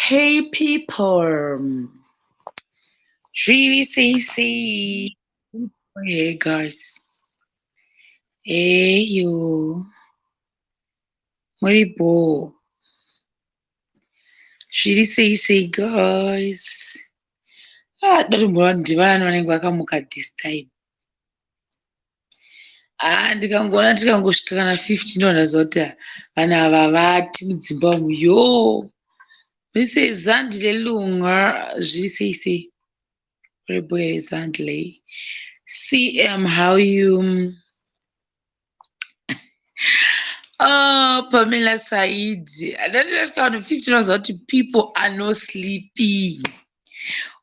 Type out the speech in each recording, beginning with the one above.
Hey people, zviri sei sei? Hey guys, hey yo, muri bho. Zviri sei sei guys? Ah, dati ndivanani vanenge vakamuka this time. Ah, ndikangoona tikangosvika kana 50 ndondaziva kuti vanhu ava vati mudzimba umu yo. Mrs. Zandile Lunga, zviri sei sei? Uri bho here Zandile? CM, how you? Oh, Pamela Said. Ndandasvika vanhu 50 ndinoziva kuti people are not sleeping.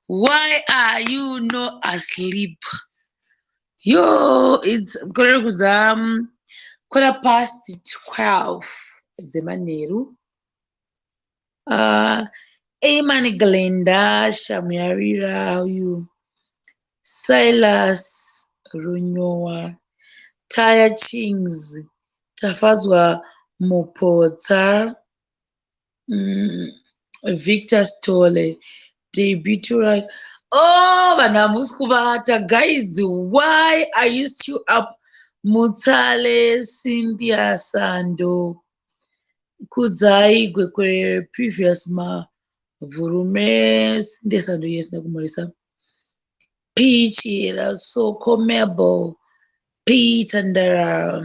Why are you not asleep? Yo, it's korera kudza quarter past 12 dzemanheru. Amani Glenda Shamuyarira, how you? Silas Runyowa, Taya Chings, Tafadzwa Mupotsa, Victor Stole, Debitura. Oh, vanhu hamusi kuvata. Guys, why are you still up? Mutale, Cynthia Sando, Kudzai Gwekwere, previous Mavurume, Cynthia Sando, yes, ndakumhoresa. P. Chiera, Soko Mabel, P. Tandara,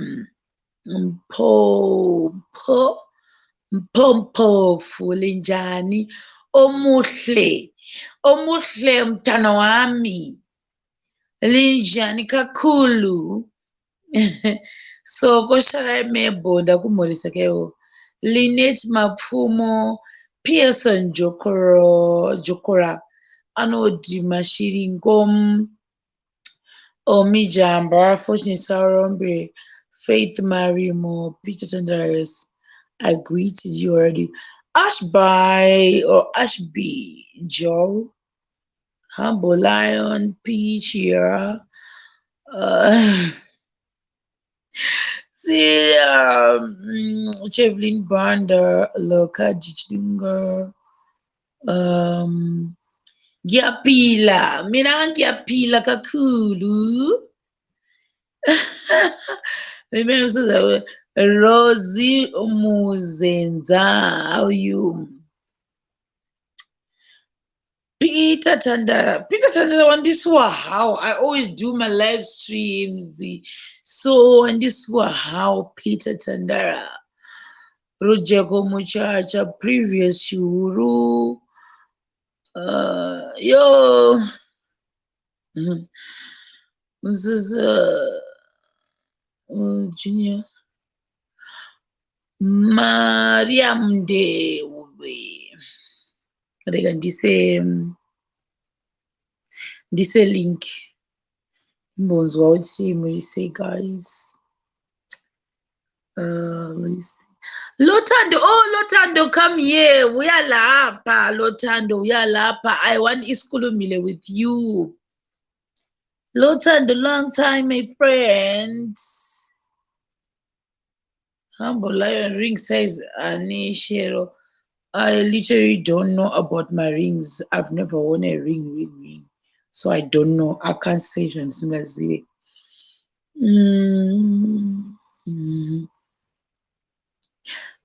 Mpo, Mpo, Mpompofu, Linjani, Omuhle, Omuhle mntana wami, Linjani kakhulu. Soko Sharai Mebo, ndakumhoresa kaiwo. Lynette Mapfumo, Pearson Jokoro, Jokora, Arnold Mashiringo, Omi Jamba, Fortunate Sarombe, Faith Marimo, Peter Tandaris. I greeted you already. Ashby or Ashby Joe, Humble Lion, Peach here. See, Chevlin Banda, Loka Jichdunga, ngiyaphila, mina ngiyaphila kakhulu. Remember, Rosie Muzenza, how you? Peter Tandara. Peter Tandara, on this one, how I always do my live streams. So, on this one, how Peter Tandara. Rujeko Muchacha, previous Shuru. Yo. This is Junior. Maria Mdewe. Rega ndise link. Mbonzwa kuti muri sei guys. Let's see. Lothando, oh Lothando, come here. Uyalapha, Lothando, uyalapha. I want isikhulumile with you. Lothando, long time, my friend. Humble Lion ring size Ani Shero. I literally don't know about my rings. I've never worn a ring, ring, ring. So I don't know. I can't say zvandisingazive.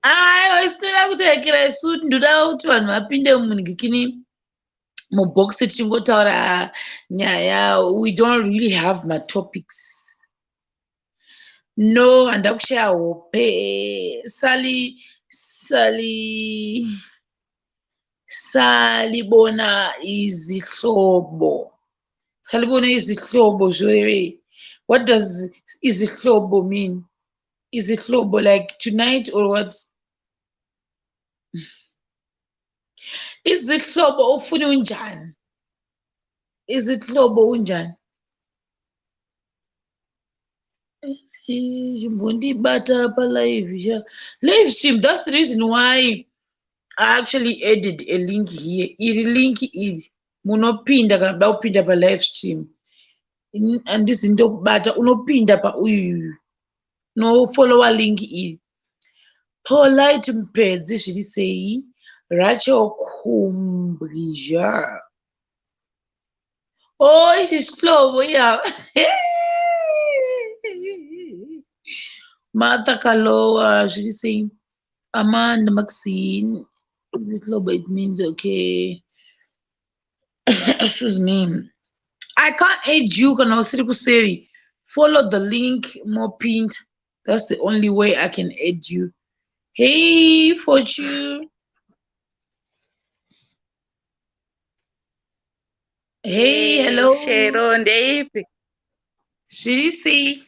Aiwa, isinoda kuterekera isu ndoda kuti vanhu vapinde munhikini mubhokisi tichingotaura nyaya. We don't really have matopics. No, handa kushaya hope. Sali, sali, salibona izihlobo. Salibona izihlobo zve. What does izihlobo mean? Izihlobo like tonight or what? Izihlobo ufuna unjani? Izihlobo unjani? Chimbondibata palive live stream. That's the reason why I actually added a link here. Iri link iri munopinda kana kuda kupinda palive stream. Handizi ndokubata unopinda pauyu unofollowa link iri. Polite Mupedzi zviri sei? Rachel Kumbija. Oh, isihlobo ya. Martha Kaloa, zviri sei? Amanda Maxine. Isihlobo, it means okay. Excuse me. I can't aid you kana usiri kuseri. Follow the link more pinned. That's the only way I can aid you. Hey, Fortune. Hey, hello. Shero ndeipi? Zviri sei?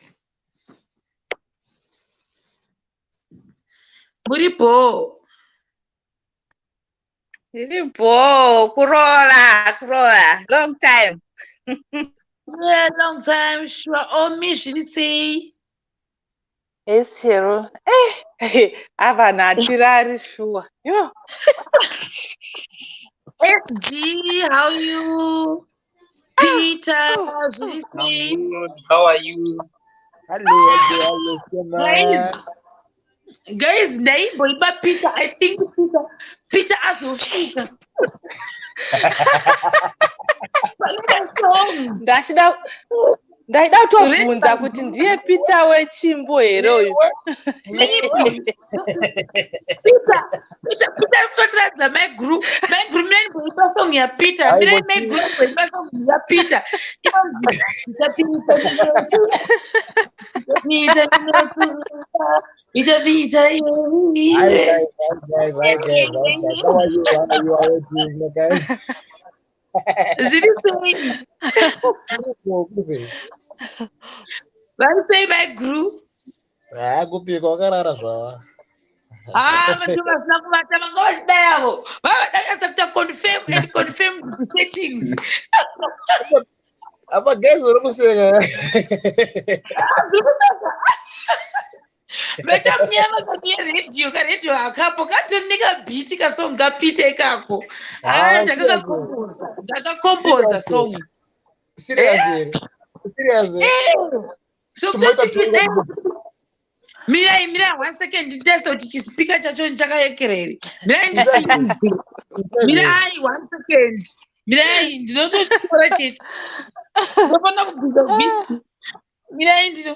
Muri bho. Ndiri bho, kuroora, kuroora. Long time. Yeah, long time. Sure. Omi, zviri sei? Yes, Shero. Eh, ava hatirari shuwa. Yo. SG, how you? Peter, zviri sei? I'm good. How are you? Hello, hello, hello, Guys, guys, ndaimboimba Peter. I think Peter azosvika. Pane song. Ndachida ndaida kutobvunza kuti ndiye Peter wechimbo here uyu? Peter, Peter, Peter kutotiradza my group. My group mirai ndimboimba song yaPeter. Mirai my group mboimba song yaPeter. Inonzi Peter Peter Peter Peter Peter Hi guys, hi guys, hi guys, hi guys. How are you? How are you? How are you doing, guys? Zviri sei? Vari sei my group? Ah, kupika wakarara zvava. Ah, vanhu vasina kuvata vanga vachidai avo. Vava vakanyatsa kuita confirm and confirm the settings. Apa guys uri kuseka. Zviri kuseka. Vachamunyama kaniye redhiyo, karedhiyo akapo katori nekabhiti kasong kaPeter ikako. Ah, ndakakakomboza. Ndakakomboza song. Serious here. Serious here. Eh, so Tomato kutoti mirai, mirai one second, nditese kuti chisipika chacho chakayekera here. Mirai ndichiidze. Mirai one second. Mirai ndinotochikora chete. Ndinofanira kubvisa bhiti. Mirai ndino.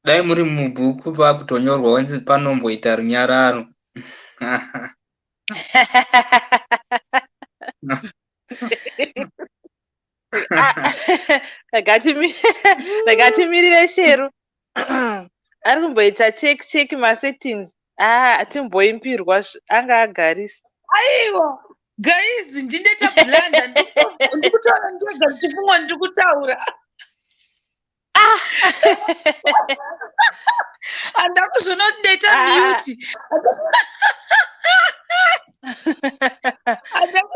Dai muri mubhuku pakutonyorwa wenzi panomboita runyararo. Rega timirire Shero. Ari kumboita check check masettings. Ah, timboimbirwa anga agarisa. Aiwa, guys, ndindoita blunder. Ndikutaura ndega ndichifunga ndiri kutaura. Handakuzviona kuti ndaita mute.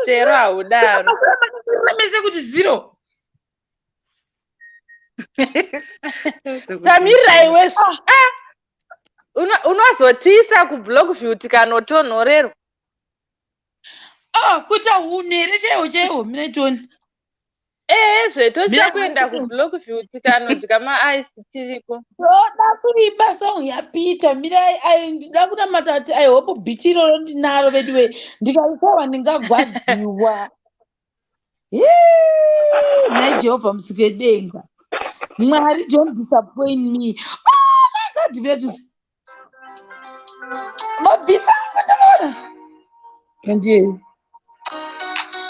Shero haudaro. Mese kuti zero. Tamirira iwe. Ah! Unozotiisa kuBlockview tikanotonhorerwa. Oh, kuita hunhu here chaiwo chaiwo? Mina tione. Ehezve, tochida Mira kuenda kuBlockview tikanodya maice tiriko. Ndoda kuimba song yaPeter. Mirai, ndida kunamata kuti I hope beat iroro ndinaro veduwe. Ndikarisawa ndingagwadziwa. Nhai Jehovha musiki wedenga. Mwari, don't disappoint me. Oh my God, mira tuzi. Mabhitsa angu ndakaona. Kandiye.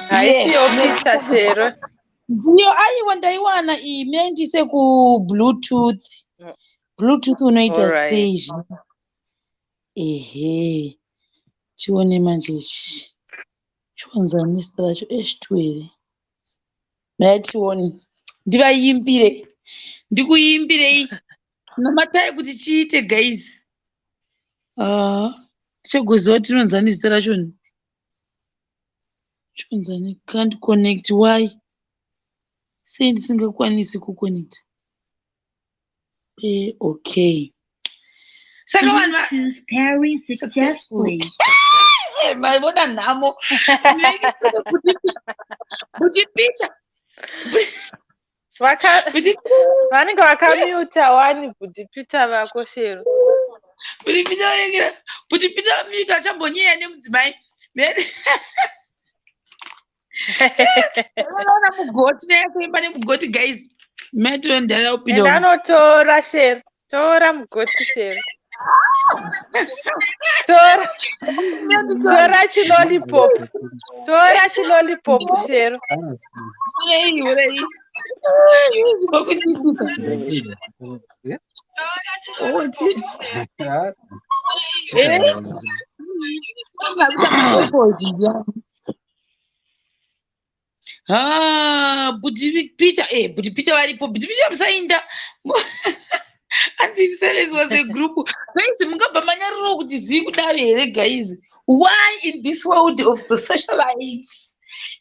Haisiyo Peter, Shero. Ndiyo, aiwa, ndaiwana iyi. Mirai ndiise kubluetooth. Bluetooth unoita Alright. sei zvino? Ehe, tione manje ichi. Chionzani zita racho H2 here? Maya tione. Ndivaimbire. Ndikuimbirei. Namatai kuti chiite guys. Ah, tichagoziva kuti rinonzani zita racho. Chionzani can't connect why? Sei ndisingakwanisi kuconnecta? Eh, okay. Saka vanhu va Bluetooth pairing successful. successfully. Maiona nhamo. Kuti Peter. Vaka Kuti vanenge vakamuta wani bhuti Peter vako Shero. kuti Peter vanenge kuti Peter mute achambonyeya nemudzimai. Vanoona mugoti neyatoimba nemugoti guys. Maitondara Enda upinda. anotora Shero. Tora mugoti Shero. Tora tora chilollipop. Tora chilollipop Shero. Urei urei. Zvinokutisisa. Oti. Eh? Ah, Bhuti Peter, eh, Bhuti Peter varipo, Bhuti Peter musainda. Hanzi silence was a group. Guys, mungabva manyarirawo kuti zii kudaro here guys? Why in this world of the socialites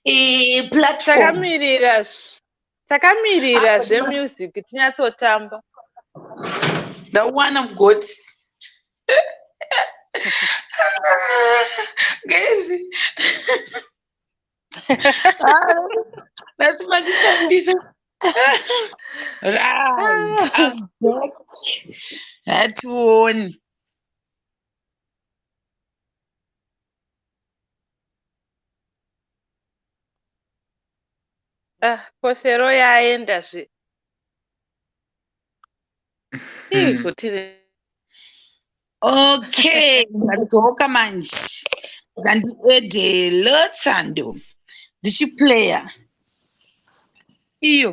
eh, platform? Takamirira takamirira zvemusic tinyatsotamba. Ndawana mugoti. Guys. Ah, Nhasi manditambisa. Right, I'm back. Hationi. Ah, ko Shero yaenda zve. Ii kuti Okay, ndadzoka manje. Ngandiedhe Lotsando. Ndichiplaya. Iyo.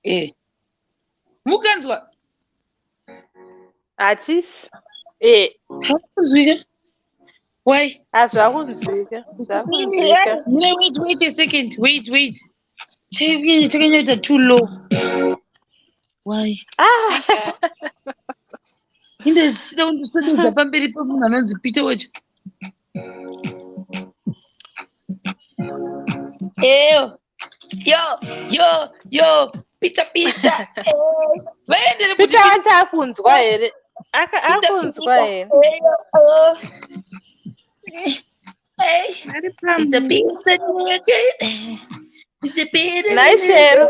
Eh. Mukanzwa? hatisi. Eh, Hakunzwika? Why? hazvakunzwika. Zvakunzwika. Mira, wait, wait a second. Wait, wait. Chaivi chakanyaita too low. Why? Ah. Indosida kundiswededza pamberi pemunhu anonzi Peter wacho. Eyo. Yo, yo, yo. Peter, Peter. Eh. Vaendere kuti Peter wacho akunzwa here? Aka Peter, akunzwa Peter. here? Eyo, oh. Eh. Ari Peter, pamu. Peter. Peter, Peter. Nhai Shero.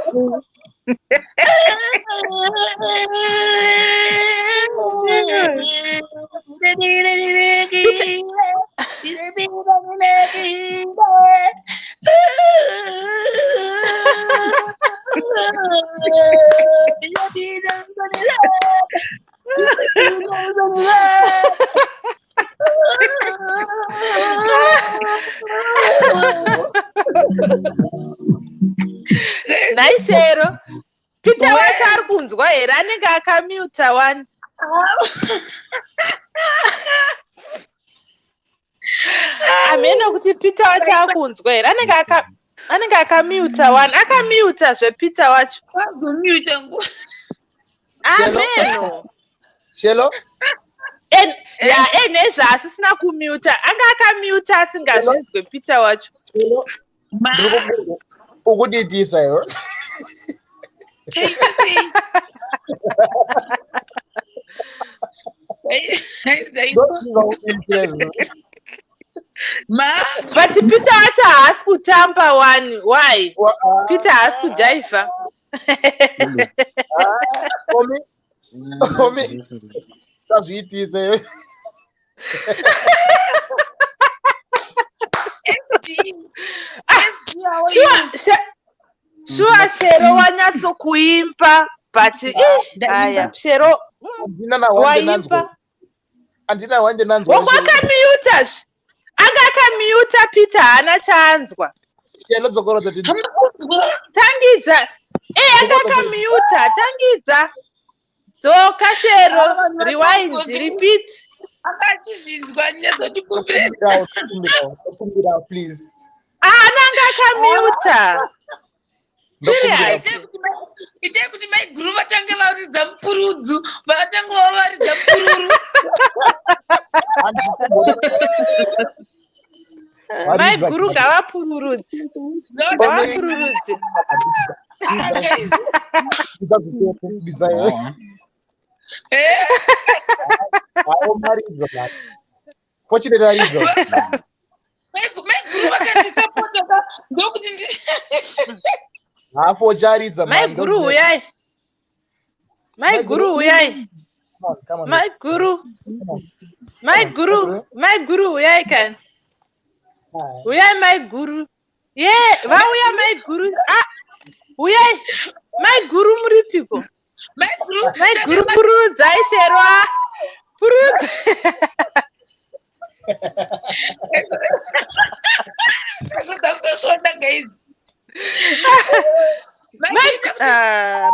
Nhai Shero. Peter wacho ari kunzwa here? Anenge akamuta wani. Hameno kuti Peter wacho akunzwa here? Anenge aka anenge akamuta wani. Akamuta zvePeter wacho. Vazomuta nguva. Shelo, Ameno. Shelo, En ya enezva asisina kumuta. Anga akamuta Shelo, asingazvinzwe Peter wacho. Shelo. Ma, Ndiri ku- ukudidisa iwe. taita sei? Dai- Ndoziva uite izvo. Ma, But Peter wacho haasi kutamba wani. Why? Wa- Peter haasi ah, kujaivha. ah, Omi, omi, sazviitise iwe. SG, SG, how are Sure, you? sure Shero wanyatsokuimba but eh, aya Ndaimba. Shero Handina nawande nanzwa. waimba. Handina wande nanzwa Wangu Shelo. akamutazve. Anga akamuta Peter haana chaanzwa. Shelo dzokorodza tinzwe. Hamuna kunzwa. Tangidza. Eh, anga akamuta. Tangidza. Dzoka Shero. Rewind, repeat. Anga achizvinzwa nyatsotikumbira. Ndokumbirawo, ndokumbirawo, please. Ah, anga akamuta. Ndokumbirawo. Itai kuti maiguru vatange varidza mupurudzu, vatange vavaridza mupururu. Varidza Maiguru ngavapururudze. Ngavapururudze. Ah, guys. Bidza zvitete, bidza Eh, Hawo maridzo baba. Fortunate aridzo. Maiguru vakandisapota ka ndokuti ndi Ha Forge aridza man. Maiguru huyai. Maiguru huyai. Come on, come on. Maiguru. Come on. Maiguru. Maiguru huyai kani. Hi. Huyai maiguru. Ye, vauya maiguru. Ah, huyai. Maiguru muripiko? Maiguru Maiguru pururudzai Shero. Ah. Pururudza. Tanga kutosvonda guys. Mai- Ah,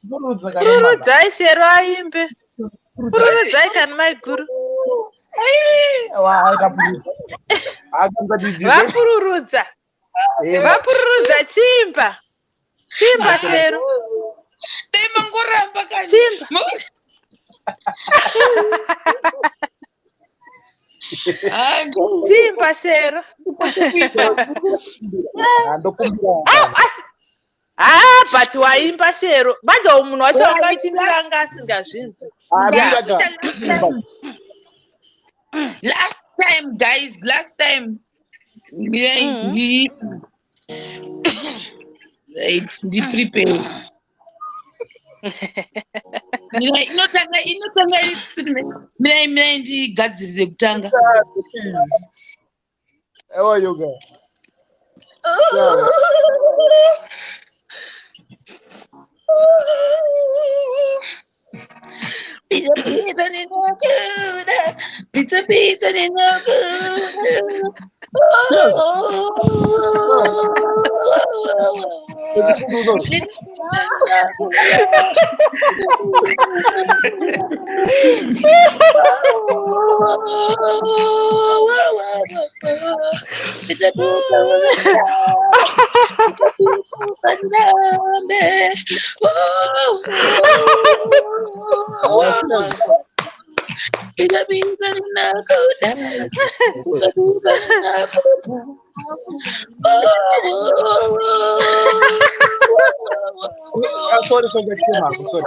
Pururudza kana mama. Pururudzai Shero aimbe. Pururudzai kani maiguru. Wa akapururudza. Akanza DJ. Vapururudza. Eh, Vapururudza chimba. Chimba Shero. Dai mangoramba kani. Chimba. Ah, guys. Chimba Shero. Ah, ndokumbira. Ah, ah, but waimba Shero. Manje uyu munhu wacho wakachimbira anga asingazvinzwi. Ah, Yeah. mira ka. Last time guys, last time. Mirai ndi right, ndi prepare. Mirai inotanga mirai mirai ndigadzirire kutanga. Please. How are you guys? Pizza pizza ninokuda, pizza pizza ninokuda. Pizza pizza Pizza pizza ninokuda, pizza pizza ninokuda. Ah, sorry, sorry, ndachema. Sorry.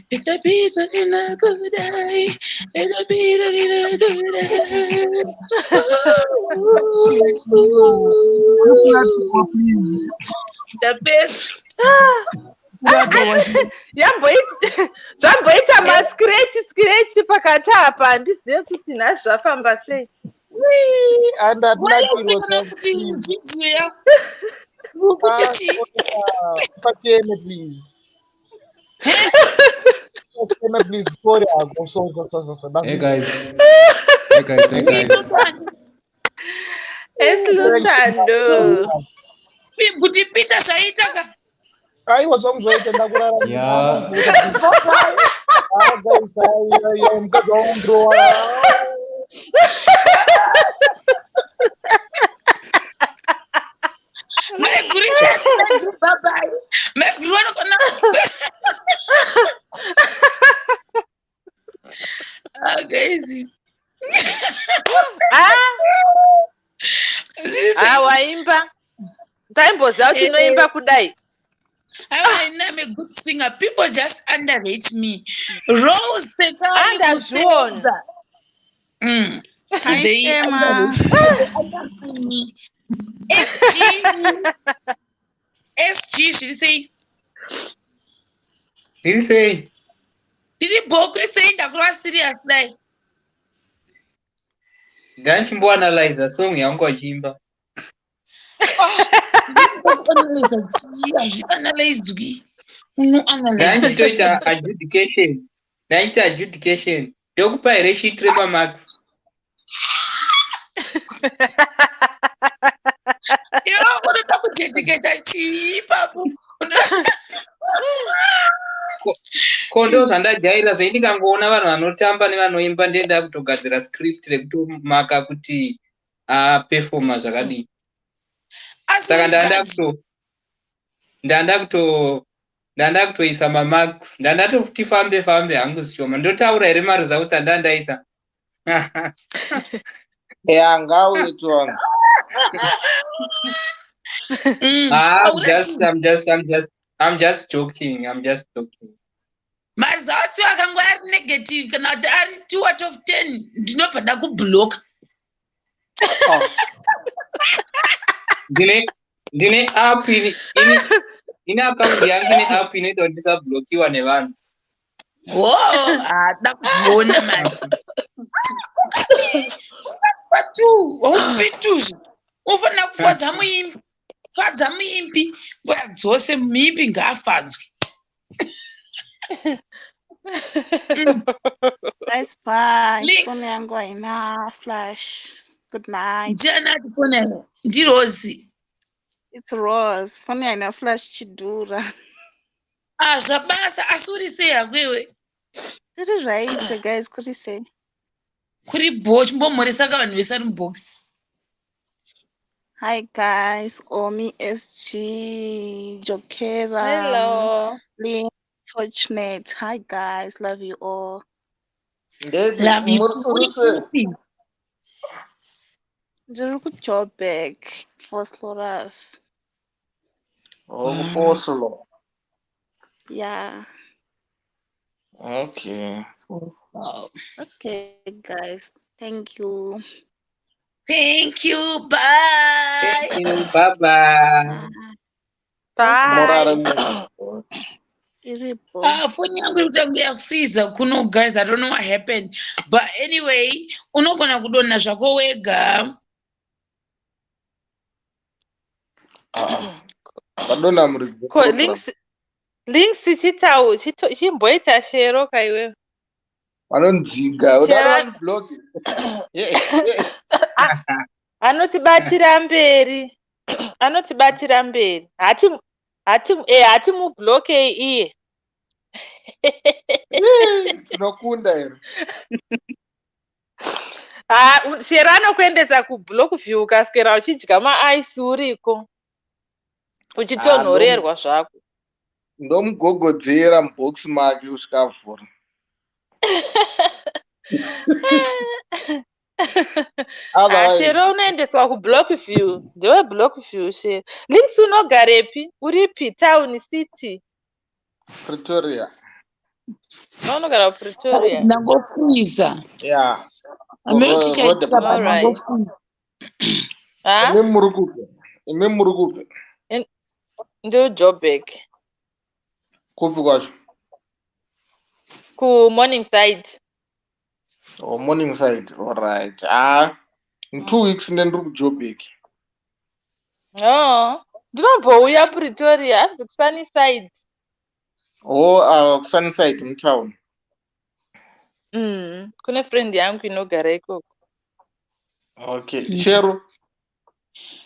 Pizza pizza ninakudai, pizza pizza ninakudai. Ndapedza. Yamboita zvamboita mascratch scratch pakati apa handizive kuti nhasi zvafamba sei. And Waiona kuti video yako kuti chii? Pacheme, please. Pacheme, please. Sorry, I'm sorry, sorry, sorry. Hey guys. Hey guys, hey guys. Esiluthando. Kuti Peter zvaita ka. Aiwa, zvangu zvaita ndakurara. Yeah. Ah, guys, ai, ai, ai, mukadzi wangu ndrowa. Maiguru maiguru bye bye. Maiguru vanofana. Ah guys. Ah, Zviri sei? ah waimba. Ndaimboziva kuti unoimba kudai. I'm a good singer. People just underrate me. Rose Sekari Andazviona. Musenza. Hi, They Shema. underrate me. SG. SG, should you say? Ndiri sei? Tiri bho kuri sei ndakurova serious dai. Ndanchimboanalyza song yangu achiimba. Hazvianalyzwi. Unoanalyze. Ndanchitoita adjudication. Ndanchita adjudication. Ndokupa here sheet remamarks? Iwe unoda kudedicata chii ipapo? Ko ndo zvandajaira zvei ndingangoona vanhu vanotamba nevanoimba ndienda kutogadzira script rekutomaka kuti apefoma zvakadii. Asi Saka uri ndanda judge. kuto ndanda kuto ndanda kutoisa mamarks ndandatoti fambe fambe hangu zvishoma ndotaura here maresults andandaisa. Ya, ngauye tiwanze. Ah, Hauna just, chinhu. I'm just joking. I'm just joking. Maresults akanga ari negative kana kuti ari 2 out of 10 ndinobva ndakubloka. Oh. Ndine app ini account yangu ine app inoita kuti ndisablokiwa nevanhu. Wo, hada kuzviona mani. Patu, waupituzvi. Unofanira kufadza muimbi. Fadza muimbi nguva dzose muimbi ngaafadzwe. Guys, bye. Link. Phone yangu haina flash. Good night. Ndiani atifonera? NdiRosi. It's Rose. Phone haina flash chidhura. Ah, zvabasa asi uri sei hako iwe? Tiri zvaita guys, kuri sei? Kuri bho chimbomhoresa ka vanhu vese vari mubox. Hi guys, Omi SG, Jokera, Hello. Lynn, Fortunate. Hi guys, love you all. Ndepi, Love you muri too. uri Uri sei? kupi? Ndiri kuJoburg, Vosloorus. Oh, kuFoslo. Yeah. Okay. Okay guys, thank you. Thank you. Bye. Thank you. Bye bye. Bye. Murare mu. Iripo. Ah, phone yangu iri kutanga yafreezer kuno guys. I don't know what happened. But anyway, unogona kudonha zvako wega. Ah, vadonha muridzi Ko weprogram. links links chitau chimboita shero ka iwewe. Vanonzinga, udaro Shera vanoblock. anotibatira mberi. Anotibatira mberi. Hati hati hati mublokei iye. Tinokunda here. Ha, Shero anokuendesa kublock view ukaswera uchidya maaisi uriko. Uchitonhorerwa zvako. Ndomugogodzera mubox make kusvika avhura. Otherwise, Shero unoendeswa kublock view. Ndewe block view Shero. Links unogarepi? Uripi? Town city? Pretoria. Unogara kuPretoria. Ndangofreezer. Yeah. Hameno chichaitika Road. pa All right. ndangofreezer. Ha? Imi muri kupi? Imi muri kupi? Ndio Joburg. Kupi kwacho? Ku Morningside. Oh, Morningside. All right. Ah, in 2 weeks ndiri kuJoburg. Oh. Ndinombouya Pretoria, hanzi kuSunnyside. Oh, kuSunnyside mutown. Kune friend yangu inogara ikoko. Okay. Shero.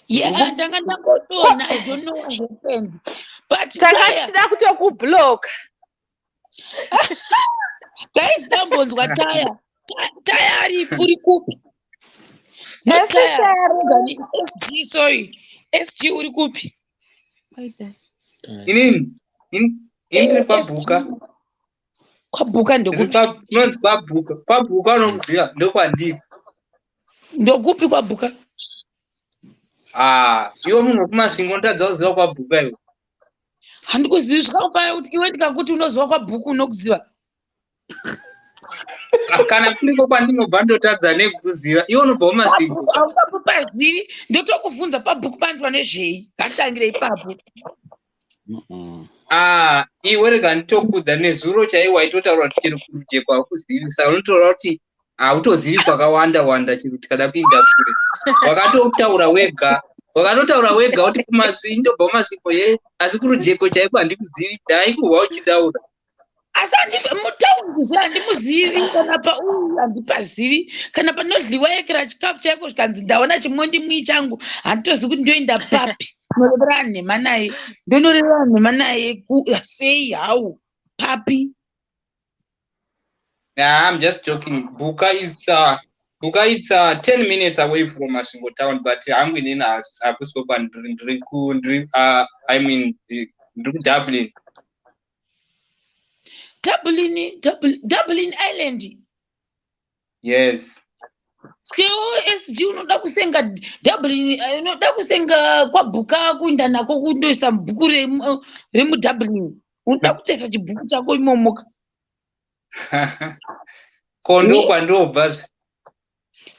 Yeah, ndanga ndangodonha. I don't know what happened. But Tanga Taya, tichida kutokublock. guys, ndambonzwa Taya. Taya ari uri kupi? Not Taya. Anonzi SG, sorry. SG uri kupi? Inini ini ndiri kwaBhuka. Kwabhuka Ndiri ndokupi? kunonzi kwaBhuka. KwaBhuka unokuziva ndokwandiri. Ndokupi kwaBhuka? Ah, iwe munhu wekuMasvingo unotadza kuziva kwaBhuka iwe. Handikuzivi zvakafanira kuti iwe ndikakuti unoziva kwaBhuku unokuziva. Ah, kana kuriko kwandinobva ndotadza nekukuziva. Iwe unobva kuMasvingo. Haungapazivi ndotokubvunza pabhuku panoitwa nezvei. Ngatitangire ipapo. Ah, iwe rega nditokudza nezuro chaiwo waitotaura kuti chero kurujeko hakuzivi. Saka unotaura kuti hautozivi kwakawanda wanda chero tikada kuinda kure. Wakatotaura wega. Wakatotaura wega kuti kumasvingo, ndobva kumasvingo ye, asi kurujeko chaiko handikuzivi, ndaikuhwa uchitaura. Asi mutaundi zve handimuzivi, kana pauyu handipazivi, kana panodliwa yekera chikafu chaiko zvikanzi ndaona chimondi mui changu, handitozivi kuti ndoenda papi. Norevera nhema naye, ndonorevera nhema naye sei, how, papi? Nah, I'm just joking. Buka is Buka, it's 10 minutes away from Masvingo town, but hangu inini hakusi kwandiri, ndiri ku ndiri I mean, ndiri kuDublin. Dublin, Dublin, Dublin Island? Yes. Skewo SG, unoda kusenga Dublin, unoda kusenga kwaBhuka kuinda nako kundoisa mubhuku remuDublin. Unoda kutoisa chibhuku chako imomoka. Kondo kwandobva zve.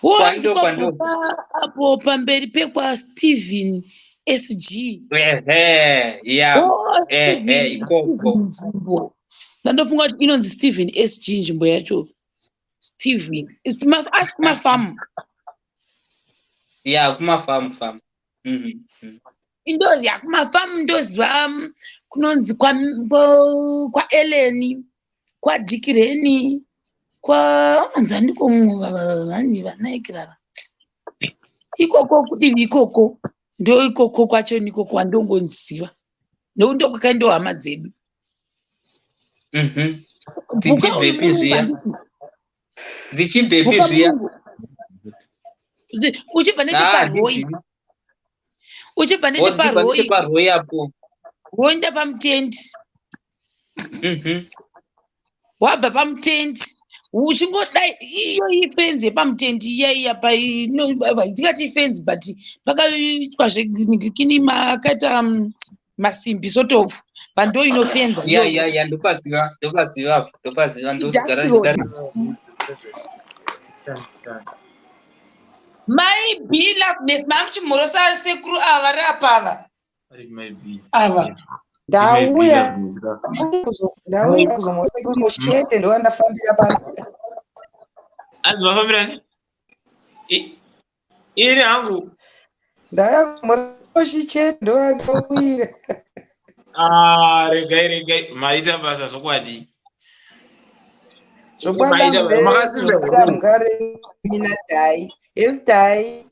Wanzi Kwando kwandobva. kwaBhuka apo pamberi pekwaStephen SG. Ehe, yeah. Oh, Ehe, Stephen, ikoko. Stephen nzvimbo. Ndandofunga kuti inonzi Stephen SG nzvimbo yacho. Stephen. It's ask mafamu. Yeah, kumafamu famu. Indozi yakumafamu, ndoziva kunonzi kwaEleni, kwaDhikireni, kwa unonzi andiko vani vanaikirava. Ikoko kudivi ikoko, ndo ikoko kwacho ikoko kwandongoziva. Ndokuti ndokwakaendawo hama dzedu. Bhuka uyu Dzichibvepi murungu zviya? handiti? Dzichibvepi Bhuka zviya? murungu. Uchibva Ah, necheparoi. handizivi. Uchibva Oh, dzichibva necheparoi. necheparoi apo. Woenda pamutendi. Wabva pamutendi uchingodai iyo ifenzi yepamutendi iya iya tingati ifenzi, but pakaitwa zvenhingirikini, makaita masimbi sort of, pando inofenza Ya iyoyo. Ya, ndopaziva, ndopaziva apo, ndopaziva, ndozigara Chidhakironi. ndichida. Mai B Loveness, mamuchimhorosa sekuru ava vari apa ava. Ndauya ndauya kuzomusekuru chete, ndova ndafambira pano. Anzi mafambirani ini hangu. Ndauya kumuroshi chete, ndova ndauyira. Ah, regai, regai, maita basa zvokwadi. Zvokwadi. Maita basa, makasimba Zvokwadi. here? Mugare mina dhai esi dhai.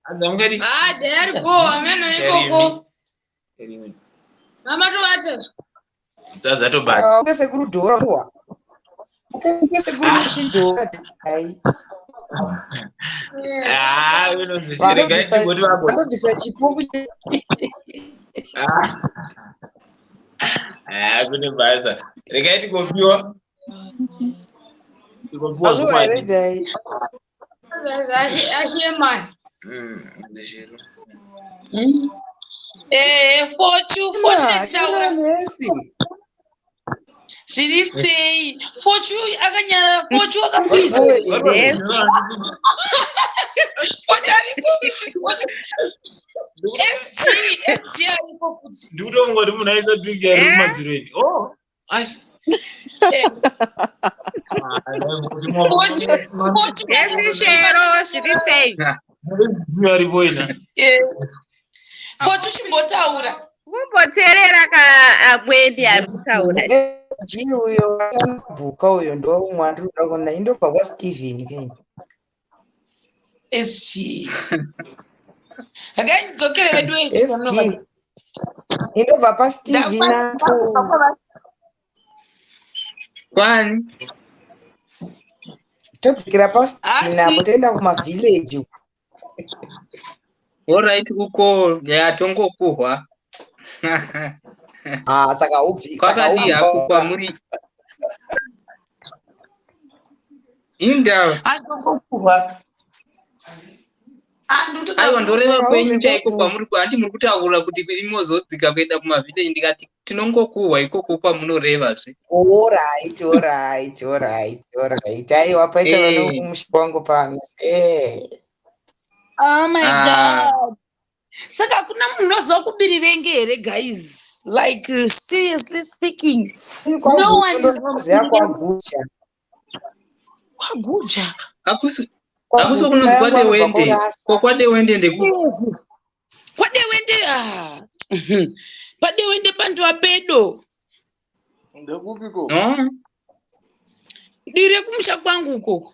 Anzi hamungadi. Ah, there go, ameno ikoko. Sharimi. Mamatovata. Dzatobata. Uke sekuru dhora, uke sekuru mushidhora dhai. Ah, unonzi regai tigoti vako. Vanobvisa chipuku. Ah, ah, kune basa, regai tigopiwa, tigopiwa. Azviwa here Zvokwadi. dhai? Ashiye mani. Ndishiro. Fortune, Fortunate, taura. Nhesi. Zviri sei? Fortune akanyarara, Fortune akafreeza. Fortune aripo. SG, SG aripo futi. Ndikutofunga kuti munhu aisa picture iri kumadziro ini. Oh, ashi. Fortune, Fortune. Esi Shero, zviri sei? Ziva aripo ina. Fortune, chimbotaura. Kumboteerera ka amweni ari kutaura. SG uyo anobhuka uyo, ndo umwe andiri kuda kuona, indobva kwaStephen keni. SG. Regai ndidzokere vedu. SG indobva paStephen apo. Kwani? Todzokera paStephen apo, toenda kumavhileji uko. Alright, uko ya tongokuhwa. Ah, saka ubvi, saka Kwakadii hako ubva. kwamuri? Indava. Andokuhwa. Aiwa, ndoreva Saka kwenyu ubve chaiko kwaku. kwamuri, handi muri kutaura kuti imozodzika kuenda kumavhileji, ndikati tinongokuhwa ikoko kwamunorevazve. Alright, alright, alright, alright. Aiwa, paita vanokumusha kwangu pano. Oh my Ah. God. Saka hakuna munhu unoziva kubiri venge here, guys? Like, seriously speaking. No one is from Ndoziva Birivenge. kwaGucha. Kwaguja. Hakusi KwaGucha kunonzi yangu anobva kwaDewende. kworasa. Ko kwaDewende ndeku Yes. KwaDewende, ah. PaDewende pandiwa pedo. Ndekupiko? No. Dire kumusha kwangu ukoko.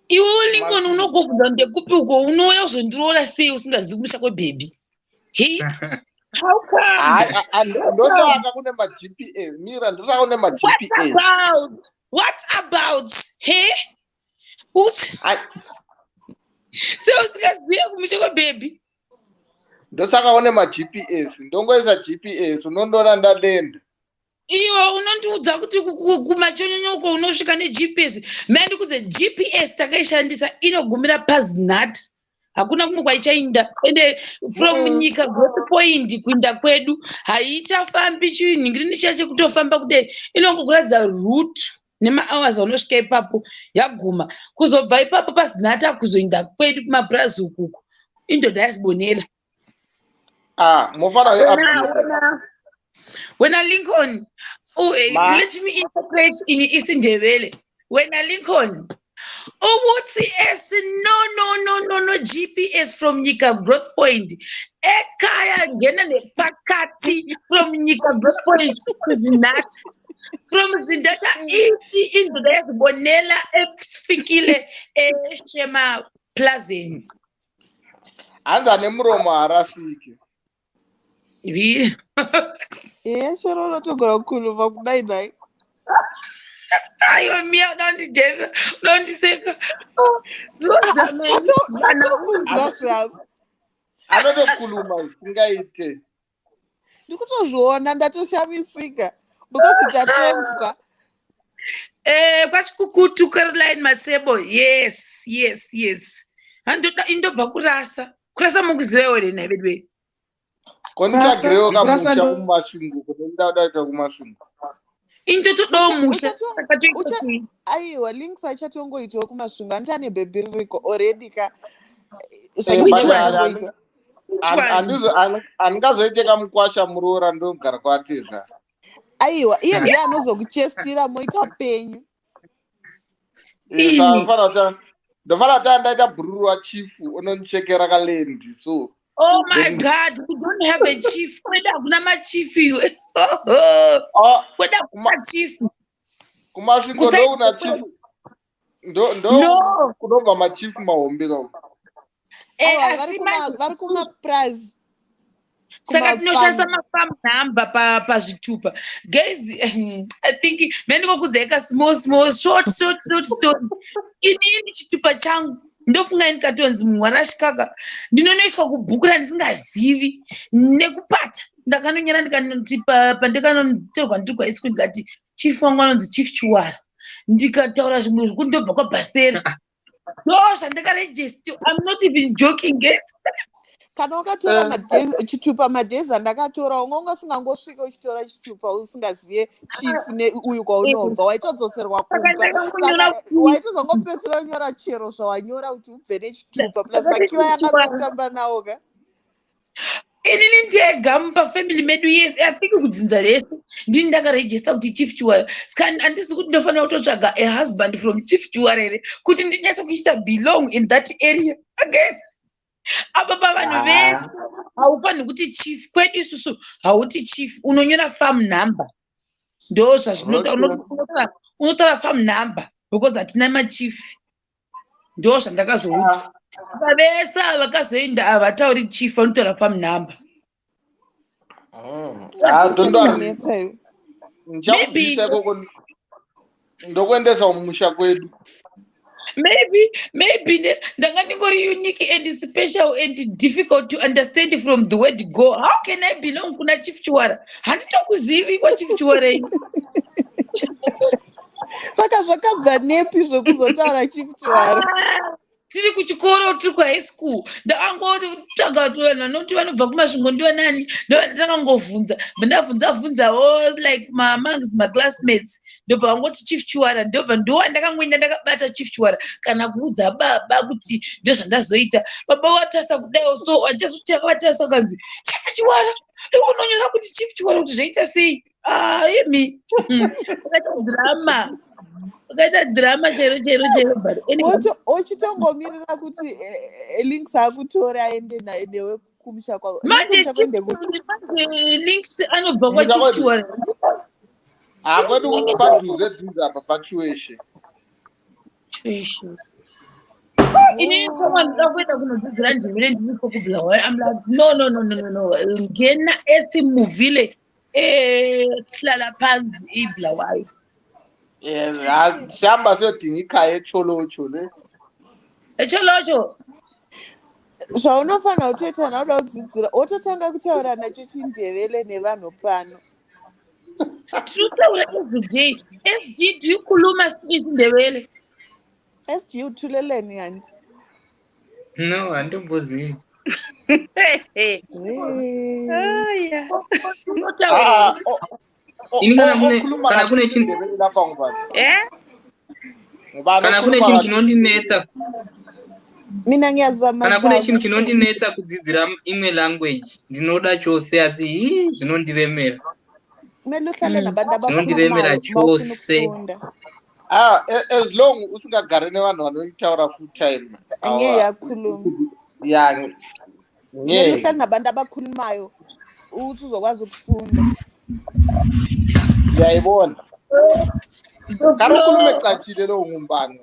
Iwe Lincoln unogovhunza ndekupi uko, unouya uzondiroora sei usingazivi kumusha kwebhebhi? He? How come? Ndosaka kune maGPS, mira, ndosaka kune What maGPS. about? What about? He? Sei usingazive kumusha kwebhebhi? Ndosaka une maGPS, ndongoisa GPS, unondoona ndadenda. Iwe unondiudza kuti kumachonyonyo uko unosvika neGPS. Mai, ndikuze GPS takaishandisa inogumira paZinat, hakuna kumwe kwaichainda. Ende from Nyika Growth Point kuinda kwedu haichafambi chinhingirini chiya chekutofamba kudai, inongokuratidza route nemahours aunosvika ipapo, yaguma. Kuzobva ipapo paZinata kuzoinda kwedu kumabhurazi ukuku, indoda yazibonela. Ah, mofana Wena, weupdate. wena Lincoln, oh, Ma let me interpret in isiNdebele. Wena Lincoln, ukuthi esi no GPS from Nyika Growth Point ekhaya ngena nepakati from Nyika Growth Point to Zinata, from Zinata ithi indoda yazibonela esifikile eShema Plazeni. Hanzi ane muromo harasiki. Eya, chero unotogona kukhuluma kudai nai. Aiwa Miya, unondijeza, unondiseka. Tatokunzwa zvako. Anotokuluma zvisingaite. Ndikutozviona, ndatoshamisika because tatonzwa. KwaChikukutu, Caroline Masebo, yes. Handoda indobva kurasa. Kurasa mukuziva here nhai vedu? Konditsvagirewo Kurasa kamusha kuMasvingo, kunonda kuMasvingo. Indotodawo musha. Saka toita sei? Aiwa, Links achatongoitawo kuMasvingo, anti ane bhebhi ririko already ka. Which But one? Zvachatongoita. Which one? Handingazoite kamukwasha muroora ndogara kwateza. Aiwa, iye ndiye anozokuchestira, moita penyu. Ini. Ndofanira kuti andaita bhururu wachief unondichekera kalendi so. Oh my Then God, we don't have a chief. Kweda hakuna machief iwe. Ah, Kweda hakuna chief. kuMasvingo Kusai ndokuna chief, ndo No. kunobva machief mahombe kako. Aiwa, vari Asi kuma manje vari kumaprazi. Saka tinoshandisa kumafarms. mafarm number pazvitupa. Guys, I think mandingokuzaika small small short short short story. Inini chitupa changu ndofunga ndikatonzi munhu warashikaka, ndinonoiswa kubhuku randisingazivi nekupata. Ndakanonyora ndikanoti pandakanotorwa ndiri kuhigh school, ndikati chief wangu anonzi Chief Chiwara, ndikataura zvimwe zvekuti ndobva kwaBhasera, ndo zvandakaregister. I'm not even joking, guys. Kana wakatora chitupa, madhezi andakatora, unga unga usingangosvika uchitora chitupa usingaziye chief neuyu kwaunobva, waitodzoserwa Saka kumba. ndakangonyora Saka kuti waitozongopedzisira unyora chero zvawanyora kuti ubve nechitupa, plus ndakati makiwa Chief Chiwara. yanga nawo ka. Inini ndega mupafamily medu yese, I think kudzinza rese, ndini ndakaregister kuti Chief Chiwara. Saka handisi kuti ndofanira kutotsvaga a husband from Chief Chiwara here kuti ndinyatso kuita belong in that area? Guys, apa pavanhu vese haufaniri kuti chief. Kwedu isusu hauti chief, unonyora farm number, ndo zvazvinoita. Unotora farm number because hatina machief, ndo zvandakazoudzwa. Saka vese ava vakazoenda havatauri chief, vanotora farm number. Ah, don't worry. Inetsa iwe. Ndichakubvisa ikoko, ndokuendesa kumusha kwedu. Maybe ndanga ndingori unique and special and difficult to understand from the word go. How can I belong kuna Chief Chiwara? Handitokuzivi kwaChief Chiwara ini. Saka zvakabva nepi zvekuzotaura Chief Chiwara? Ah, tiri kuchikoro, tiri kuhigh school, ndakangotsvaga kuti vanhu vanoti vanobva kuMasvingo ndivanani. Ndakangovhunza, ndabvunza bvunzawo like mamangs maclassmates, ndobva vangoti Chief Chiwara. Ndobva ndowa ndakangoenda ndakabata Chief Chiwara, kana kuudza baba kuti ndozvandazoita. Baba watasa kudaiwo, so wachazoti akavatasa kanzi Chief Chiwara, iwe unonyora kuti Chief Chiwara kuti zvaita sei? Ah, imi, akaita drama, akaita drama chero chero chero, but anyway. Ochitongomirira kuti Links akutore aende newe. Kumusha kwako. Manje Nelson chakwende kupi? Manje Links anobva Kumusha kwedu. kwachichiwa. Hakwedu padhuze dhuze apa pachiweshe. Chiweshe. Inini someone ndoda kuenda kunodzidzira ndimire ndiripo kuBulawayo. I'm like, no, no, no, no, no, no. Ngena esimuvile hlala phansi iBulawayo. Yeah, sihamba siyodinga ikhaya eTsholotsho le. ETsholotsho. Zvaunofanira kutoita kana uda kudzidzira, wototanga kutaura nacho chiNdevele nevanhu pano. Tinotaura everyday. SG, do you khuluma isiNdebele? SG uthuleleni kanti? No, handombozivi. Ah, Ini kana kune okhuluma kana kune chinhu isiNdebele lapha ngubani? Ngubani kana kune okhuluma chinhu kahle? chinondinetsa Mina ngiyazama kana kune chinhu zama. chinondinetsa kudzidzira imwe language ndinoda chose asi hii zvinondiremera. Kumele uhlale nabantu Zvinondiremera abakhulumayo uma ufuna chose. ukufunda. Ah, as long usingagari nevanhu vanoitaura full time. Angeke akhulume. Ya, Kumele ngeke. uhlale nabantu abakhulumayo ukuthi uzokwazi ukufunda. Ngiyayibona. Kana ukhulume ecacile lowo ngumbani.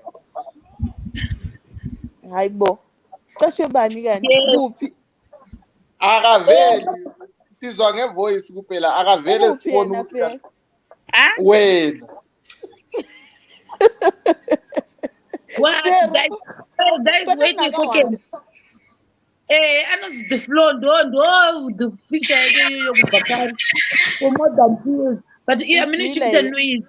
Hayi bo. Cashe bani kanti? Kuphi? Akaveli sizwa ngevoice kuphela akavele Ukuphi sibone yena ukuthi Fe? wena. What? Shero. Guys, oh, guys, But wait a second. Anonzi the floor ndo the picture yake iyoyo kubva kare for more than 2 years, but iya mine Uzwile chiita iwe. noise.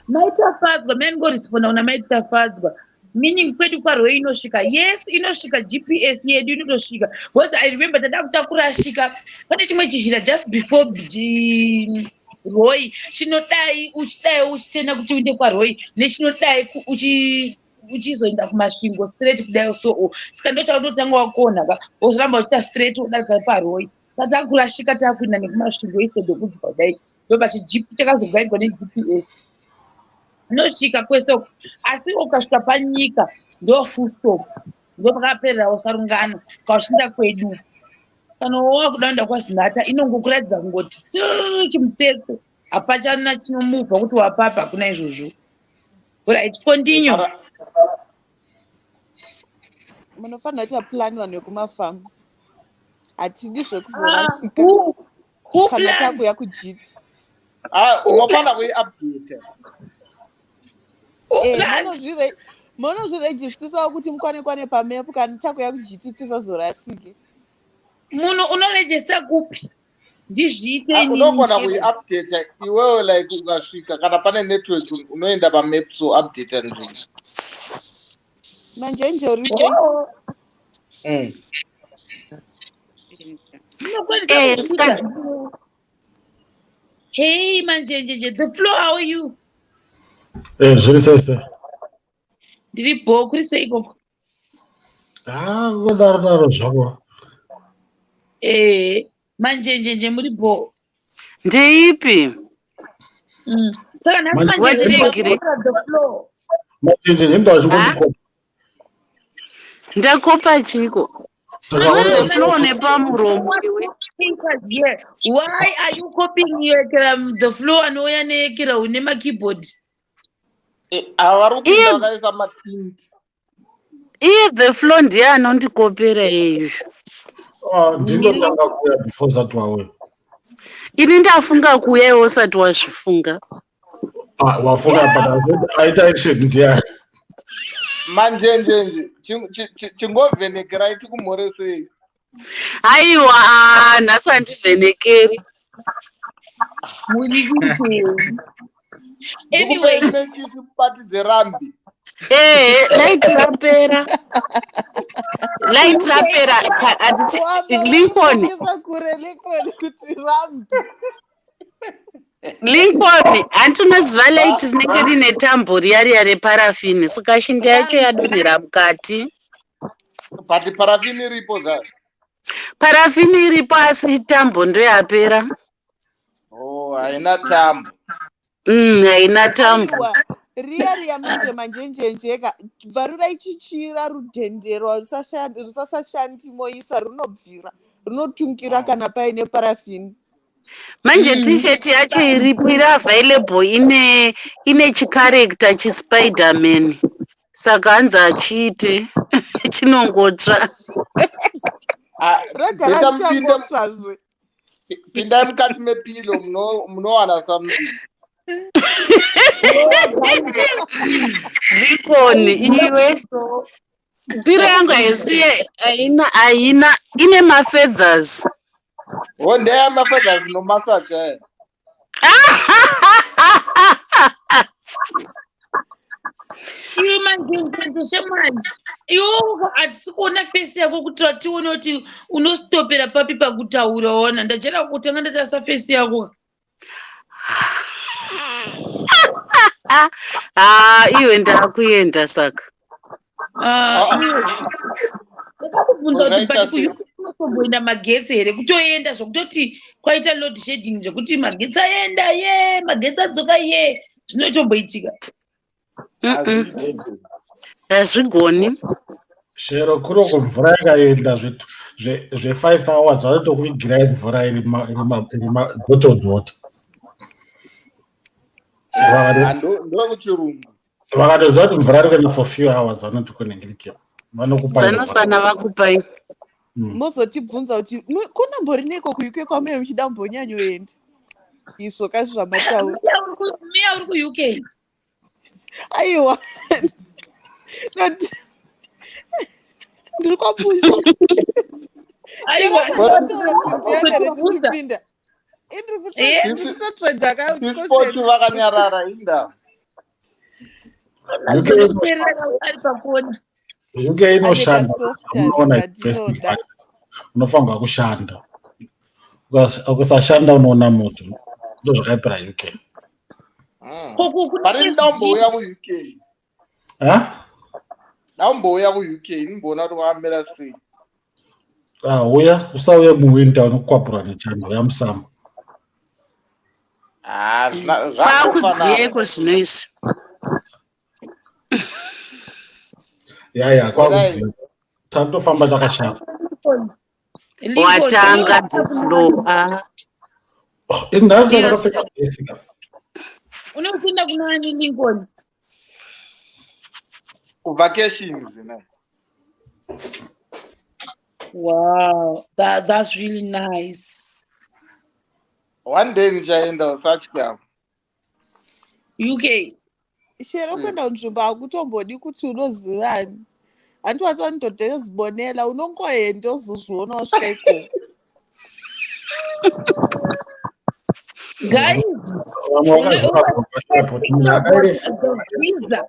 Maitafadzwa mine ngoresponda kuna Maitafadzwa, meaning kwedu kwarwe inosvika. Yes, inosvika. GPS yedu inotosvika because I remember tada kuda kurashika pane chimwe chizhira just before Roy, chinodai uchidai uchitenda kuti uende kwaRoy, nechinodai uchizoenda kuMasvingo straight kudai. So saka ndo chautotanga wakona ka, wozoramba uchiita straight wodarika paRoy. Tatakurashika takuenda nekuMasvingo instead yekudzika kudai. Ndopa chakazogaidwa neGPS inosvika kwese uko, asi ukasvika panyika ndo full stop, ndo pakapererawo sarungano. Ukaushinda kwedu kana wakuda kuenda kwaZinata, inongokuratidza kungoti tiriri chimutsetse, hapachana chinomuvha kuti wapapa, hakuna izvozvo. Right, continue. Munofanira kuita plan vanhu vekumafamu. Hatidi zvekuzorasika. Who Kana plans? takuya kujiti. Ah, unofana kuiupdate. Eh, munozvirejistisawo kuti mukwane kwane pamap kana takuya kujiti tisazorasike. Munhu unorejista kupi? Ndizviite Ah, inini unogona chero. kuiupdate iwewe, like ukasvika kana pane network unoenda pamaps woupdate nzvimbo. Manjenje uri sei? Oh, Munokwanisa kuzviita. Hey Manjenjenje, the floor, how are you? Zviri sei sei? Ndiri bho, kuri sei ikoko? Ah, kudaro daro zvako. Manjenjenje muri bho? Ndeipi? Saka nhasi Manjenjenje- Manjenjenje wakutora the floor. Manjenjenje ndauya chingondikopa. Ndakopa chiko? Ndakaona The floor nepamuromo iwe. Thinkers here. Why are you copying the floor anouya nekera une makeyboard? Ava vari kupinda Iye vakaisa matint. Iye the floor ndiye anondikopera izvo. Ah, ndinotanga kuuya before usati wauya. Ini ndafunga kuuya iwe usati wazvifunga. Ah, wafunga, but aita action ndiani? Manjenjenje, chingovhenekerai tikumhoresei. Aiwa, ah, nhasi handivhenekeri. Muri kuitei? Anyway, Ndikupei mechisi mubatidze rambi. Ehe, light rapera. Light rapera. Handiti Lincoln, Wabva kure Lincoln kuti rambi. Lincoln, hanti unoziva light rinenge rine tambo riya riya reparafini, saka shinda yacho yadonhera mukati. But parafini iripo zvayo? Parafini iripo, asi tambo ndoyapera. Oh, haina tambo. Haina tambo. Aiwa. Riya riya manje manjenjenjeka, bvarurai chichira rudhendero rusasashandi moisa runobvira runotungira kana paine parafini. Manje t-shirt yacho iripo, iri available, ine chicharacter chiSpiderman, saka hanzi achiite chinongotsva. Rega Beta mupinde richangotsvazve. Pindai mukati mepilo, munowana something. Zikoni iwe, pillow yangu haisiye, haina ine mafeathers. Ho, ndeya mafeathers nomasaja aya. Iwe manjenjenje, shamwari, iwe hatisi kuona face yako kuti tione kuti unostopera papi pakutaura. Ona, ndachera kutanga ndatarisa face yako. Ha, iwe, ndakuenda saka. Ah, iwe, ndakakubvunza kuti Zvaita but sei? kutomboenda magetsi here? Kutoenda zvokutoti kwaita load shedding, zvekuti magetsi aenda ye, magetsi adzoka ye, zvinotomboitika? Mm-mm. Hazvigoni. Shero, kuroko mvura yakaenda zve5 hours, vanotokuvigirai mvura iri bottled water. Ndokuchirungu. Vakatoziva kuti mvura iri kuenda for few hours, vanotokunengirikira, vanokupai. Vanosana vakupai. Mozotibvunza kuti kunambori neko kuUK kwamune muchida mbonyanyoenda izvo kazi zvamataura. Miya, uri kuUK? Aiwa, ndiri kwaPusha. Aiwa. Taura kuti ndiani here tichipinda. Ndiri kutotsvedza. Isport vakanyarara inda. Kuteerera ari pakona. UK inoshanda. Unoona, Ndinoda. unofanirwa kushanda. Ukasashanda unoona moto. Ndo zvakaipira UK. Pari ndambouya kuUK. Ha? Ndambouya kuUK, ndimboona kuti kwamira sei. Ah, uya, usauye muwinter, unokwapura nechando. Uya musummer. Ah, Kwakudziyeko zvino izvi. Ya, kwakudziya, tatofamba takashama. Watanga the flow, ah. Nhasi ndakapfeka Jessica. Unopinda kunani, Lincoln? Kuvacation zvina. Wow, that's really nice. One day ndichaenda, usatya. UK. Shero, kuenda kunzvimbo hakutombodi kuti unozivani. Hanti watondodeezibonela, unongoenda uzozviona wasvika ikoko. Guys, Vamwe vakaziva airport, munhu akaire. Visa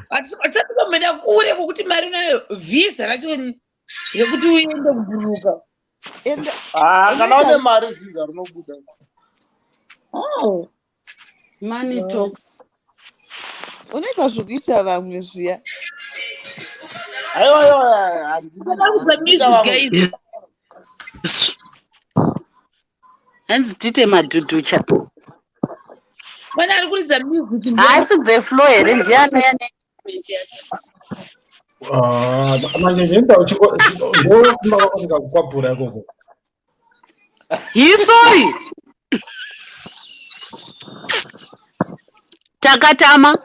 hatisati tomboenda kure kwokuti mari unayo, visa racho rekuti uende kubhuruka. Ah, kana une mari visa rinobuda. Oh. Money talks. Unoita zvokuita vamwe zviya. Aiwa, aiwa, Ndakaudza music, guys. Hanzi tiite madhudhucha. Mwana ari kuridza music Haasi the flow here? Ndiani ane yacho? Ah, manje nenda ndokumba kwako ndikakukwapura ikoko. He, sorry, takatama.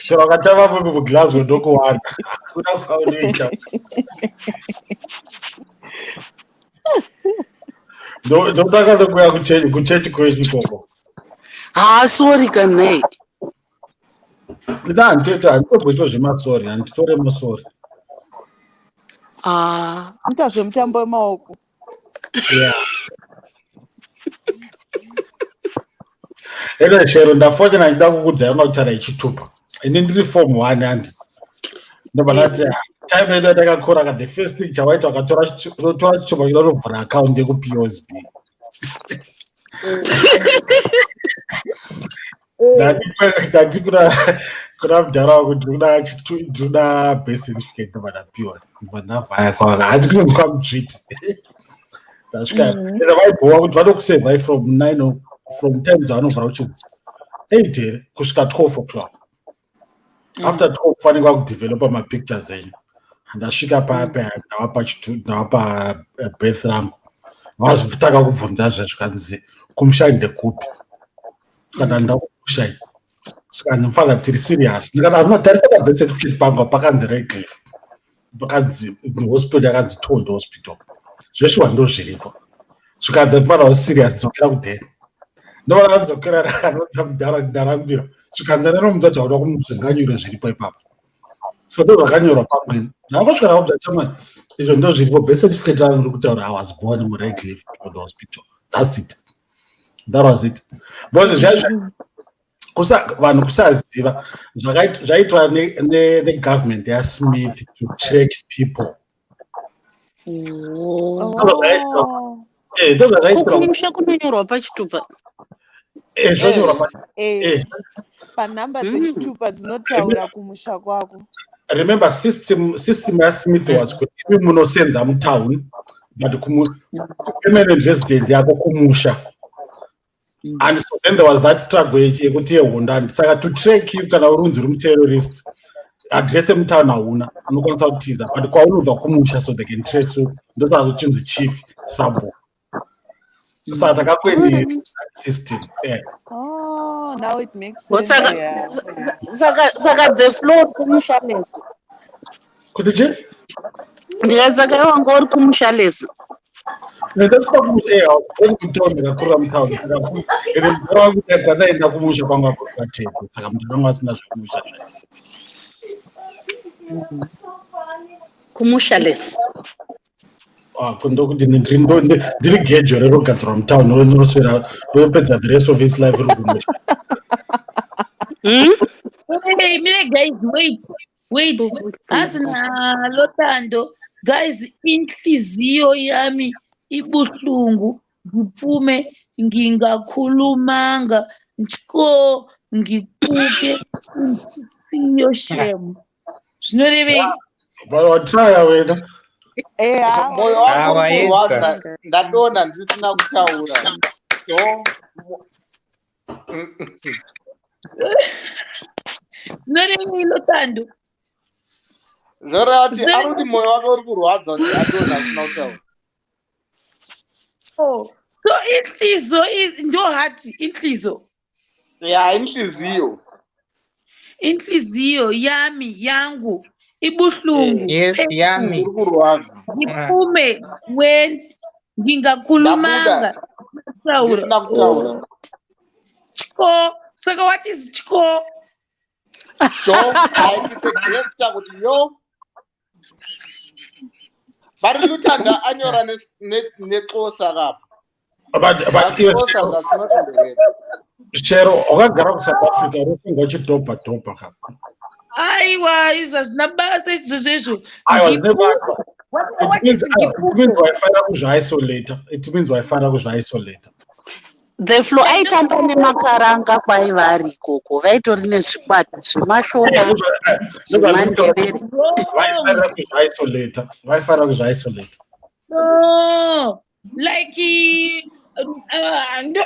Chero wakatama mupi kuGlasgow, ndokuwana kuda kwaunoita. Ndotanga ndokuya kuchechi kwenyu ikoko. Ha, sorry kanei. Ina handitoita, handitomboita zvemasori, handitore masori. Ah. Ita zvemutambo wemaoko. Yeah. Ene Shero, ndafona ndichida kukuudza yanga kutaura ichitupa. Ini ndiri form one, handi ndobva ndati, ah, time yedu yatakakura ka, the first thing chawaita wakatora unotora chitupa chida kutovhura account yekuPOSB. Ndati kuna mudhara wangu, ndikuda birth certificate. Ndobva ndapiwa, ndobva ndavhaya kwaka, handi kunonzi kwamudzviti. Ndasvika, ende vaibhowa kuti vanokusevhai from 9 from time dzavanovhura, uchinzi 8 here kusvika 12 o'clock. After 12 fanenge vakudevelopa mapictures enyu. Ndasvika paya paya, ndavapa ndavapa birth rangu. Vazotanga kubvunza zvezvikanzi, "Kumusha ndekupi?" Saka ndakumusha, saka mfana, tiri serious. Ndikati, "Hazvinotarisa pabirth certificate pangu, pakanzi Redcliffe, pakanzi hospital yakanzi Todd Hospital, zveshuwa ndo zviripo." Zvikanzi, "Mfana, userious, dzokera kudheni." Ndovana vadzokera, rakanodza mudhara, ndarambira. Zvikanzi, "Ndanomudza chauda kumuzvinganyure zviripo ipapo." So ndo zvakanyorwa pamweni. Ndangosvika ndakubva, "Chama, izvo ndo zviripo, birth certificate rangu riri kutaura I was born muRedcliffe Todd Hospital." That's it, that was it, because zvazvo vanhu kusaziva zvaitwa negovernment yaSmith to track people. Ndo zvakaitwa. Kumusha kunonyorwa pachitupa? Zvonyorwa. Panhamba dzechitupa dzinotaura kumusha kwako. Remember, system yaSmith was kuti imi munosenza mutown, but permanent resident yako kumusha. And so then there was that struggle yekuti yehondo. Saka to track you, kana uri unzi uri muterrorist, address yemutown hauna, unokwanisa kutiza, but kwaunobva kumusha, so they can trace you. Ndosaka zvichinzi chief, sabo. Saka takakweni system, yeah. Oh, now it makes sense. Saka saka the floor kumushalesi? Kuti chi? Ndikati, saka iwe wanga uri kumushalesi? Ndasvika kumusha, mutown, ndakakurira mutown. Ende mudhara wangu kwandaenda kumusha kwanga kwatete, saka mudhara wangu asina zvekumusha. Kumushalesi. Ndokuti ndiri gejo rerogadzirwa mutown, rinoswera ropedza the rest of his life riri kumusha. Hey, mire guys, wait, wait. Athi nalothando, guys, inhliziyo yami ibuhlungu, ngiphume ngingakhulumanga ntko, ngikuke inhliziyo, shem. Zvinorevei? Watraya wena. Mwoyo wangu uri kurwadza, ndadonha ndisina kutaura. So Zvinorevei, Lotando? Zvoreva kuti ari kuti mwoyo wake uri kurwadza kuti adonha asina kutaura. Oh, so inhliziyo is ndo heart, inhliziyo. Ya, inhliziyo. Inhliziyo yami, yangu, ibuhlungu. Yes, yami. Uri kurwadza. Ngiphume when ngingakhulumanga. Ndisina kutaura. Chiko, saka what is chiko? Jo, it's a gesture kuti yo. But Luthanda anyora nexosa kapa. But Xhosa, that's not Ndebele. Chero wakagara kuSouth Africa, unofunga uchidhobha dhobha kapa. Aiwa, izvo hazvina basa izvozvo izvo. Aiwa, zvine basa. It means waifanira kuzviisolata. It means waifanira kuzviisolata. The Flow aitamba nemakaranga kwaiva ari ikoko, vaitori nezvikwata zvemashona, zvemandebere. Vaifanira kuzviisolata, vaifanira kuzviisolata. No, like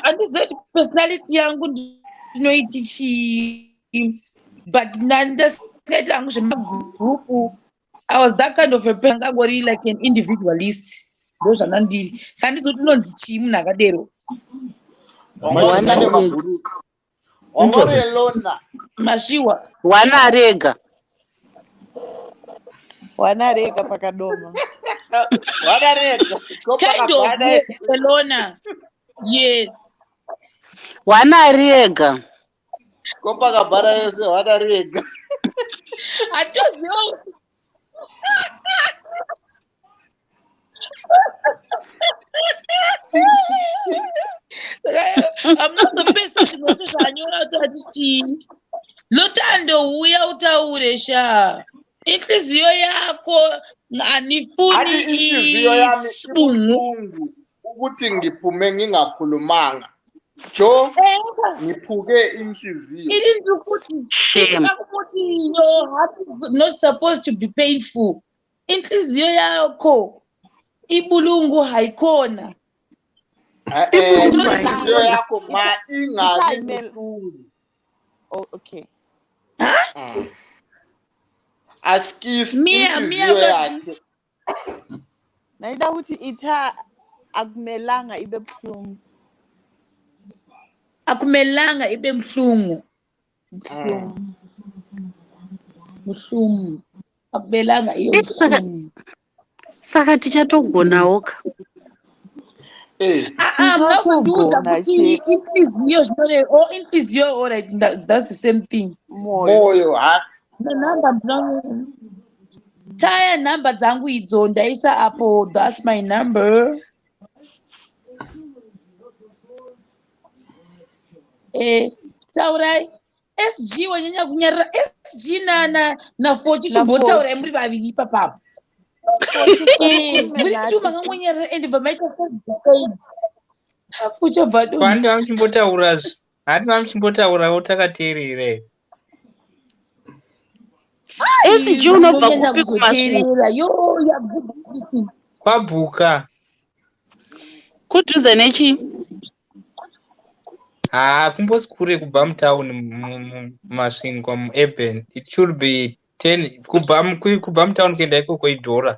handizivi kuti personality yangu ndinoiti chii, but ndasikaita hangu zvemagrupu. I was that kind of a person, angangori like an individualist, ndo zvandandiri. Saka handizivi kuti unonzi chii munhu akadero. Wangori alone. Masviwa. Wana rega. Wana rega pakadoma. Wana rega. Kind of alone, yes. Wana rega. Kopakabhara yese, wana rega. Hatoziva. Hamunozopesa zvinhu zvacho zvanyora kuti ati chii. Lotando, uya utaure sha. Inhliziyo yako anifuni. Athi inhliziyo yami isibungu. Ibuhlungu ukuthi ngiphume ngingakhulumanga. Jo, ngiphuke inhliziyo. Ini ndiri kuti Shame. kuti your heart is not supposed to be painful. Inhliziyo yakho ibulungu hayikhona. Inhliziyo yakho ma ingabi buhlungu. Oh, okay. Askisi Mia, Mia, inhliziyo but yakhe. Ndaida kuti itha akumelanga ibe buhlungu. Akumelanga ibe mhlungu. Buhlungu. Buhlungu. Akumelanga ibe Eh, saka buhlungu. Saka tichatogonawo ka. Ah, ah, munozondiudza Tinotogona kuti chete. inhliziyo zvinore or inhliziyo alright, that's the same thing. Moyo. Moyo, heart. Nenhamba ndino taya nhamba dzangu idzo ndaisa apo, that's my number. Eh, taurai SG wanyanya kunyarara SG na na na 40 chimbotaurai Na muri vaviri ipapapo. 40 Eh, sakhulume muri nathi. two makangonyarara and bva maita side by side. Uchabva donha. Kwani vamuchimbotaura hati vamuchimbotaurawo takateerera here? SG unobva Munonyanya kupi kuMasvingo? kuzoteerera. Yo, ya good listen. Kwabhuka. Kudhuze nechii? Haa, kumbosi kure kubva mutauni muMasvingo muurban. It should be 10 kubva kubva mutauni kuenda ikoko idhora.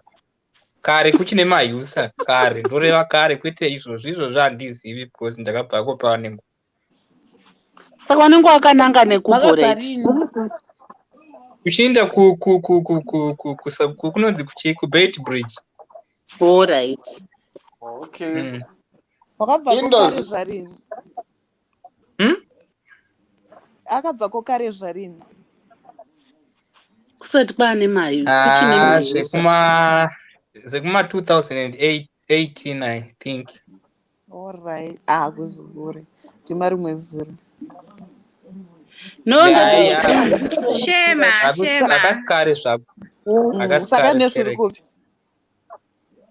Kare kuchine mahusa kare, ndoreva kare kwete izvozvi. Izvozvi handizivi because ndakabvako pane nguva. Saka unenge wakananga Makabva nekuporeti. rini? Uchienda ku ku ku ku ku ku ku kunonzi kuchii kuBeitbridge. Alright. Okay. Wakabva kokare Indoors. zvarini? Hmm? Akabva kokare zvarini? Kusati kwaane mayu, kuchine Ah, mahusa. zvekuma 2018 I think. Alright. Ah, kuzukure. Ndima rimwe zuro. No, Yeah, yeah. ndatokuti Shema, Shema. Hakasi kare zvako. Hakasi Saka kare nezviri correct. kupi?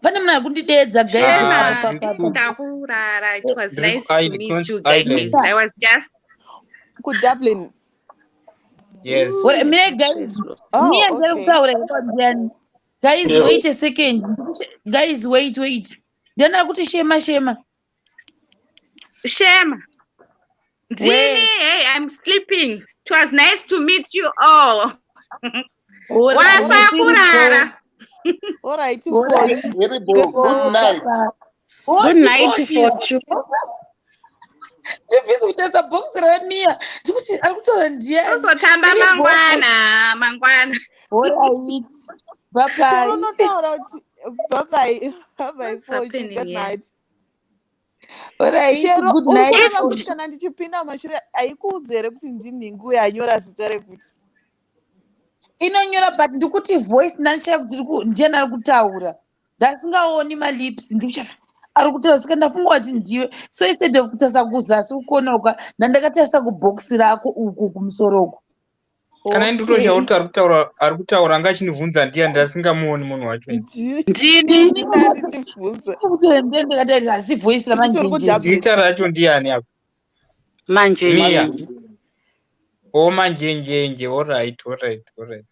Pane munhu ari kundideedza guys Shema, apa Ndiri pa pa ku ndakurara. It was ndiri nice to kuIreland, meet kunonzi you guys. Ireland. I was just KuDublin. Yes. Ora, mire guys, Oh, Mia ndari okay. kutaura here ndiani? Guys, Yeah. wait a second. Guys, wait, wait. Ndiani ari kuti shema shema? Shema. Ndini, Where? hey, I'm sleeping. It was nice to meet you all. Ora, Alright, Wasakurara. Alright, ora. Forty. Very Good good. Good night. night. Good Oti night, oti. Fortune. Ndibvisi kutarisa bhokisi raMia. Ndikuti ari kutaura ndiani? Tozotamba Riri bhokisi. mangwana, mangwana. Alright. Bye Shero bye. unotaura kuti bye bye, bye bye What's Forty. happening Good here? night. Alright, Shero good uri night. kureva If kuti kana ndichipinda mumashure haikuudzi here kuti ndinhingu yanyora zita rekuti Inonyora but ndikuti voice ndandishaya kuti ndiani ari kutaura. Ndasingaoni malips ndikuchata ari kutaura saka ndafunga kuti ndiwe. So instead of kutarisa kuzasi kukonoka ndandakatarisa kubhokisi rako uku kumusoro uku. Kana nditoshaura okay kuti ari kutaura anga achinibvunza ndiani ndasingamuoni munhu wacho. ndini ndini ndini ndichibvunza Kuti ndiye ndakatarisa asi voice ndichiri ramanjenjezi. kuDublin. Zita racho ndiani apa? Mia. manjenjenje. O manjenjenje. Alright, alright, alright.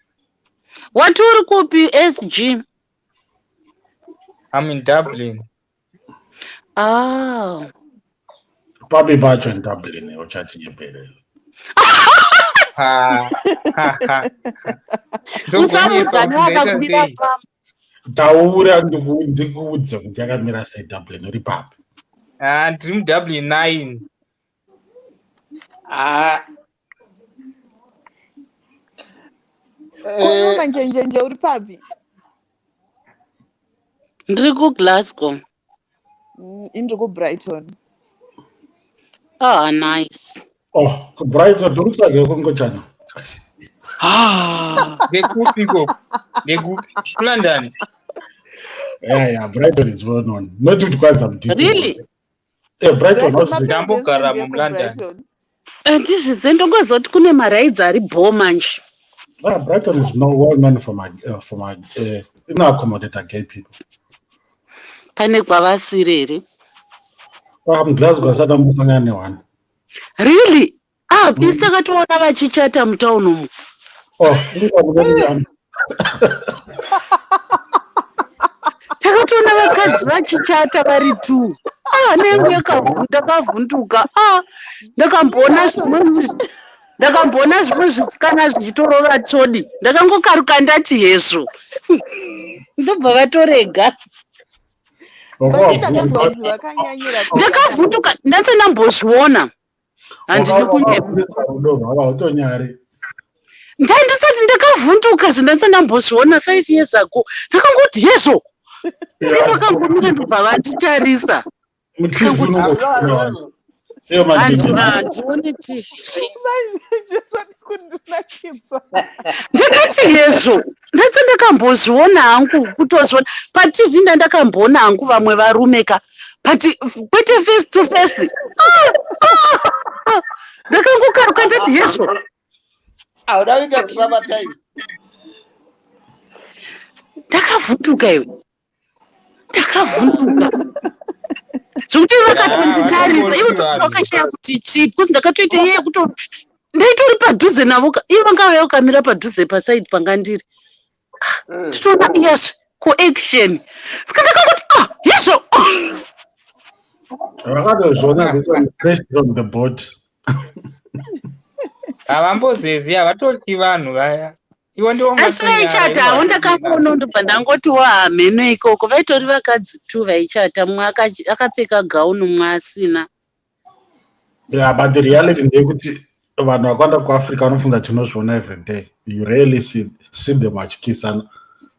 Wati uri kupi SG? I'm in Dublin. Ah. Papi pacho in Dublin, uchatinyepere. Ha ha ha. Ndogonyepa Usamudzani kuti ndaita wakakwira sei? pa Taura ndikuudze kuti yakamira sei Dublin uri papi. Ah, ndiri muDublin 9. Ah, Ko iwe eh, manjenjenje uri papi? ndiri kuGlasgow. Indiri kuBrighton. Ah, nice. Oh, kuBrighton uri kutsvaga kungochana. Ah. Ndekupi ikoko? Ndekupi? KuLondon. Yeah, Brighton is well known. Not kuti kwanza mudhiti. Really? Yeah, Brighton Brighton hausi mapenzi ese Ndambogaramo ndiye muLondon. kuBrighton. Handizvizive ndongozoti kune maraidzi ari bho manje. Yeah, Brighton is no well known for my inoaccommodate gay people. Pane kwavasiri here? Ah, muGlasgow asati ambosangana neone. Really? Ah, isi takatoona vachichata mutauni umu. Oh, inga Takatoona vakadzi vachichata vari two. Ah, nengu ndakavhunduka. Ah, ndakamboona zvimweni Ndakamboona zvimwe zvisikana zvichitorova tsvodi, ndakangokaruka ndati hezvo, ndobva vatorega. Ndakanzwa kunzi vakanyanyira. Ndakavhunduka, ndati ndambozviona, handidi kunyepa. Rudo rwava utonyari. Ndandisati ndakavhunduka zvindati ndambozviona 5 years ago. Ndakangoti hezvo, saka vakangomira, ndobva vanditarisa. MuTV unongozviona iyo mandindi. Handione TV zve. Manje kundinakidza. Ndakati hezvo, ndati ndakambozviona hangu, kutozviona paTV, ndandakamboona hangu vamwe varume ka, but kwete face to face. Ah, ah, ah. Ndakangokaruka ndati hezvo. Hauda kuita traumatize. Ndakavhunduka iwe, ndakavhunduka zvokuti vakatonditarisa ivo tofunga vakashaya kuti chii, because ndakatoita iye yekuto ndaitori padhuze navo ka, ivo vanga vauya kukamira padhuze paside panga ndiri, tichiona iyazve coaction. Saka ndakangoti, "Ah, hezvo." Vakatozviona, this one fresh from the boat. Havambozezi, havatotyi vanhu vaya. Iwo ndiwo. Asi vaichata havo, ndakangoona, ndobva ndangotiwo hamheno ikoko. Vaitori vakadzi tu vaichata, mumwe akapfeka gauni, mumwe asina. Yeah, but the reality ndeyekuti vanhu vakawanda kuAfrica vanofunga tinozviona every day. You rarely see them vachikisana.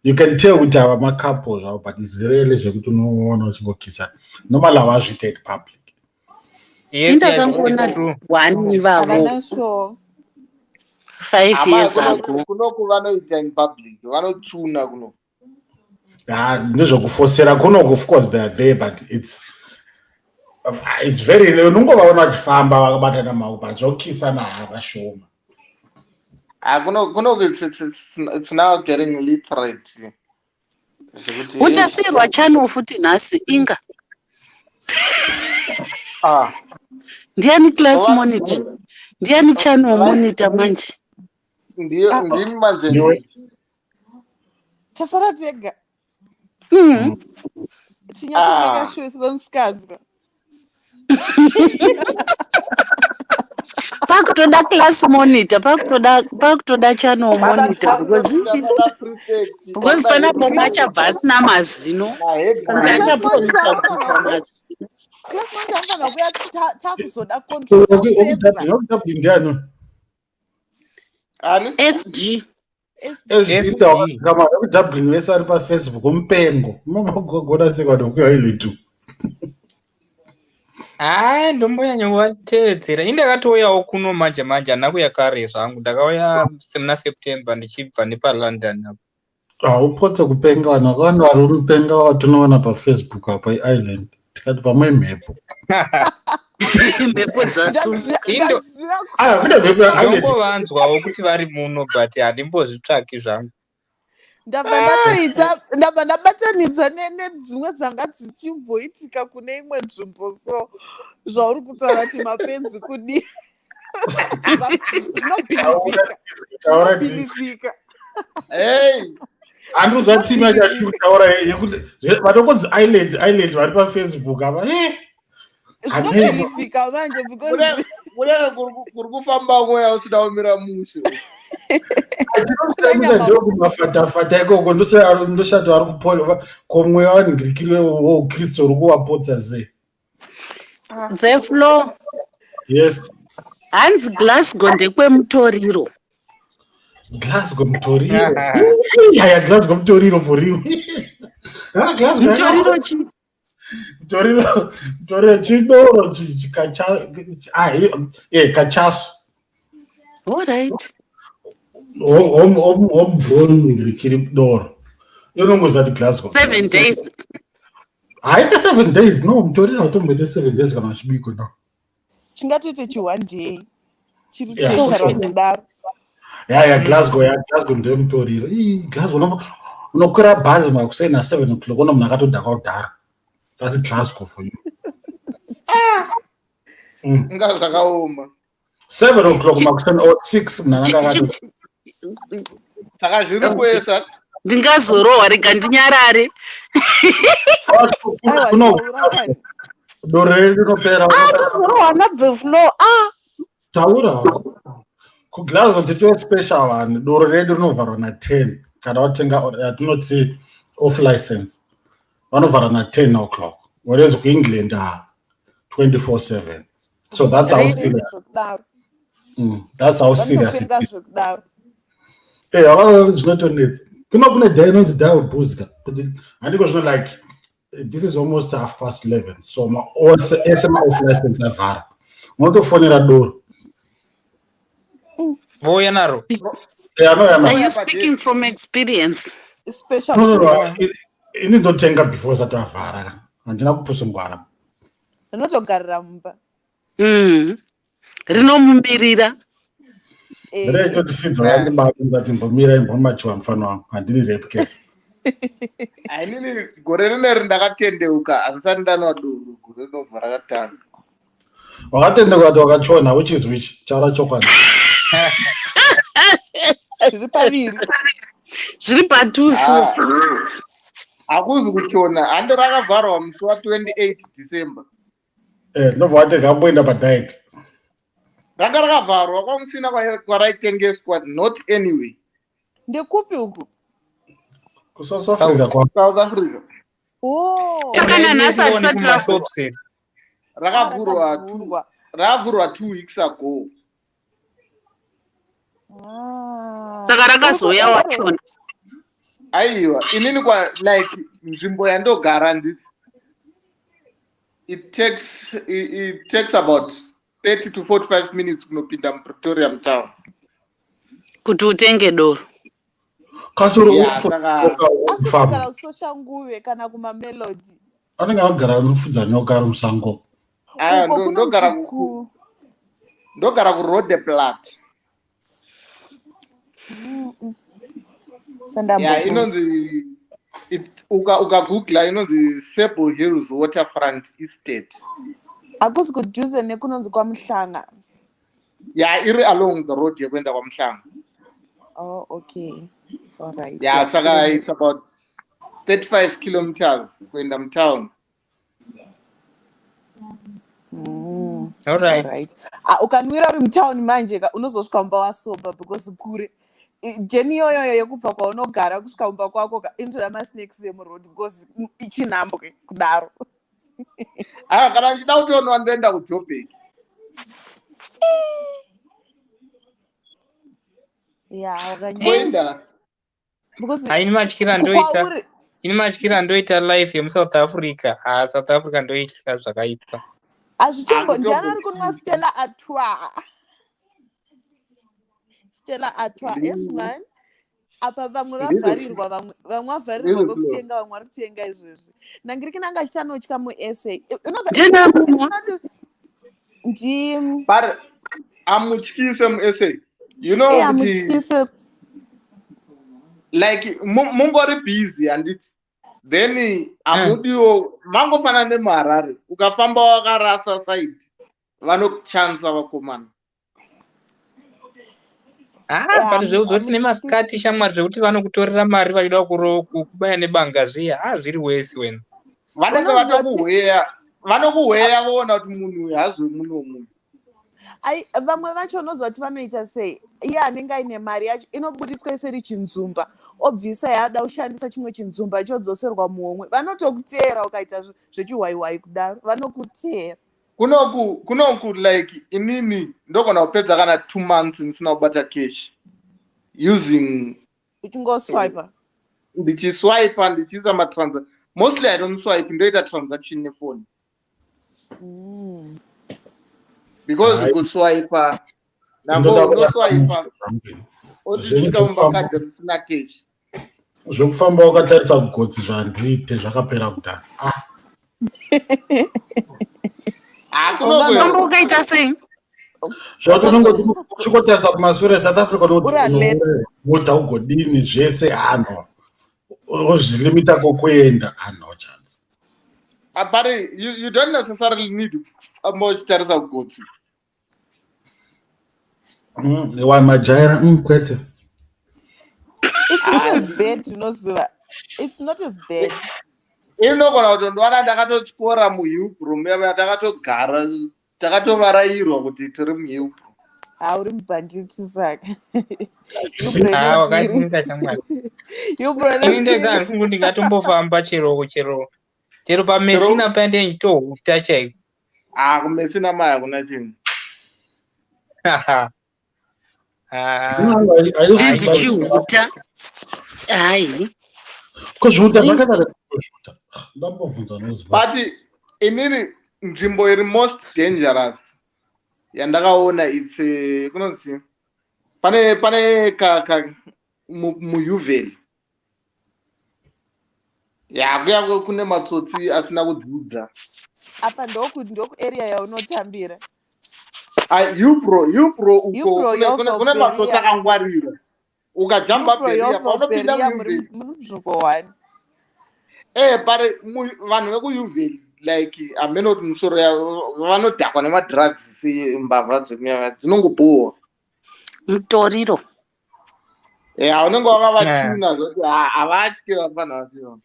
You can tell kuti ava macouple zvavo, but it's rarely zvekuti unoona vachingokisana. Normally havazviite in public. Indakangoona one ivavo. Havana show. 5 years ago. Kunoku vanoita in public, vanotsuna kuno. Ah, ndezvekufosera kunoku. Of course they are there, but it's very, unongovaona vachifamba vakabatana maoko, but zvokisana havashoma. Ah, kunoku it's now getting literate zvekuti Uchasiyirwa channel futi nhasi inga. Ah. Ndiani class monitor? Ndiani channel monitor manje? Ndiyo, ndimi manje. Ndiwe. Tasara tega. Tinyatsomeka Ah. sure sikonisikanzwa. Pakutoda class monitor, pakutoda channel monitor, because panapo mumwe achabva asina mazino, kana kuti achabva kubviswa mazino. Class monitor anofanira kuuya takuzoda control, takupedza. Wekudublin ndiani? Ani? SG. Kama wekuDublin vese ari paFacebook mupengo, unogona sei vanhu vekuIreland? Hai, ndombonyanya kuvatevedzera. Ini ndakatouyawo kuno manje manje, handina kuuya kare zvangu. Ndakauya muna September ndichibva nepaLondon apo. Haupotse kupenga, vanhu vakawanda vari mupenga watinoona paFacebook apa iIreland, tikati pamwe mhepo. Mhepo dzasumuka. Aya, kune mhepo yeIreland. Ndongovanzwawo kuti vari muno, but handimbozvitsvaki zvangu. Ndabva ndatoita, ndabva ndabatanidza nedzimwe dzanga dzichimboitika kune imwe nzvimbo. So zvauri kutaura kuti mapenzi kudii, zvinobhilivhika. Taura. Zvinobhilivhika. Hey. Handikuziva timu yacho yatiri kutaura yekuti vatokonzi Island Island vari paFacebook apa. Zvinobhilivhika manje because Kunenge kuri kufamba mweya usina kumira mushe. Ndokumafatafata ikoko, ndoshati vari kupona ko mweya wanhingirikiri woukristu uri kuvapotsa sei? The floor. Yes. Hanzi Glasgow ndekwemutoriro. Glasgow mutoriro? Yaya, Glasgow mutoriro for real. Ah, Glasgow. Mutoriro chi? Mutoriro, mutoriro chidoro kachasu. Allright. Homegrown ngirikiri doro inongozati Glasgow. 7 days. Haisi 7 days, no. Mutoriro hautomboite 7 days kana uchibiko, no. Chingatoite chi one day chiri dangerous kudaro. Ya, Glasgow, ya, Glasgow ndemutoriro. Ii, Glasgow unokwira bhazi makuseni na7 o'clock, uno munhu akatodhaka kudhara. That's Glasgow for you. Inga zvakaoma. 7 o'clock makuseni or 6, munhu anenge akato Saka zviri kuesa. Ndingazorohwa, rega ndinyarare. Aiwa. Kuno Taura kani. Doro redu rinopera. Ah, ndozorohwa nabveflow, ah. Taura. KuGlasgow titove special vanhu. Doro redu rinovharwa na10 kana watenga yatinoti off license. Vanovhara na10 o'clock. Whereas kuEngland, 24/7. So that's how Really? serious. Zvekudaro. That's how serious it Vanopenga is. zvekudaro. Eh, havana, zvinotonetsa. Kune day inonzi day booze kuti handiko zvino, like this is almost half past 11, so ose ese ma-off license avhara, unotofonera doro. Vouya naro. Eh, anouya Are naro. you speaking from experience? Special. No, ini ndotenga before sati avhara, handina kupusungwara. Rinotogarira mumba. Rinomumirira. Eh. Ndereitotifidza vandibata ndati mbomira, imbomachiwa mufano wangu, handini rape case. Ainini gore rineri ndakatendeuka, handisati ndanwa doro gore rinobva rakatanga. Wakatendeuka kuti wakachona, which is which? Chaura chokwadi. Zviri paviri. Zviri patufu. Ah, hakuzi kuchona, hando rakavharwa musi wa28 December. Eh, ndobva wati kamboenda padiet. Ranga rakavharwa kwamusina kwaraitengeswa, not anyway. Ndekupi uku? KuSouth Africa kwa. South Africa. Oh. Saka nanhasi hasisati ravhurwa? Kumashops here. Rakavhurwa rakavhurwa 2 weeks ago. Ah. Saka rakazouya Uri wachona? Aiwa, inini kwa like nzvimbo yandogara nditi it takes about 30 to 45 minutes kunopinda muPretoria mutown kuti utenge doro. Kasoro. Yeah, saka Asi kugara kuSoshanguve kana kuMamelodi? Anenge agara anofudza nyoka ari musango. Aya, Uko ndogara kunonzi ndogara kuRoodeplaat. Sandambobvunza. Yeah, inonzi ukagoogla inonzi Sable Hills Waterfront Estate. Hakusi kudhuze nekunonzi kwaMuhlanga? Yeah, iri along the road yekuenda kwaMuhlanga. Oh, okay, alright. Yeah, saka it's about 35 kilometers kuenda mutown. Alright. Alright. Ah, ukanwira uri mutauni manje ka, unozosvika mumba wasoba because kure. Journey iyoyoyo yekubva kwaunogara kusvika mumba kwako ka, inotoda masnacks emuroad because ichinhambwe kudaro. Ah, kana ndichida kutonwa ndoenda kuJoburg. Ya, wakanyanya. Ndoenda. Because Haini matyira ndoita kwauri ini matyira ndoita life yemuSouth Africa. Ha, South Africa ndoitya zvakaipa. Hazvichombo ndiani Hakutombo ari kunwa Stella Artois? Stella Artois, yes man. Apa vamwe vavharirwa, vamwe vavharirwa Ndizvo. kwekutenga, vamwe vari kutenga izvezvi. Nangirikina anga achichanotya muSA. Ndinamumwa. Ndi But amutyise muSA, you know Eh, kuti amutyise. Like mungori busy handiti, then hamudiwo mangofanana nemuHarare, ukafamba wakarasa side vanokuchanza vakomana. Ah, Eh, but zveuzoti amutyise. nemasikati shamwari, zvekuti vanokutorera mari vachida kukubaya nebanga zviya, ah, zviri wesi wena. Vanenge Unoziva kuti vatokuhweya, vanokuhweya voona kuti munhu uyu hazi wemuno munhu. Ai, vamwe vacho unoziva kuti vanoita sei? Iye anenge aine mari yacho inobuditswa isiri chinzumba, obvisa yaada kushandisa, chimwe chinzumba chodzoserwa muhomwe. Vanotokuteera ukaita zvechihwaiwai kudaro, vanokuteera. Kunoku like inini ndogona kupedza kana 2 months ndisina kubata cash using Uchingoswipa. Ndichiswipa, ndichiisa matransa. Mostly I don't swipe, ndoita transaction nefoni because Hai. kuswipa nako Ndoda unoswipa kuda otisvika mumba kadhi risina cash. Zvekufamba wakatarisa kugotsi zvandiite zvakapera kudhara, ah. Hakunoku Famba ukaita sei? Zvekuti unongoti uchingotarisa kumasure, South Africa, Uri alert. mota ugodini zvese ano ozvilimita kokuenda, ano chance. But you don't necessarily need kufamba uchitarisa kugotsi. Wamajaira, kwete. It's not as bad, unoziva, it's not as bad. Inogona kutondiwana ndakatotyora muHillbrow yava, takatogara takatovarairwa kuti tiri muHillbrow. Hauri mubhanditi saka. Ah, wakasimika shamwari. Ini ndega handifungi kuti ndingatombofamba chero chero chero pamesina paya ndiye ndichitohuta chaiko. Ah, kumesina maya hakuna chinhu. Ah, Ndichihuta. Hai. Ko zvihuta zvakadaro zvihuta. Ndambobvunza noziva. But inini nzvimbo iri most dangerous yandakaona its kunonzi pane ka ka muUvel ya kuya kune matsotsi asina kudzidza. Apa ndoku area yaunotambira. Upro uko kune matsotsi akangwarira. Ukajamba beria paunopinda muUvel muri one. Pare vanhu vekuUvel like hameno kuti musoro yavo vanodhakwa nemadrugs sembavha dzekunyama dzinongobhowa. Mutoriro. Ya unenge wakavachuna zvoti havatye vafana vacho.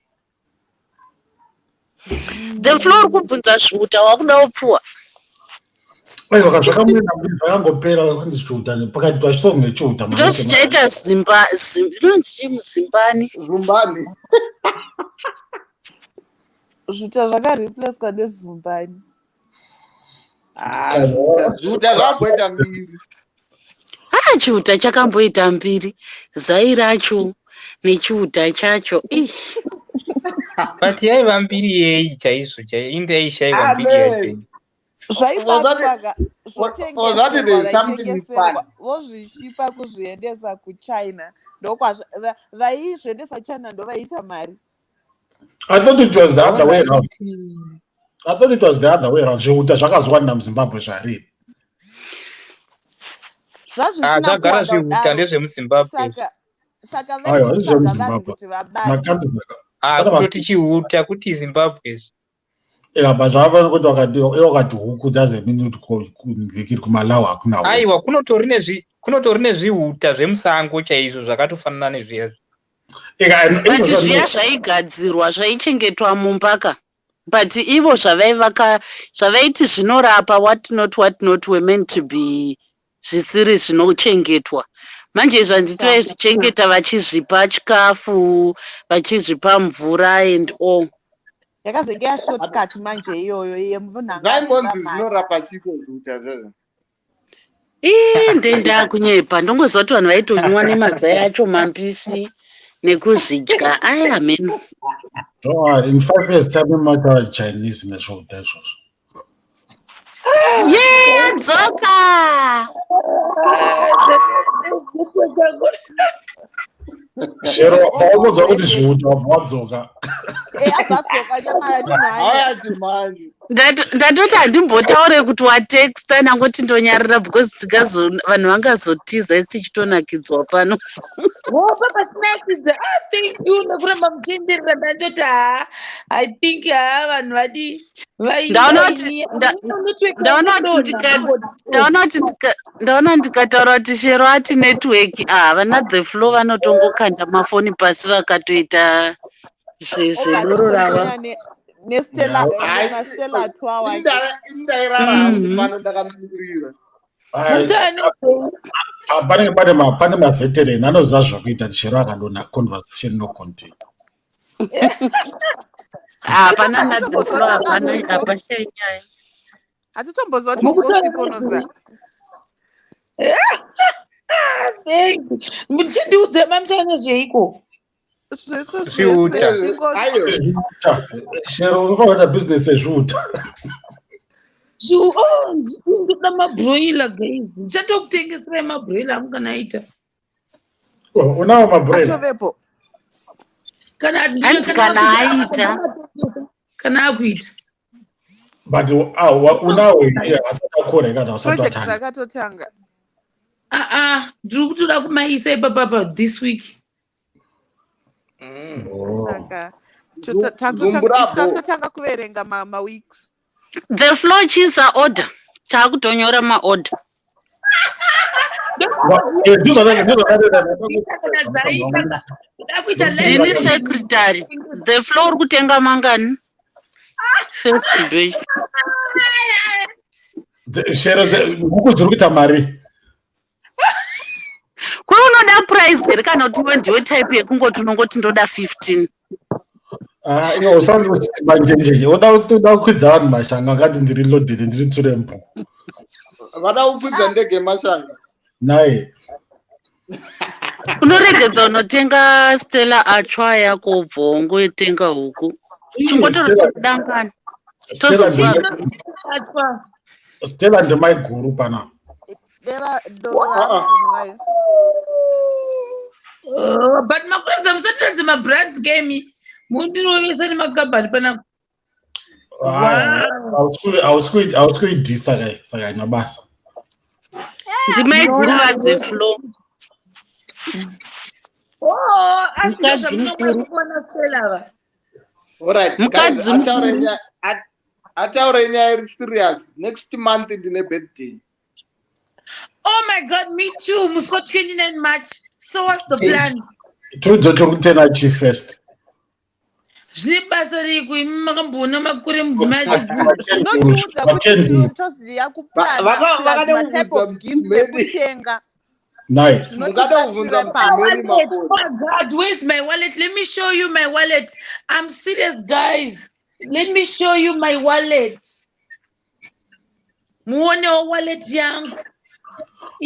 The floor kubvunza zviuta wakuda kupfuwa. Aiwa zvakamuenda mbiri zvakangopera kwanzi chiuta pakati pachisonge nechiuta. Ndozvichaita zimba inonzi chii muzimbani? Zumbani. Zviuta zvakareplacwa nezumbani. Zviuta zvamboita mbiri. Ah, chiuta chakamboita mbiri. Zai racho nechiuta chacho. Ish. But yaiva mbiri yei chaizvo chaiyo inde yaishaiwa mbiri yacho. Zvaibatwa zvotengeserwa vozvishipa kuzviendesa kuChina. Ndokwazvo vaizviendesa kuChina ndovaiita mari. I thought it was the other way around. I thought it was the other way around. Zvihuta zvakazwanira muZimbabwe zvariri. Zvagara zvihuta ndezvemuZimbabwe. Saka vaitsvaga vanhu kuti vabate. Kutoti chihuta kuti Zimbabwe. Yeah, but zvakafanira kuti wakati huku doesn't mean kuti kuMalawi hakuna huku. Aiwa kunotori nezvihuta zvemusango chaizvo zvakatofanana nezviya. But zviya zvaigadzirwa zvaichengetwa mumbaka. But ivo zvavaivaka zvavaiti zvinorapa what not what not were meant to be zvisiri zvinochengetwa. Manje izvo handiti vaizvichengeta vachizvipa chikafu, vachizvipa mvura and all. Yakazenge yashortcut manje iyoyo yemunhu Zvaimbonzi zvinorapa chiko zviuta zvazvo. Ii ndenda kunyepa ndongoziva kuti vanhu vaitonywa nemazai acho mambishi nekuzvidya aya meno. Don't worry, in 5 years time mataura Chinese nezvihuta izvozvo. Ye dzoka. Shero paunozwa kuti zvihuta wabva wadzoka. Abva adzoka. Ndatoti handimbotaure kuti watexta nangoti ndonyarira because vanhu vangazotiza isi tichitonakidzwa pano. Papa sinakidza. Ah, thank you nekuramba muchienderera. Ndandoti ha, I think ha vanhu vadi Ndaona ndikataura kuti Shero ati network, ah, vana The Flow vanotongokanda mafoni pasi vakatoita zvedoro rava. Nestella twa. Indairara pano ndakamirira. Panenge pane maveteran anoziva zvakuita kuti Shero akadonha conversation no continue. Hapana na The Flow, hapana hapashai nyaya. Hatitomboziva kuti ungosiponoza. Thank you. Muchindiudze mamuchanya zveiko? Zvese. Zviuta. Zviuta. Shero unofanira kuita business yezviuta. Ndoda mabroiler guys. Ndichatokutengeserai mabroiler angu kana aita. Unawo mabroiler? Atovepo. Kana Hanzi kana aita. Kana akuita. But unawo here asati akura kana usati Project watanga? rakatotanga. Ah, ndiri kutoda kumaisa ipapapa this week. Saka Zumburabo. tatotanga kuverenga maweeks. The Flow chisa order. Taakutonyora maorder. Kana dzaita kuda kuita live. Ndini secretary. The Flow uri kutenga mangani? First day. Shero huku dziri kuita mari. size here kana kuti iwe ndiwe type yekungoti unongoti ndoda 15? Ah, iwe usati manjenjenje uda kukwidza vanhu mashanga akati ndiri loaded, ndiri tsure mbuku. Vada kukwidza ndege mashanga. Naye. Unoregedza unotenga Stella Achwa yako ubva wangotenga huku. Chingotodangana. Achwa. Stella ndemaiguru pana. Dera doro rayo. Oh, but makuratidza musatiradze mabrands game mundirovesa nemakabhani panapa. Hausi kuidhisa kai, saka haina basa. Ndimaiguru vadzeflo. Oh, asi Mukadzi mukuru. ndozvamunokuona Stella ava. Alright, guys, Mukadzi ataure mukuru. Ataure nyaya iri serious. Next month ndine birthday. Oh my God, me too. Musi wa 29 March. So what's the plan? Tudzo chokutena chi first. Zvine basa rei imi makamboona makore mudzimai achibvunza? Zvinotiudza kuti Mackenzie. tinotoziva kuplana Vaka- plus vakada matype kubvunza of gifts Mary. ekutenga. Naye. Mungada kubvunza Zvinotibatsira kuti Mary papa. Wallet. Makore. Oh God, where's my wallet? Let me show you my wallet. I'm serious, guys. Let me show you my wallet. Muonewo wallet yangu.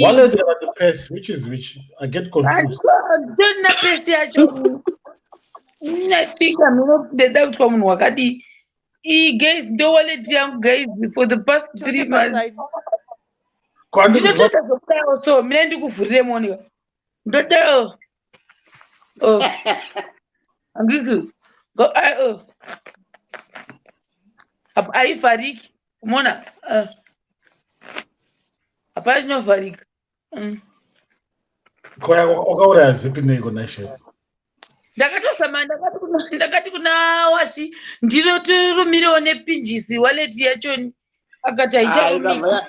Wallet kana the purse, which is which? I get confused. Nditorina pesi yacho. I think ndeda kutwa munhu wakadii. Iyi guys, ndo wallet yangu guys for the past 3 Toke months. paside. Kwandiri Ndinotoita zvekudawo so mina ndikuvhurire Monica. Ndodawo. Oh. Handiti. Go oh. Apa haivhariki. Mona. Hapana chinovharika. Koya wakauraya zipi neiko nashe? Ndakatozama ndakati kuna Washi ndinotorumirewo nepinjisi wallet yachoni akati Ah, haicharumiki. ikabva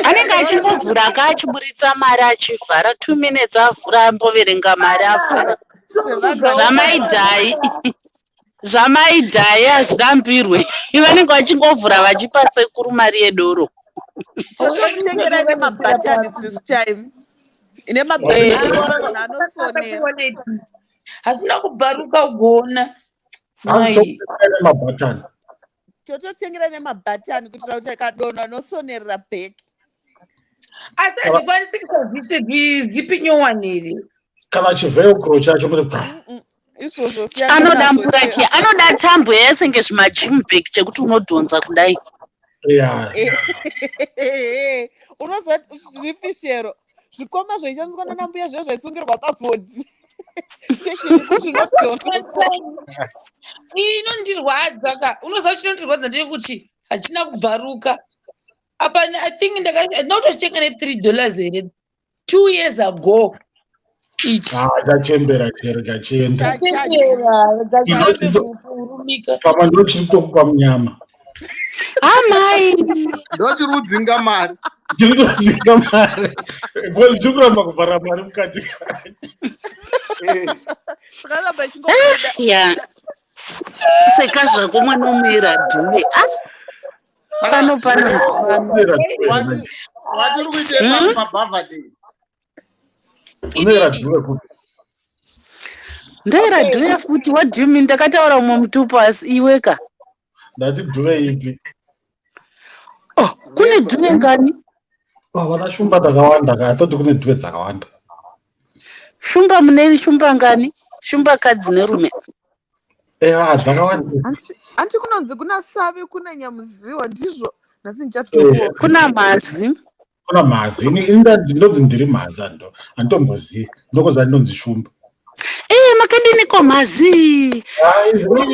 Anenge achingovhura ka achiburitsa mari achivhara 2 minutes avhura amboverenga mari avhura. Sevanhu Zvamaidhai. Zvamaidhai hazvirambirwe. Vanenge vachingovhura vachipa sekuru mari yedoro. Totokutengera nemabhatani this time. Nemabhatani munhu anosonera. Wallet. Hazvina kubvaruka ugoona. Mai. Mabhatani. Totokutengera nemabhatani kuitira kuti akadonha anosonerera bheki. Asi handikwanisi kuisa zipi nyowani here. Kana chivelcro chacho kuti bva. Izvozvo siyana nazvo Anodambura she. chi anoda tambo yese ngezvimagym bag chekuti unodhonza kudai. Yeah. Unoziva zvifishero zvikoma zvaishandiswa nanambuya zviya zvaisungirwa pabhodhi chechiri chinodhonza. Iyi inondirwadza ka. Unoziva chinondirwadza ndechekuti hachina kubvaruka. Apa I think ndakandina kutochitenga ne$3 here 2 years ago. Ichi. Ah, chachembera chero chachienda. Chachembera gachirambe kurumika. Pamwe ndo chiri kutokupa munyama. Amai. Ndochiri kudzinga mari. Chiri kudzinga mari. Because chiri kuramba kuvhara mari mukati. Chakaramba chingobuda. Ya. Seka zvako mwana umuyera dhuve. Ah. Pano panonzi pano. Watiri kuite pabhavhadhe. Unoera dhuve kupi? Ndoera dhuve futi. What do you mean? Ndakataura umwe mutupo asi iweka. Ndati dhuve ipi? Oh, kune dhuve ngani? Oh, vana shumba dzakawanda ka. I thought kune dhuve dzakawanda. Shumba mune shumba ngani? Shumba kadzi nerume. Eh, dzakawanda. Anti kunonzi kuna Savi kuna Nyamuziwa ndizvo nhasi ndichatokuwa. Kuna Mhazi. Kuna Mhazi. Ini ndinonzi ndiri Mhazi ando. Handitombozivi. Ndokuziva ndinonzi Shumba. Eh, makadini ko Mhazi? Hai,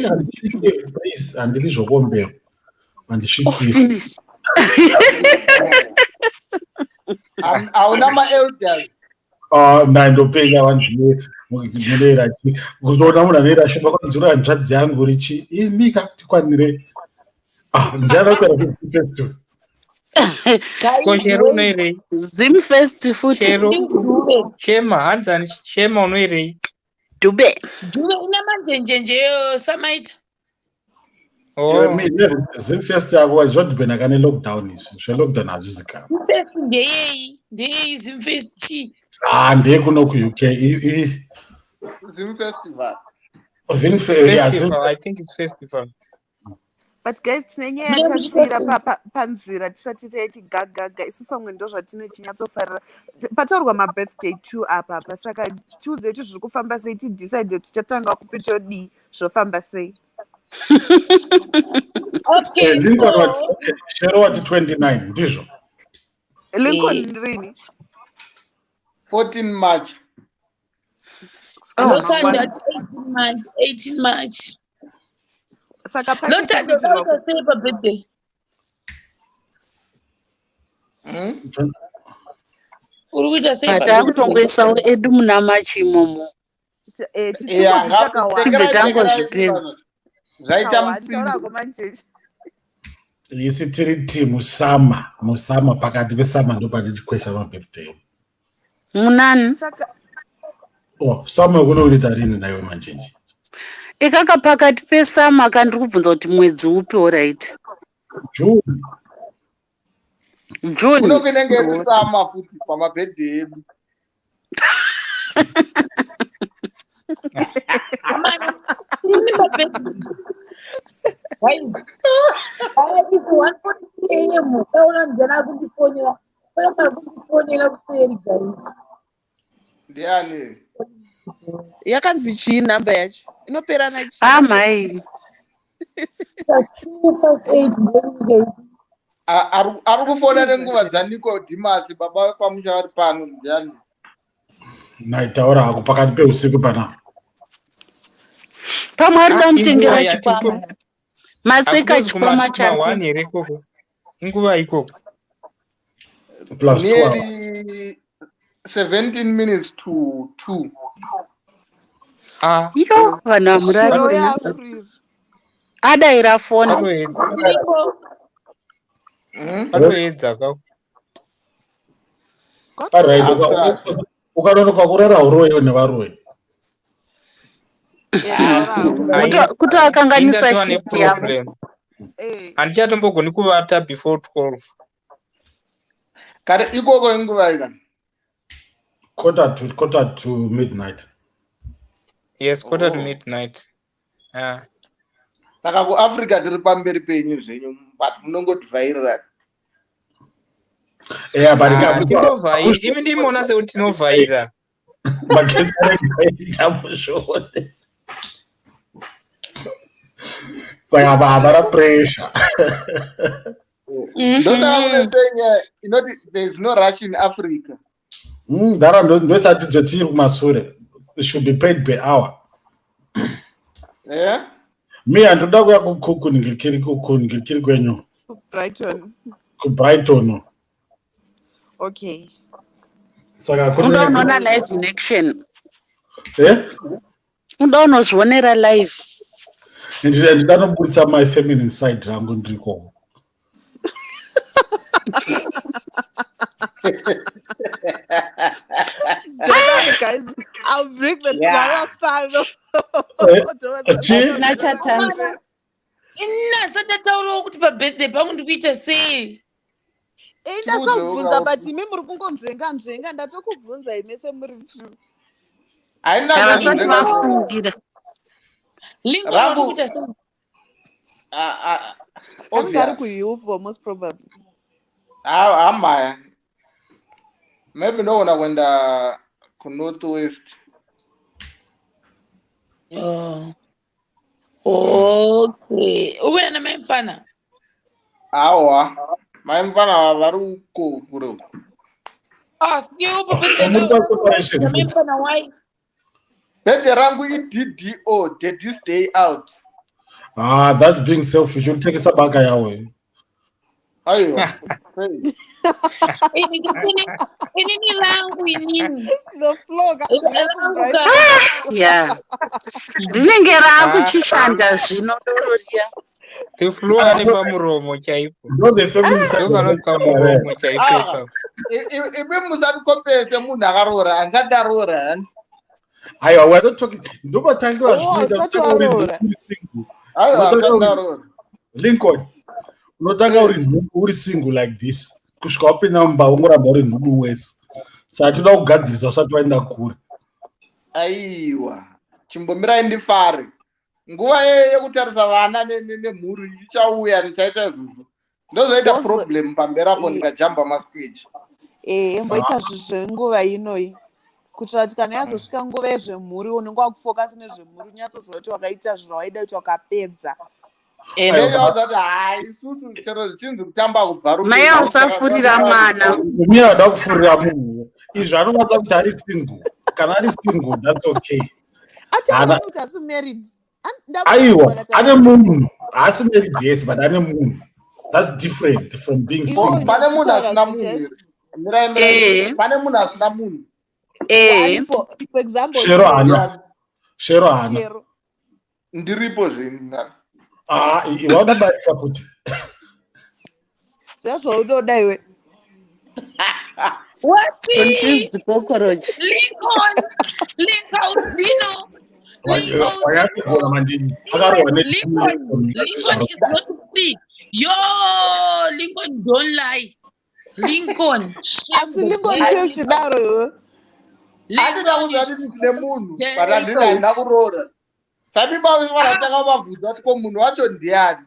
handisvikiri, please, handidi zvokuombera. Oh, Handisvikiri. finish. Hauna maelders. Ah, ndandopenga vanhu munoera chi. Kuzoona munhu anoera shumba kwanzi uri hanzvadzi yangu richi. Imika tikwanire. Ah, ndichada kuera festival. Ko Shero unoirei? Zimfest futi. Shero. Shema, hanzani Shema unoirei? Dube. Dhuve ina manjenjenje samaita. Oh. Zimfest yako zvodhibhena kane lockdown izvi. Zvelockdown hazvizikana. Zimfest ndeyei? Ndeyei Zimfest chii? Ah, ndeyekuno kuUK. Zim Festival. Festival, I think it's festival. But guys, tine nyaya Mune yatasiyira muchikosi. panzira tisati taiti gagaga. Isusu vamwe ndo zvatinochinyatsofarira. Pataurwa mabirthday two apa apa, saka tiudze kuti zviri kufamba sei, tidecide kuti tichatanga kupi, todii, zvofamba sei. Okay, Lincoln wati, so okay, Shero wati 29, ndizvo. Lincoln rini? 14 March. Oh, Lothando mangwana. ati 18 March, 18 March. Saka pati Lothando iri kuitirwa unoita sei pabirthday? Uri kuita sei But pabirthday? akutongoisawo edu muna Machi imomo. Yeah, titingozvitakawanda. Tibve tekerai tekerai tangozvipedza. zvaita Takawanda, mutsindo. taurako manjeji. Isi tiri ti musama, musama pakati pesama ndopane chikwesha mabirthday. Munani? Saka Oh, sama kunoita rini naiwe manjenji? Ikaka pakati pesama ka ndiri kubvunza kuti mwedzi upi, alright. June. June. Kuno kunenge iri sama futi pamabirthday edu. Amana, ini pabirthday. Guys, ah, it's 1:43 a.m. Taona ndiani ari kundifonera. Pane ari kundifonera kuseri, guys. Ndiani? Yakanzi chii namba yacho? Inopera nachii? Ah mai. Plus 258 ndeyinge. Ari kufona nenguva dzaNicodemus baba vepamusha vari pano ndiani? Naitaura hako pakati peusiku pana. Pamwe ari Ah, kuda inguva mutengera yatito chikwama. Maseka hakutozi chikwama chake. kuma1 here ikoko? Inguva ikoko. Plus 2 hours. Nearly 17 minutes to 2. Ah, Yo, vanhu hamurari Shero wena. yaafreeze. Adaira foni. atoedza. Iripo. Atoedza ka. Alright, Hakusati. ukanonoka kurara uroyi nevaroyi. Ah, Kutoakanganisa Indatova shift yavo. neproblem. Eh. Handichatombogoni kuvata before 12. Kare ikoko inguva ikani? Quarter to midnight. Yes, quarter to Oh. midnight. Ah. Saka kuAfrica tiri pamberi penyu zvenyu but munongotivhairira. Yeah, but Ah, tinovhaira. Imi ndimoona sekuti tinovhaira. magetsi anenge aita mushoni. Saka havana pressure. Ndosaka kune saying inoti there is no rush in Africa. Ndara ndosati dzotiri kumasure. It should be paid per hour. Eh? Me handoda kuya kukuningirikiri kwenyu Brighton. kuBrighton. Okay. Saka Unoda kune unoona live in action. eh? Unoda unozvionera live. Ndinoburitsa my feminine side rangu ndiri ikoko. Don't guys, I'll bring the Yeah. drama pano. Chi? Nachatanzi. Ini asati ataurawo kuti pabirthday pangu ndikuita sei. Ndasabvunza, but imi muri kungonzvenga nzvenga, ndatokubvunza imi semuri two. Haina Havasati zvezvinhu vafungira. Lincoln Rangu- uri kuita sei? Ah, ah, Anenge ari obvious. kuUFO most probably. Hamaya. Maybe ndogona kuenda kunorth west. Oh. Okay. Ukuenda namai mfana? Awa. Mai mfana vari uko kure uko. Ah, sikiwo pabirthday Muri paseparation namai futi. mfana why? Birthday rangu iDDO, Daddy's Day Out. Ah, that's being selfish. Unotekesa baka yawe. Aiwa. Hey. Inini langu inini. The floor Langu Brighton. ka. Yeah. Rinenge raakuchishanda zvino doro riya. The floor ane pamuromo chaipo. Ndo the feminine side. Ndo panonzi pamuromo chaipo Ah. ipapo. Imi musandikopese munhu akaroora, handisati ndaroora. Aiwa, we are not talking. Ndomatangira Oh, zvinoita usati kutanga uri waroora. nhubu uri single. Aiwa, Unotanga handisati uri ndaroora. Lincoln. Unotanga uri nhubu uri single like this. Kusvika wapinda mumba ungoramba uri nhubu wese. Saka toda kugadzirisa usati waenda kure. Aiwa, chimbomirai ndifare. Nguva yekutarisa vana nemhuri ichauya, ndichaita izvozvo. Ndozoita problem pamberi apo ndikajamba mastage. Mboita zvenguva inoyi kuitira kuti kana yazosvika nguva yezvemhuri unenge wakufocus nezvemhuri, unyatsoziva kuti wakaita zvawaida kuti wakapedza. Ndechaudza kuti hai, isusu chero zvichinzi kutamba kubva Mai, usafurira mwana. Umiya ada kufurira munhu izvo anokwanisa kuti ari single. Kana ari single, that's okay. Ataura kuti asi married. Aiwa, ane munhu. Haasi married, yes, but ane munhu. That's different from being single. Pane munhu asina munhu here? Mirai, mirai, pane munhu asina munhu? Eh. For example, Shero hana. Shero hana. Shero. Ndiripo zvenyu. Ah, iwe wadabarika futi. Sezvaunoda iwe. What? Confused cockroach. Lincoln, Lincoln Zino. Wakagona mandini akarohwa. Lincoln, Lincoln is not free. Yo, Lincoln, don't lie. Lincoln. Asi Lincoln sei uchidaro iwe? Handina kuziva kuti ndine munhu, but handina, handina kuroora. Sati vana takavabvunza kuti ko munhu wacho ndiani?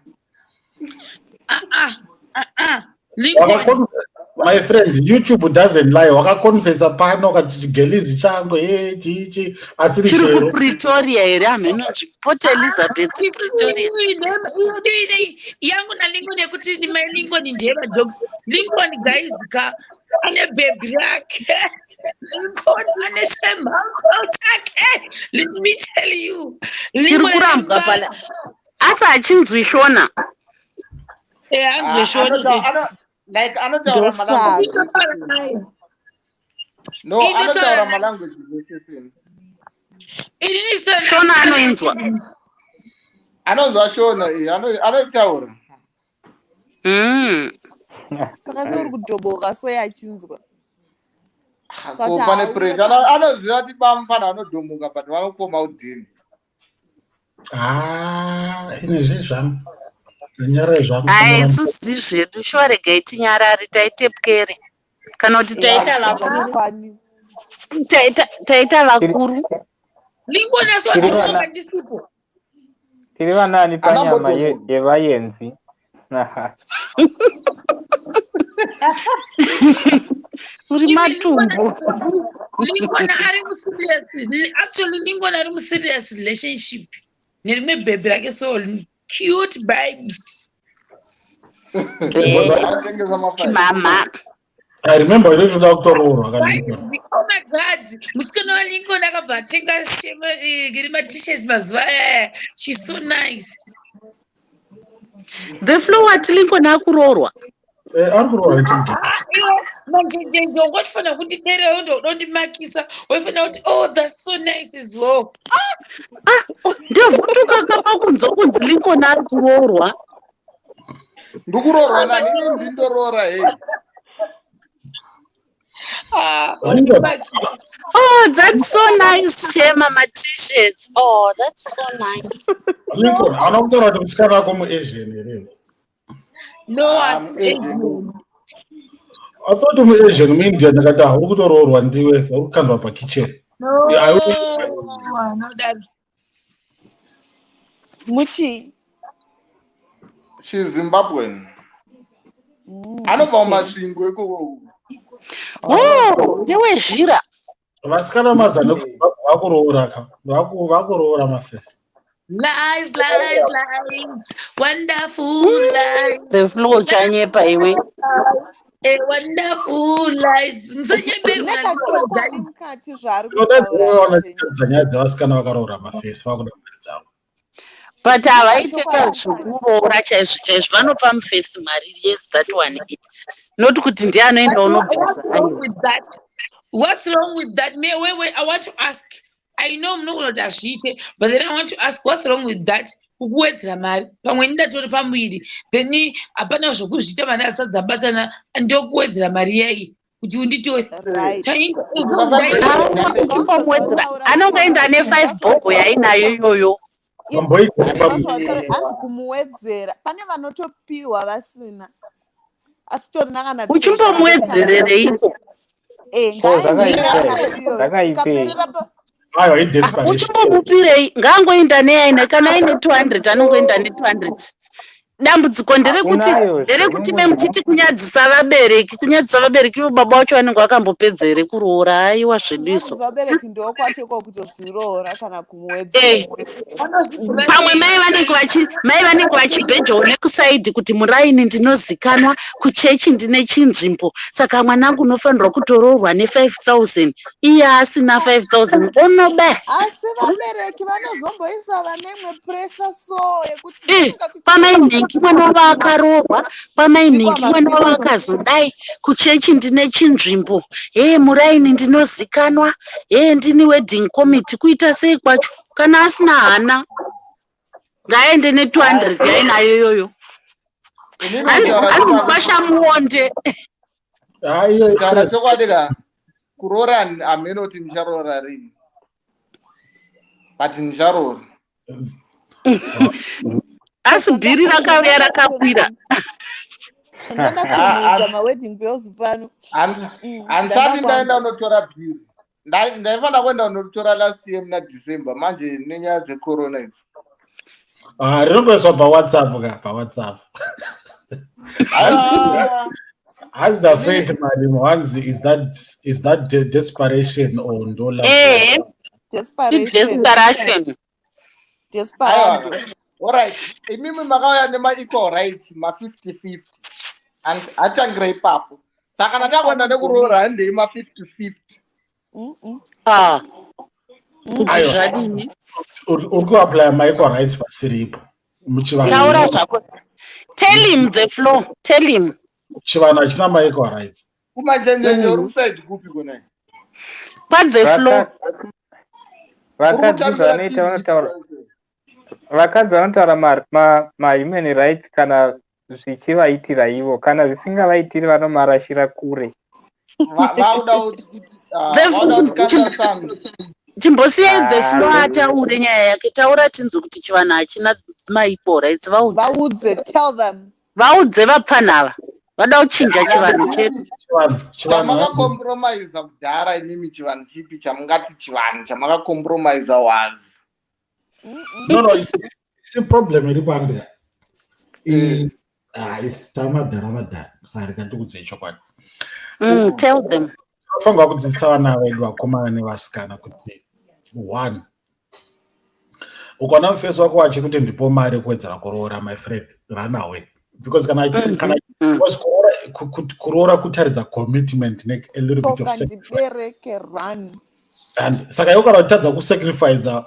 Ah, ah, ah, ah. Lincoln. My friend, YouTube doesn't lie. Wakaconfessa pano ukati chigelizi changu he chichi asiri. Chiri Shero. kuPretoria here? Hameno, Port Elizabeth, Pretoria. Ine yangu naLincoln yekuti mai Lincoln ndeyemadogs. Lincoln, guys, ka ane bhebhi rake. Lincoln ane chemhango chake. Let me tell you. Chiri Lincoln ane kurambwa pala, asi hachinzwi Shona. Hanzwe Shona. Like anotaura Ndosaka. malanguage. Inotaura naye. No, Inotaura anotaura naye. malanguage ese. Inini Shona. Shona anoinzwa. Anonzwa Shona, anoitaura. Saka seuri kudhoboka soya achinzwa. Ko pane pressure. Anoziva kuti bamufana anodhomuka, but vanokoma udhini. Ah, ine zvezvangu, nyarai zvangu. Ai, isusu zvedu shuwa, regai tinyarare, taite pwere kana kuti taita vakuru. Zvatikwanisa. Taita vakuru. Lincoln aswadhomoka ndisipo. Tiri vanani panyama Anambodhomoka. yevayenzi. Aha. Uri matumbu. Lincoln ari muserious, actually Lincoln ari muserious relationship nerimwe bhebhi rake, so cute vibes. Anotengesa mafaili. Mama. I remember ine toda kutoroorwa kaLincoln. Vibes, oh my God, musikana waLincoln akabva atenga shema iri maT-shirts mazuva ayaya. She's so nice. The flow, ati Lincoln akuroorwa? Ari kuroorwa nechimugezi. Ah, iwe manjenjenje, ungochifanira kunditeerawo, ndondimakisa, waifanira kuti, "Oh, that's so nice as well." Ndovhutuka kapa kunzwa kunzi Lincoln ari kuroorwa. Ndikuroorwa nani? Ini ndindoroora hei. Ah, Lincoln. Oh, that's so nice, Shema, ma-T-shirts. Oh, that's so nice. Lincoln hauna kutaura kuti musikana wako muAsian here? No, Ah, asi muAsian. I thought muAsian, muIndia. Ndakati hauri kutoroorwa, ndiwe uri kukandwa pakicheni. No, Yeah, anodaro. Muchi. She's Zimbabwean. Anobva muMasvingo ikoko. Oh, ndewezvira. Vasikana mazano vakuroora ka, vakuroora mafesi. Lies, lies, lies, wonderful lies. The flow, chanyepa iwe. A wonderful lies. Musanyeberwa. Zvine kachokwadi mukati zvaari Tinotaona kutaura. nyaya dzevasikana vakaroora mafesi, vakuda mari dzavo. But havaite zvekuroora chaizvo chaizvo, vanopa mufesi mari. Yes, that one, it not kuti ndiye anoenda unobvisa. What's wrong with that? What's wrong with that? May, wait, wait, I want to ask. I know munogona kuti hazviite, but then I want to ask, what's wrong with that? Kukuwedzera mari pamwe ndatori pamuviri, then hapana zvokuzviita, mari asati dzabatana, ndokuwedzera mari yai kuti unditore. Right. Uchimbomuwedzera anongoenda ne5 bhobho yainayo iyoyo. Hanzi kumuwedzera, pane vanotopiwa vasina, asitorina kana. Uchimbomuwedzerereiko? Eh, Ko ngaaende zvakaipei? neyaanayo iyoyo Zvakaipei? ikaperera pa Aiwa, idesperation. Uchimbomupirei? Ngaangoenda neyaina. Kana aine 200, anongoenda ne200. Dambudziko nderekuti Unayo nderekuti me muchiti kunyadzisa vabereki, kunyadzisa vabereki, ivo baba vacho vanenge vakambopedza here kuroora? Aiwa, zvedu izvo. Kunyadzisa vabereki ndo kwacho iko kutozviroora kana kumuwedzera. Eh, pamwe mai vanenge vachibhejawo nekusaidhi kuti muraini ndinozikanwa, kuchechi ndine chinzvimbo, saka mwanangu unofanirwa kutoroorwa ne5000, iye asina 5000 onoba. Asi vabereki vanozomboisa vane imwe pressure so yekuti Eh, kwamai nhingi mwana wavo akaroorwa, kwamai Kubikwa nhingi mwana wavo mafiro. akazodai, kuchechi ndine chinzvimbo, hee, muraini ndinozikanwa, hee, ndini wedding committee. Kuita sei kwacho kana asina hana? Ngaende ne200 yainayo iyoyo. Inini Hanzi kutaura hanzi chokwadi, mukwasha muonde. Iyo kutaura chokwadi ka, kuroora hameno kuti ndicharoora rini, but ndicharoora. Asi bhiri rakauya rakakwira. Zvandanda kunoita mawedding bills pano. Handisati ndaenda kunotora bhiri. Ndaifanira kuenda kunotora last year muna December, manje nenyaya dzecorona idzi. Ah, rinongoiswa paWhatsApp ka, paWhatsApp. Ah, Hanzi the Faith Marimo, hanzi is that desperation or ndo love? Ehe. Desperation. Desperation. Desperado. Aiwa, alright, imimi makauya nema-equal rights, ma-50-50, and hatangira ipapo. Saka kana takuenda nekuroora, handei ma-50-50. Ah, kuti Aiwa. zvadini? Uri kuapplya ma-equal rights pasiripo. Taura Muchivanhu zvako, tell him the flow, tell him. Chivanhu hachina ma-equal rights. Kumanjenjenje uri kusaidi kupi konai? Pathe flow. Vakadzi Uri kutambira zvavanoita TV. vanotaura, vakadzi vanotaura mahuman rights kana zvichivaitira ivo. Kana zvisingavaitiri, vanomarashira kure. Vakuda kuti vakuda kuti kanda sando. Chimbosiyai the flow Ah, ataure nyaya yake. Taura tinzwe kuti chivanhu hachina maequal rights. Vaudze. Vaudze, tell them. Vaudze vapfanhava vada kuchinja chivanhu chedu. Chivanhu Chamakakompromisa kudhara imimi, chivanhu chipi chamungati chivanhu chamakakompromisa wazi? No, it's a problem iri pandira. Ah, it's tamadhara madhara, saka rikatikudzei chokwadi. Tell them. Tinofanirwa kudzidzisa vana vedu vakomana nevasikana kuti, one, ukaona mufesi wako achikuti ndipo mari kuwedzera kuroora, my friend, run away, because kana because kuroora kutaridza commitment ne a little bit of Tsoka sacrifice. ndibereke, run. And saka iwe kana uchitadza kusacrifica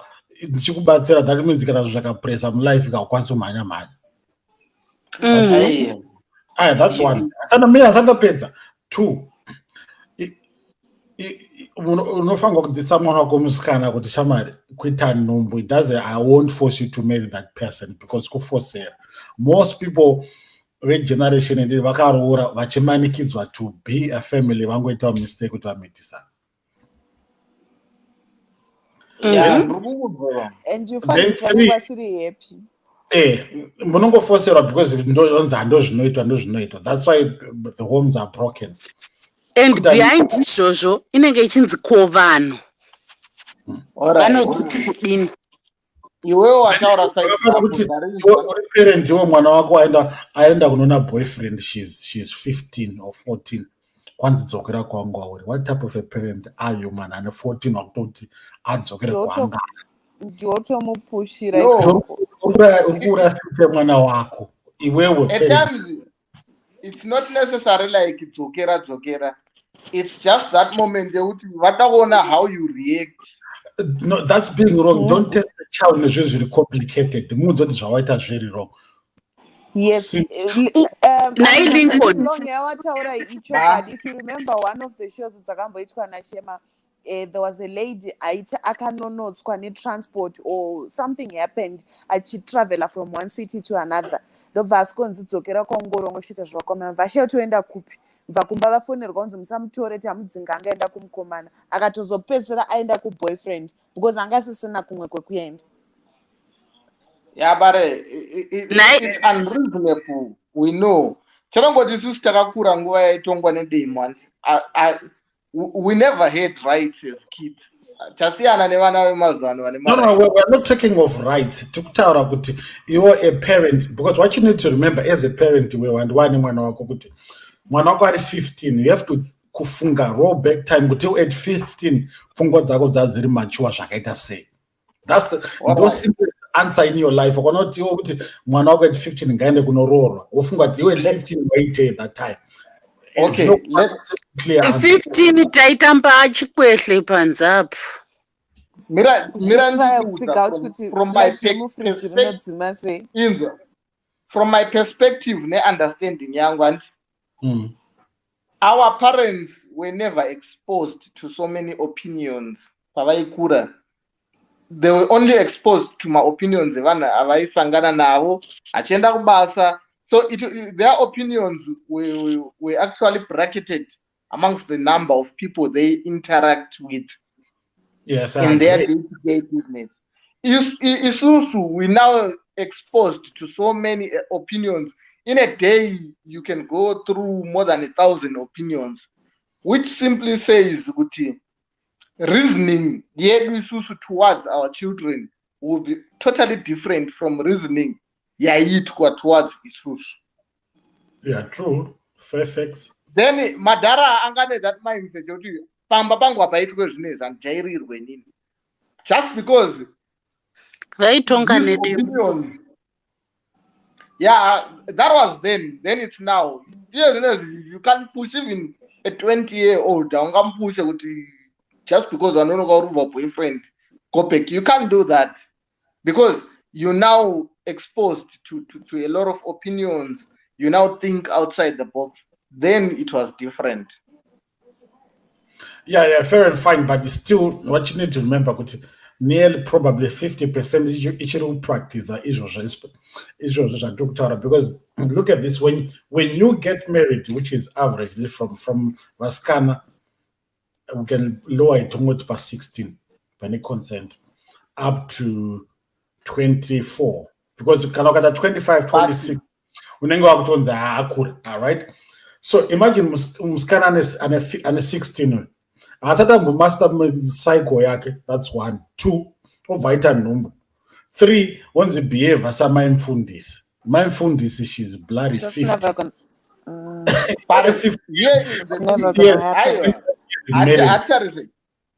ndichikubatsira, that means kana zvinhu zvakapresa mulife, kaukwanisi kumhanya mhanya. Aya, that's one. Asana mina asandapedza. Two, unofanirwa kudzidzisa mwana wako musikana kuti, shamari, kuita nhumbu, it doesn't, I won't force you to marry that person, because kufosera. Most people vegeneration yedu vakaroora vachimanikidzwa to be a family, vangoitawo mistake kuti vamitisana. Ya, ndiri kukubvira. And you find Then kuti vanenge three, vasiri happy. Eh, munongofoserwa because ndonzi handozvinoitwa, ndozvinoitwa. That's why the homes are broken. And behind izvozvo inenge ichinzi, ko vanhu vanozoti kudini? Iwewe wataura side Zvakafanana yako, kuti ndarinzwa. iwe uri parent, iwe mwana wako aenda kunoona boyfriend, she's 15 or 14, kwanzi dzokera kwangu auri. What type of a parent are you? Mwana ane 14 wakutoti adzokere kwanga. Ndotomupushira No. ikoko. Uri kuuraya future yemwana wako iwewe At parent. times it's not necessary like dzokera dzokera, it's just that moment yekuti vada kuona how you react. No, that's being wrong. Don't test the child nezvinhu zviri complicated. Muudze kuti zvawaita zviri wrong. Yes. Nhai Lincoln. Long yawataura ichokwadi. If you remember one of the shows dzakamboitwa naShema, there was a lady aiti akanonotswa netransport or something happened achitravela from one city to another, ndobva asikonzi dzokera kwaungorongo chiita zvevakomana. Bva ashaya kupi, bva kumba vafonerwa kunzi musamutore, tamudzinga, angaenda kumukomana. Akatozopedzisira aenda kuboyfriend because anga asisina kumwe kwekuenda. Yeah, but it's unreasonable, we know. Chanongoti isusu takakura nguva yaitongwa nedemo, and We never had rights as kids. Tasiyana nevana vemazuva ano vane No, no, we're not talking of rights. Tikutaura kuti iwe a parent, because what you need to remember as a parent, iwe wandiwane mwana wako kuti mwana wako ari 15, you have to kufunga roll back time kuti at 15 pfungwa dzako dzadziri mature zvakaita sei. That's the ndo simplest answer in your life. Ukaona kuti iwe kuti mwana wako at 15 ngaende kunoroorwa, wofunga kuti iwe at 15 waitei at that time. Okay, Clear answer. 15 taitamba chikwehle panze apo. Mira, mira. Try Ndikuudza kufigure out kuti from my light yemufridge rinodzima sei. Inzwa, from my perspective neunderstanding yangu, anti our parents were never exposed to so many opinions pavaikura. They were only exposed to maopinions evanhu avaisangana navo achienda kubasa. So their opinions were actually bracketed amongst the number of people they interact with Yes, I in their agree. day-to-day business. Isusu, we now exposed to so many opinions. In a day, you can go through more than 1,000 opinions, which simply says kuti reasoning yedu isusu towards our children will be totally different from reasoning yaiitwa towards isusu. Yeah, true. Fair facts. Then madhara angane that mindset yekuti pamba pangu hapaitwe zvinhu izvi, handijairirwe inini, just because Vaitonga these nedemo. opinions. Yeah, that was then. Then it's now. Iye zvinezvi you can't push even a 20-year-old. Haungamupushe kuti just because wanonoka uri kubva boyfriend, go back. You can't do that because you're now exposed to a lot of opinions. You now think outside the box. Then it was different. Yeah, fair and fine, but it's still what you need to remember kuti nearly probably 50% ichiri kupractice izvozvo izvozvo zvatiri kutaura, because look at this: when you get married, which is averagely from vasikana, we can lower it tongoti pa16 pane consent, up to 24, because kana ukaita 25, 26 unenge wakutonzi haakura. Alright, so imagine musikana ane 16 uyu haasati ambomaster cycle yake. That's one. Two, obva aita nhumbu. Three, wonzi behave samai mufundisi. Mai mufundisi, she's bloody That's 50. never gonna But 50 here is the It's never thing. gonna happen. Aiwa, married. Hatarise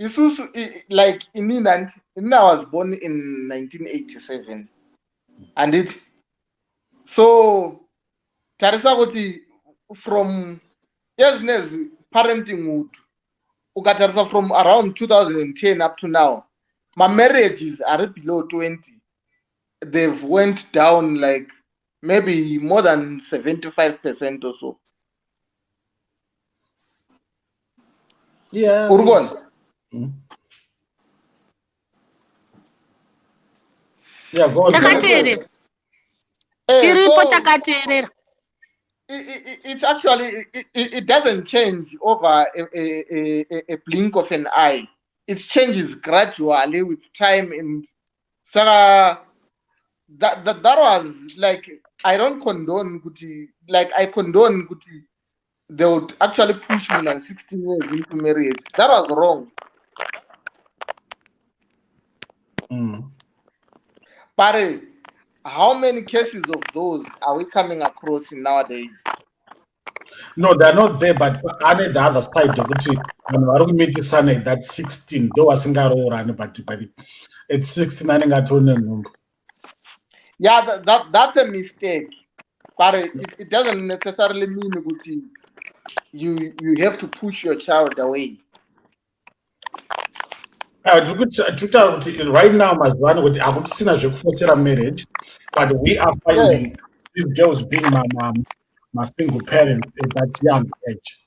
isusu like inini, anti inini, I was born in 1987, handiti? So tarisa kuti from ezvinezvi parentinghood, ukatarisa from around 2010 up to now, mamarriages are below 20, they've went down like maybe more than 75% or so. Uri kuona? Yeah, go on. Takateerera. Tiripo takateerera. It's actually it doesn't change over a blink of an eye. It changes gradually with time. And saka that was like, I don't condone kuti, like, I condone kuti they would actually push me like 16 years into marriage. That was wrong. But how many cases of those are we coming across in nowadays? No, they're not there, but ane the other side yekuti vanhu vari kumitisana at that 16, though vasingaroorani, but at 16 anenge atori nenhumbu. Yeah, that's a mistake. But it doesn't necessarily mean kuti you have to push your child away. Tiri kutaura kuti right now mazuva ano kuti hakutisina zvekufosera marriage, but we are finding these girls being ma single parents at that young age.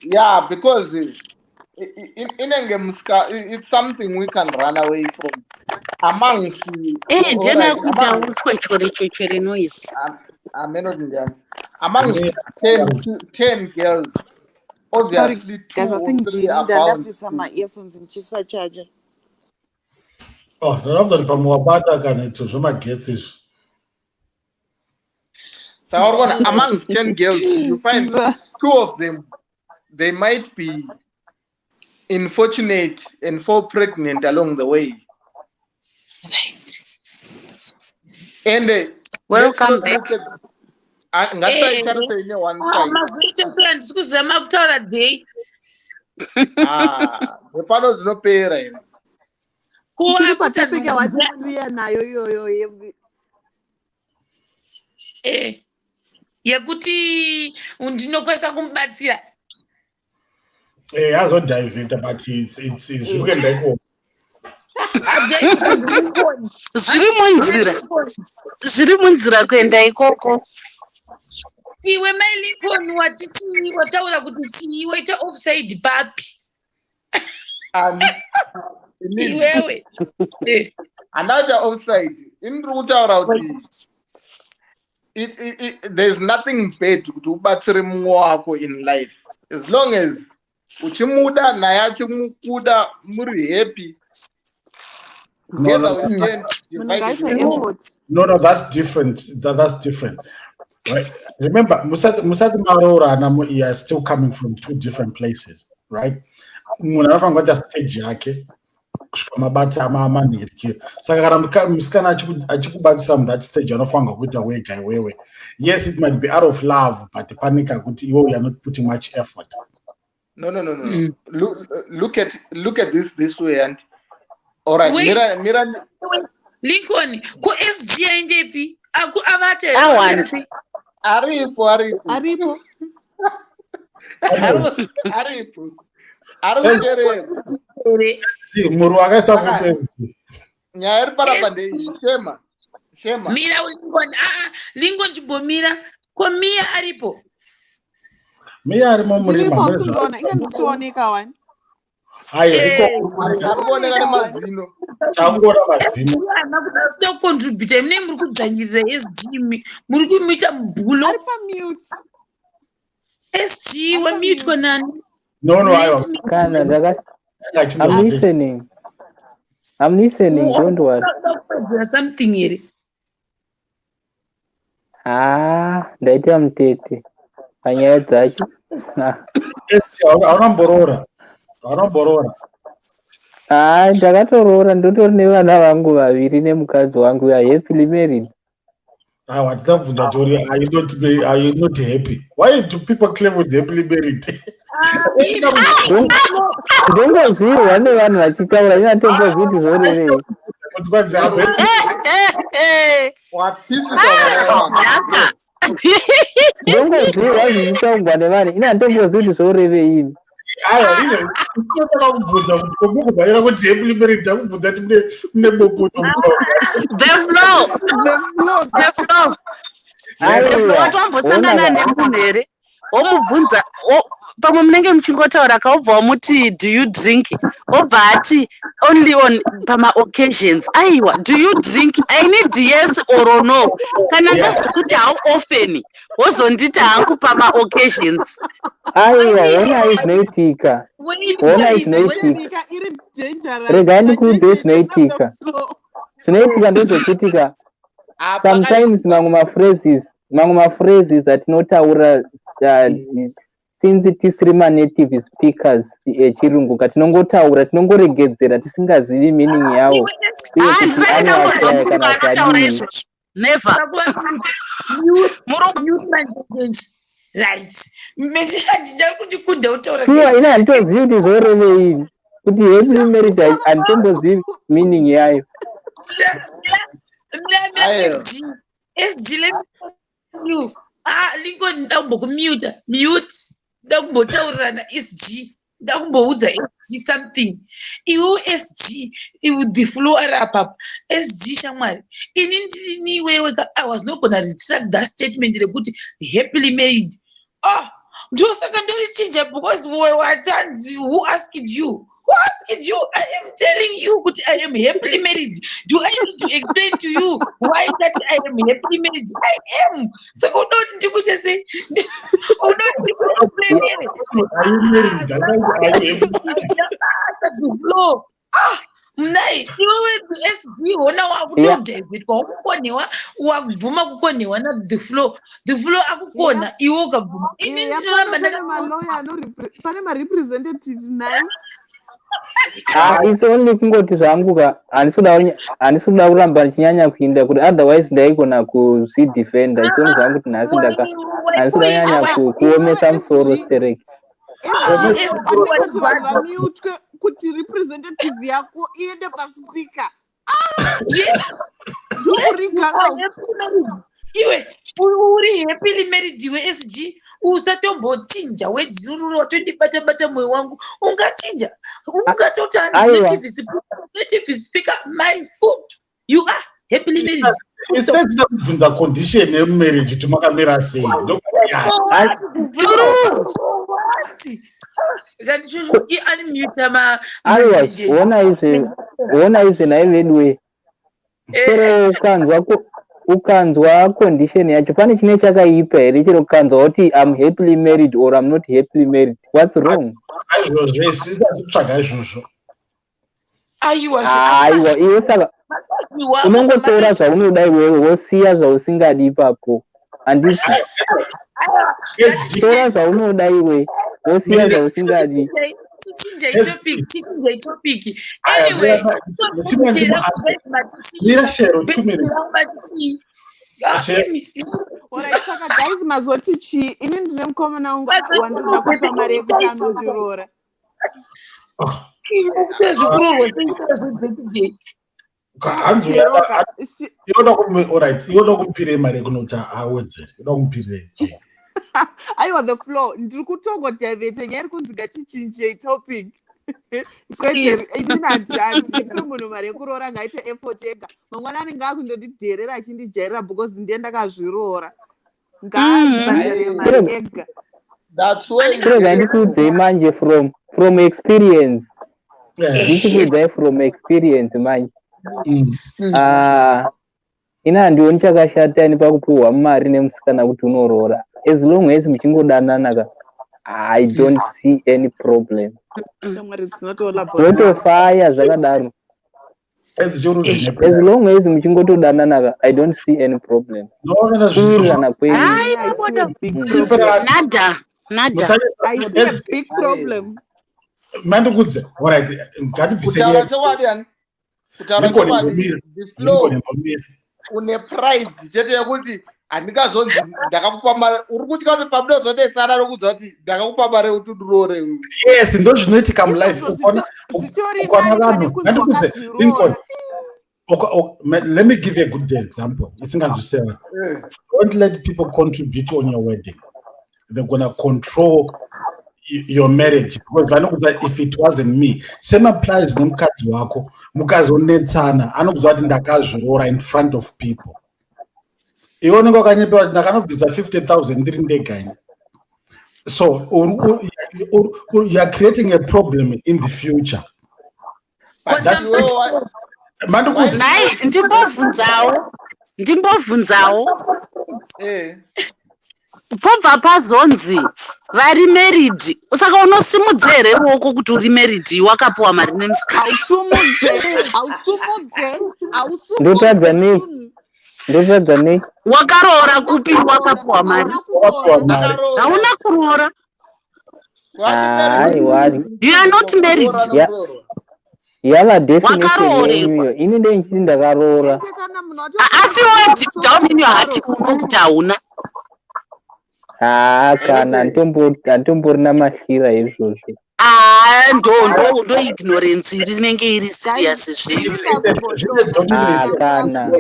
Yeah, because inenge musika, it's something we can run away from amongst Ndiani alright, akuita amongst uchwechwere chwechwere noise? Amenoti ndiani, amongst 10 girls, Sorry obviously two guys, I or think three ndini are bound ndandabvisa to maearphones ndichisachaja. Oh, ndinofunga kuti pamwe wabata kana ito zvemagetsi izvi. Saka uri kuona, amongst 10 girls you find So, two of them, they might be Unfortunate and fall pregnant along the way. Right. And Welcome back. Ngatisaitarisei ne-one side. Mazoita sei? Handisi kuziva makutaura dzei. Ah, dzepano dzinopera here? Tichiri patopic yawatisiya nayo iyoyo Yekuti ndinokwanisa kumubatsira. Azodivheta, but it's zviri kuenda ikoko. Zviri munzira, zviri munzira kuenda ikoko. Iwe mai Lincoln, watichii? Wataura kuti chii? Waita offside papi? Ani? Iwewe. Handauta offside. Ini ndiri kutaura kuti there's nothing bad kuti ubatsire mumwe wako in life, as long as uchimuda, naye achimukuda, muri happy together. No, We stand Munhu divided ngaise we fall. effort. No, that's different. That's different, right? Remember, musati maroorana, you are still coming from two different places, right? Munhu anofanira kuita stage yake kusvika mabata manhirikiro. Saka kana musikana achikubatsira muthat stage, anofanira kuita wega iwewe. Yes, it might be out of love, but pane kakuti iwe you are not putting much effort. No. Look at this way, and all right. Wait. Mira, mira. Lincoln, ko SG aendepi? Aku avate? Awanda. Aripo, aripo. Aripo. Aripo, ari kuteerera. Muru akaisa Saka- foto. Nyaya iri panapa ndeiyi, Shema, Shema. Mira, Lincoln. Aa, Lincoln, chimbomira. Ko Miya aripo? Miya arimo Tiripo. murima. Kundiona inge ndikutooneka wani. Aiwa, ikoko. Ari kuoneka nemazino. Takuona mazino. Haana kuda asida kucontributa. Mune muri kudzvanyirira SG, muri kumuita mubhulo. Ari pamute. SG, wamutwa nani? No, aiwa. Kana ndaka I'm listening. I'm listening, don't worry. Kuwedzera something here? Ah, ndaita mutete panyaya dzacho. Ah. Hauna mboroora? Hauna mboroora? Ah, ndakatoroora, ndotori nevana vangu vaviri nemukadzi wangu. We are happily married. Aiwa, ndinabvunza tori, are you not happy? Why do people claim with happily married? Ndongozvirwa nevanhu vachitaura, ina tombozivi kuti zvorevei. Kuti kwanzi I'm happy. Wapisisa vana. Ndongozvirwa zvichitaurwa nevanhu, ina handitombozivi kuti zvorevei ini. Aiwa, ine ndinotaka kubvunza kuti komukubhaira kuti happily married, takubvunza kuti mune bokoto. The flow. The flow. The flow. The flow. Aiwa, Wati wambosangana ona. nemunhu here, womubvunza, pamwe munenge muchingotaura kaubva wamuti, "Do you drink?" Obva ati, "Only on pamaoccasions." Aiwa, do you drink? I need yes or no. Kana ndazokuti how often, wozonditi hangu pamaoccasions. Aiwa, honai zvinoitika, honai zvinoitika. Nyika iri dangerous. Regai ndikuudze zvinoitika. Zvinoitika ndezvekutika sometimes mamwe maphrases atinotaura, since tisiri manative speakers echirungu ka, tinongotaura, tinongoregedzera tisingazivi meaning yawo uye Ah, kuti ndisati ndambonzwa anoapply murungu kana kuti anotaura adii. izvozvo, never. Murungu, right, ndari kundikunda kutaura. Shuwa, ina handitozivi kuti zvorevei kuti happily married, handitombozivi meaning yayo. Mira, mira. Aiwa. SG, SG, let me tell you. Ah, Lincoln, nda kumbokumute mute, nda kumbotaurirana. SG, nda kumboudza SG something. Iwe SG, iwe, the flow ari apapa. SG, shamwari, ini ndini iwewe ka, I was not gonna retract that statement rekuti happily married. Ah, ndosaka ndorichinja, because watanzi, who asked you? Who asked you? I am telling you kuti I am happily married. Do I need to explain to you why that I am happily married? I am. Saka uda kuti ndikuite sei? Uda kuti ndikuexplain here? Are you married? Are you happy? Basa kuflow. Ah, mnai iwewe SD, hona wakutodhivhitwa, wakukonewa, wakubvuma kukonewa na the flow. The flow akukona, iwe ukabvuma. Ini Eya, ndinoramba pano pane maloya, pane marepresentative naye. Ah, it's only kungoti zvangu ka handisi kuda kuramba ndichinyanya kuinda kuti otherwise ndaigona kuzvidefenda. It's only zvangu kuti nhasi ndaka handisi kuda kunyanya kuomesa musoro stereki. Atoti vanhu vamutwe kuti representative yako iende paspeaker. Ndokuriga. Iwe uri happily married iwe SG, usatombochinja wedziruru watondibata bata mwoyo wangu. Ungachinja ungatoti hanzi Aiwa. Native speaker my foot, you are happily married. Instead kubvunza condition yemumarriage kuti makamira sei. Kandichoiunmuta. Aiwa, ona izvi, ona izvi nhai veduwe. Chero ukanzwa condition yacho, pane chine chakaipa here? Chero ukanzwa kuti I'm happily married or I'm not happily married, what's wrong? Izvozvo isati kutsvaga izvozvo. Aiwa. Aiwa iwe, saka unongotora zvaunoda iwewe, wosiya zvausingadi ipapo, handiti? Tora zvaunoda iwe, wosiya zvausingadi. Tichinjai topic, tichinjai topic. Anyway. Mira Shero, 2 minutes. Alright, saka guys, mazoti chii? Ini ndine mukomana wangu wandinoda kupa mari yekuti anondiroora. Zvekuroorwa seita zvebirthday. Hanzi alright, ioda kumupirei mari yekunoti awedzere? Ioda kumupirei? Aiwa, the floor, ndiri kutongodivhete nyaya iri kunzi ngatichinjei topic. Kwete, inini handipi munhu mari yekuroora. Ngaite effort ega. Mangwana anenge akundondidherera achindijairira because ndiye ndakazviroora. Ngaabhadhare mari ega. That's why Chirega ndikuudzei manje from experience. Ndichikuudzai from experience manje. Ah, ini handioni chakashata ini pakupiwa mari nemusikana kuti unoroora. As long as muchingodanana ka, I don't see any problem. Shamwari, it's not all about love. Zvotofaya zvakadaro. As long as muchingotodanana ka, I don't see any problem. Kuwirirana kwenyu. Hayi, nada nada. I see a big problem. Mandikudze, alright, ngatibvise. Kutaura chokwadi ani, kutaura chokwadi, the flow, une pride chete yekuti handingazonzi ndakakupa mari. Uri kutya kuti pamunozonetsana nokudza kuti ndakakupa mari yekuti undiroore. Yes, ndo zvinoitika mulife. Zvitori Ukaona nani pane vanhu kunzi ngandikudze wakazviroora. Lincoln, let me give you a good example isinganzwiseva. Don't let people contribute on your wedding. They're gonna control your marriage because vanokudza, "If it wasn't me." Same applies nemukadzi wako. Mukazonetsana, anokudza kuti ndakazviroora in front of people. Iwe unenge wakanyepewa kuti ndakanobvisa 50 000 ndiri ndega ini. So you are creating a problem in the future. Mandikudza. Nhai, ndimbobvunzawo, ndimbobvunzawo. Pobva pazonzi vari married, saka unosimudza here ruoko kuti uri married, wakapiwa mari nemusikana? Hausumudze, hausumudze. Ndotadza nei? Ndotadza nei? Wakaroora kupi? Wakapiwa mari? Wakapiwa mari. Hauna kuroora. Aiwa. You are not married. Yava definition Wakaroorerwa. yenyuyo. Ini ndee nchiti ndakaroora. Asi iwe deep down in your heart unokuti hauna. Haa, kana handitomborina mahlira izvozvo. Ah, ndo ignorance rinenge iri serious zveyo. Ah, kana.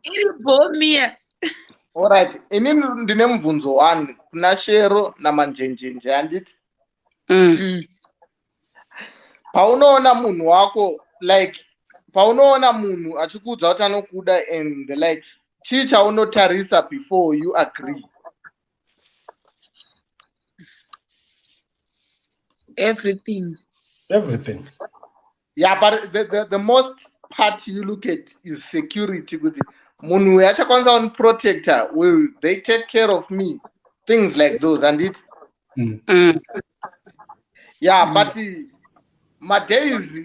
Iri bhomia. Alright, inini ndine mubvunzo one kuna Shero naManjenjenje, handiti? Paunoona munhu wako, like paunoona munhu achikuudza kuti anokuda and the likes, chii chaunotarisa before you agree? Everything. Everything. Yeah, but the most part you look at is security, kuti munhu uyu achakwanisa kundiprotecta, will they take care of me, things like those, handiti? Yeah, but madays,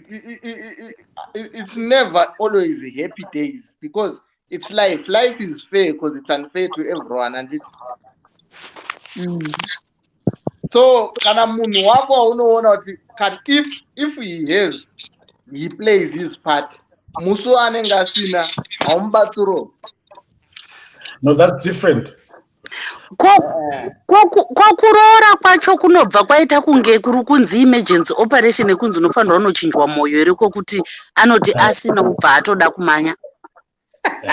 it's never always happy days because it's life. Life is fair because it's unfair to everyone, and it So kana munhu wako waunoona kuti can if he has, he plays his part. Musi waanenge asina, haumubatsiro. No, that's different. Ko kuroora kwacho kunobva kwaita kunge kuri kunzi emergency operation yekunzi unofanirwa unochinjwa mwoyo here, kwokuti anoti asina kubva atoda kumanya?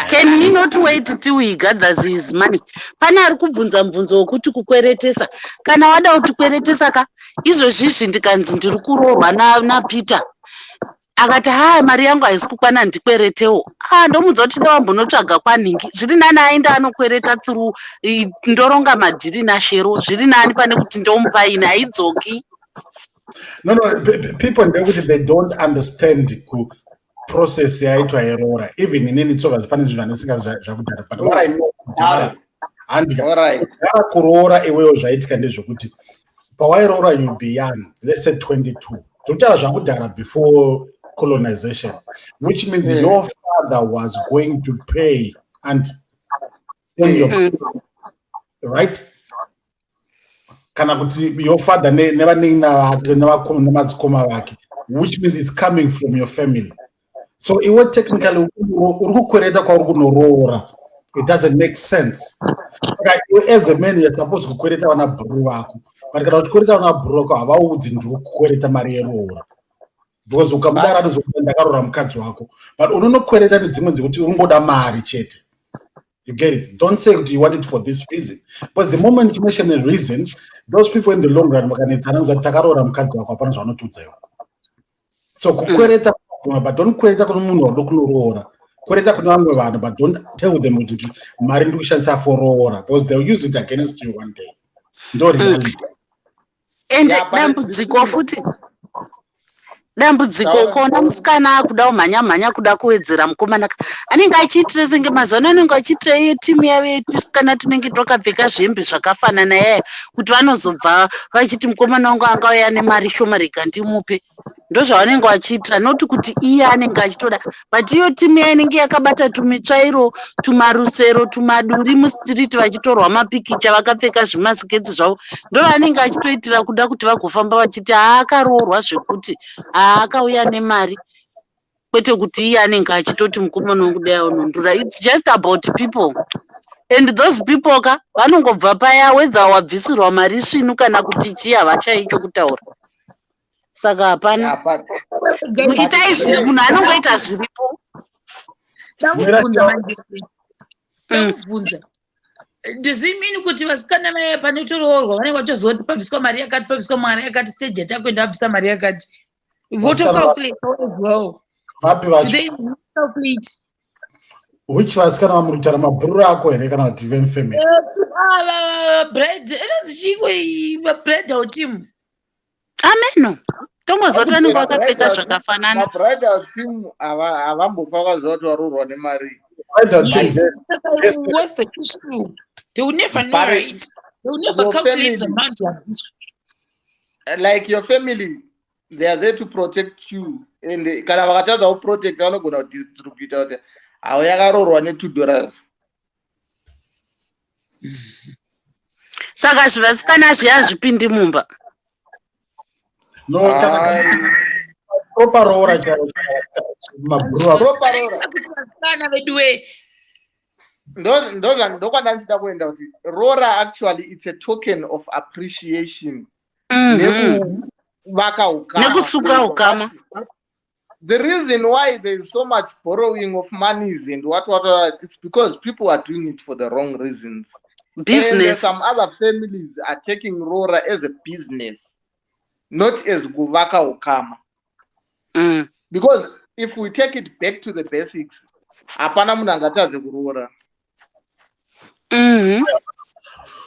Can he not wait till he gathers his money? Pane ari kubvunza mubvunzo wekuti kukweretesa. Kana wada kutikweretesa ka, izvozvizvi ndikanzi ndiri kuroorwa naPeter, akati, "Haya, mari yangu haisi kukwana, ndikweretewo." Ah, ndomudza kuti ndewambonotsvaga kwanhingi. Zviri nani aenda anokwereta through ndoronga madhiri naShero. Zviri nani pane kuti ndomupa ini, haidzoki. No, people ndekuti they don't understand ku process yaitwa yeroora. Even inini tsova pane zvinhu zvandisinga zvakudhara, but what I know, kudhara, handika, kudhara kuroora iwewo zvaitika ndezvekuti pawairoora you be young, let's say 22. Tokutaura zvakudhara, before colonization, which means your father was going to pay and on your right, kana kuti your father nevanin'ina vake nemadzikoma vake, which means it's coming from your family. So iwe technically uri kukwereta kwauri kunoroora. It doesn't make sense. Saka iwe as a man, you're supposed kukwereta vana bhuru vako, but kana uchikwereta vana bhuru vako, havaudzi ndiri kukwereta mari yeroora, because ukamudaro anozokuti ndakaroora mukadzi wako. But unonokwereta nedzimwe dzekuti uringoda mari chete. You get it? Don't say you want it for this reason, because the moment you mention a reason, those people in the long run vakanetsana kuzati takaroora mukadzi wako, hapana zvavanotiudza iwe. So kukwereta, but don't kwereta kune munhu wauda kunoroora. Kwereta kune vamwe vanhu, but don't tell them kuti mari ndiri kushandisa for roora, because they'll use it against you one day. Ndo reality. Ende dambudziko futi, dambudziko, ukaona musikana akuda kumhanya mhanya kuda kuwedzera mukomana, anenge achiitira senge mazuva ano anenge achiitira iyo timu yavo yetusikana tunenge twakapfeka zvembe zvakafanana yaya, kuti vanozobva vachiti mukomana wangu angauya nemari shoma, rega ndimupe. Ndozvavanenge vachiitira, noti kuti iye anenge achitoda, but iyo timu iya inenge yakabata tumitsvairo, tumarusero, tumaduri mustiriti, vachitorwa mapikicha vakapfeka zvimasiketsi zvavo, ndo vanenge vachitoitira kuda kuti vagofamba vachiti haakaroorwa zvekuti haakauya nemari, kwete kuti iye anenge achitoti mukomana wangu dai unondura. It's just about people, and those people ka vanongobva paya wedza wabvisirwa mari svinu kana kuti chii, havashai chokutaura. Saka hapana, itai munhu anongoita zviripo. Ndakubvunza, does it mean kuti vasikana vaya panotoroorwa vanenge vatoziva kuti pabviswa mari yakati, pabviswa mari yakati, stage yatakuenda vabvisa mari yakati, votocalculate as well? Vapi vacho? They calculate. Which vasikana vamuri kutaura? Mabhururu ako here kana kuti vemufamily? Bride inonzi chiiko, bridal team. Ameno, tongozoti vanenge vakapfeka zvakafanana. Mabridal team havambofa vakaziva kuti varoorwa nemari. Yes, what's the issue? They will never know, right? They will never calculate the amount you have. Like your family, they are there to protect you, and kana vakatadza kuprotecta, vanogona kudistributa kuti hau yakaroorwa ne$2. Saka zvivasikana zviya zvipindi mumba. No, kana proper roora charo, mabhuru. Proper roora. Vasikana veduwe. Ndokwanda ndichida kuenda kuti roora actually it's a token of appreciation nekuvaka ukama. Nekusuka ukama. The reason why there is so much borrowing of monies and what, it's because people are doing it for the wrong reasons. Business. And some other families are taking roora as a business, not as kuvaka ukama. Because if we take it back to the basics, hapana munhu angatadze kuroora.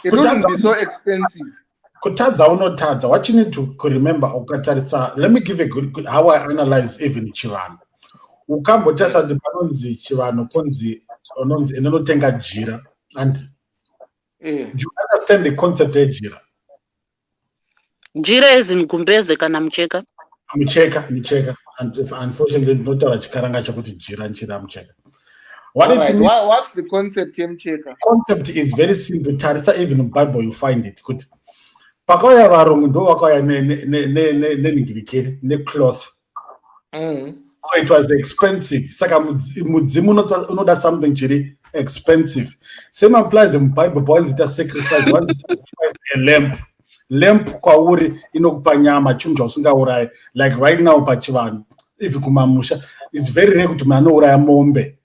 It wouldn't be so expensive. Kutadza unotadza. What you need to remember, ukatarisa, let me give a good how I analyze even chivanhu. Ukambotarisa kuti panonzi chivanhu konzi unonzi inonotenga jira, and do you understand the concept yejira? Jira as in gumbeze kana mucheka? Mucheka, mucheka. And unfortunately ndinotaura chikaranga chekuti jira nchira mucheka. What it Right. means, What's the concept yemucheka? Concept is very simple. Tarisa, even in Bible you find it, kuti Pakauya varungu, ndo vakauya nenhingirikiri, necloth. So it was expensive. Saka mudzimu unoda something chiri expensive. Same applies muBible, pawanziita sacrifice, wanzi a lamb. Lamb kwauri inokupa nyama, chinhu chausingaurayi. Like right now pachivanhu, if kumamusha, it's very rare kuti munhu anouraya mombe.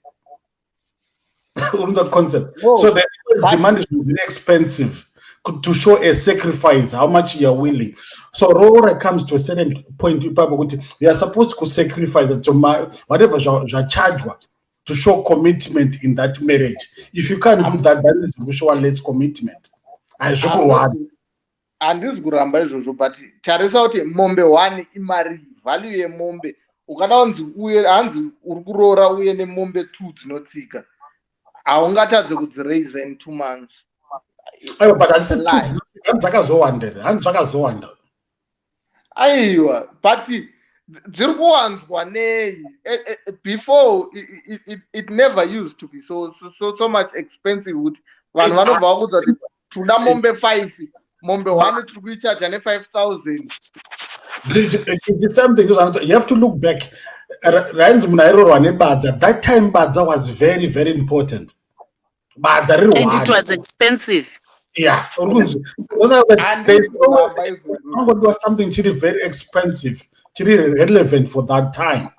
Urunza concept? Whoa, so the demand is very expensive to show a sacrifice, how much you are willing. So roora comes to a certain point ipapo kuti you are supposed to sacrifice to my, whatever zvachajwa to show commitment in that marriage. If you can't do that, that is kushowa less commitment. Hazvikurwadza. Handisi kuramba izvozvo, but tarisa kuti mombe one imari, value yemombe. Ukada kunzi uye hanzi uri kuroora uye nemombe two dzinotsika, haungatadze kudziraisa in 2 months. Aiwa, but handisi two dzinotsika, hanzi dzakazowanda here? Hanzi zvakazowanda. Aiwa, but dziri kuwanzwa nei? Before it never used to be so much expensive kuti vanhu vanobva vakuudza kuti tinoda mombe five, mombe one tiri kuichaja ne5 000. It's the same thing. You have to look back. Rainzi munhu airoorwa nebadza. That time badza was very, very important. Badza riri And it was expensive. Yeah, urikunzwa, something chiri very expensive, chiri relevant for that time.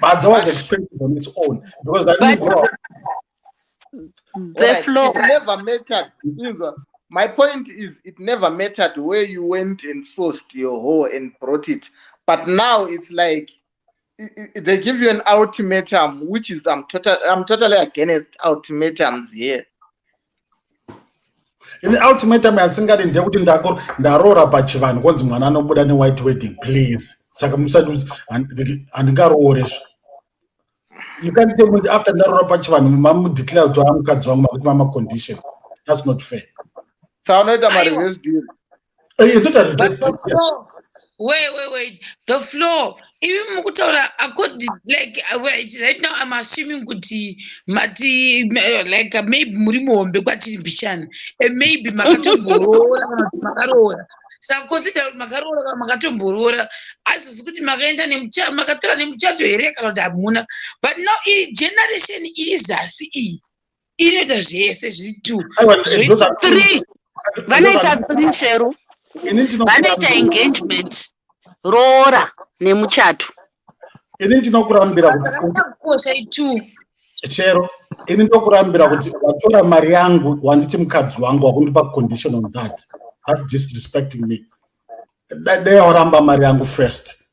Badza was expensive on its own because that But the floor It never mattered. Inzwa, my point is it never mattered where you went and sourced your hoe and brought it, but now it's like they give you an ultimatum, which is I'm totally against ultimatums here. Ini ultimatum yasingadi ndeyekuti ndaroora pachivanhu, konzi mwana anobuda newhite wedding, please. Saka musati handingarooresva. You can't tell me after ndaroora pachivanhu, mamudeclare kuti amukadzi wangu, makuti mamaconditions. That's not fair. Saka unoita mareverse deal. It's not a reverse deal. Wait, wait, wait. The floor. Even mukutaura according, like, wait, right now I'm assuming kuti mati like maybe muri muhombe kwatiri mbichana and maybe makatomboroora kana kuti makaroora. Saka consider kuti makaroora kana makatomboroora, azizi kuti makaenda makatora nemuchato here kana kuti hamuna. But now iyi generation iri zasi iyi inoita zvese zviri two. Three. Vanoita three, Shero. Vanoita engagement, roora nemuchato. Ini ndinokurambira kuti Kosha itu. Chero ini ndokurambira kuti watora mari yangu, wanditi mukadzi wangu, wakundipa condition on that. That's disrespecting me. Dai waramba mari yangu first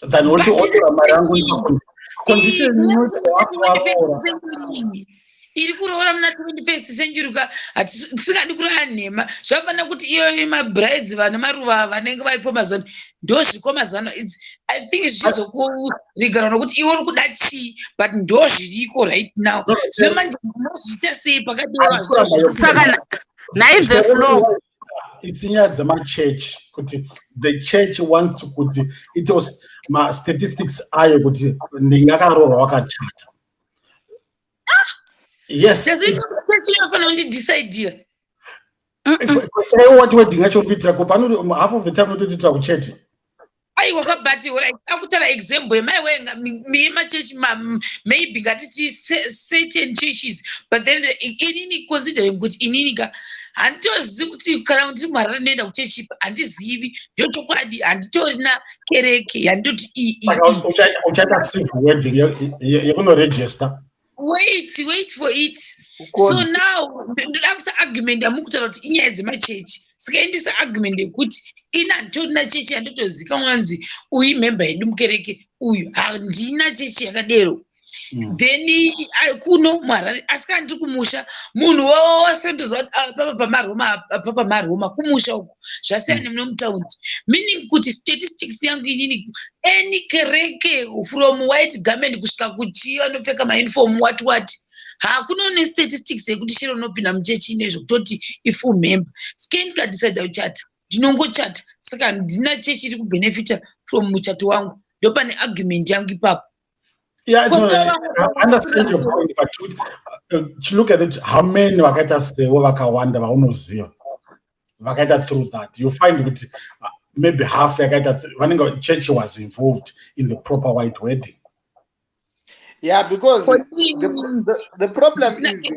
than woti otora mari yangu, condition inoti waroora. Iri kuroora muna 21st century ka, tisingadi kurara nhema. Zvafanira kuti iyoyo mabrides vane maruva vanenge varipo mazuva ano, ndo zviriko mazuva ano. I think zvichizokurigara nokuti iwe uri kuda chii, but ndo zviriko right now. Zvino manje munozviita sei pakadiwa? Saka nhai, The Floor. It's inyaya dzemachechi, kuti the church wants to kuti ito mastatistics ayo kuti ndingakaroorwa wakachata, yes. Chechi inofanira kundidecideira? Saka iwe wati wedding yacho uri kuitira kupa? Half of the time unotoitira kuchechi. Aiwa, kabati akutaura example yemaiwe yemachechi, maybe ngatiti certain churches, but then inini, considering kuti inini ka handitozivi kuti kana ndiri muHarare ndinoenda kuchechi ipa, handizivi. Ndochokwadi, handitorina kereke yandinoti iyi. Uchaita civil wedding yekunoregister. Wait, wait for it. So now ndoda kuisa argument yamukutaura kuti inyaya dzemachechi. Saka indisa argument yekuti ini handitorina chechi yandotozikanwa nzi uyu imember yedu mukereke uyu. Handina chechi yakadero. Then kuno muHarare, asi kana ndiri kumusha, munhu wose ndoziva kuti papa pamaroma, papa maroma kumusha uku zvasiyana nemuno mutaundi, meaning kuti statistics yangu inini, any kereke from white garment kusvika kuchi vanopfeka mauniform, what what, hakuna nestatistics yekuti chero unopinda muchechi ine zvekutoti ifull member. Sike ndikadecida kuchata, ndinongochata. Saka handina chechi iri kubenefita from muchato wangu. Ndopane argument yangu ipapo. Yeah, no, I understand your point, but to look at it, how many vakaita sewo vakawanda vaunoziva? Vakaita through that, you find kuti maybe half yakaita vanenge church was involved in the proper white wedding. Yeah, because the problem is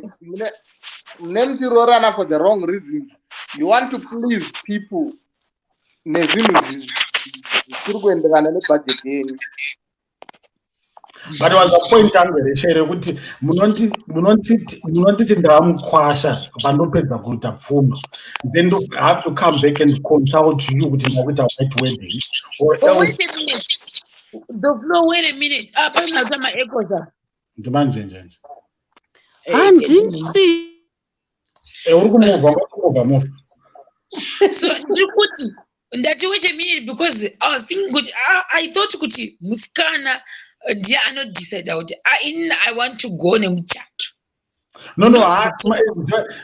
mune muchiroorana for the wrong reasons. You want to please people nezvinhu zvisiri kuenderana nebudget yenyu. But was the point angu here, Shere, yekuti munonditi ndava mukwasha pandopedza kuita pfuma, then I have to come back and consult you kuti ndakuita white wedding or But wait else? A minute. The floor, wait a minute. Ah, pane maechoes apa. Ndimanjenjenje. Handisi. Uri kumuvha, ngatimuvha muvha. So ndiri kuti ndati wait a minute, because I was thinking kuti, ah, I thought kuti musikana ndiye anodecida kuti, ah, inini I want to go nemuchato. No,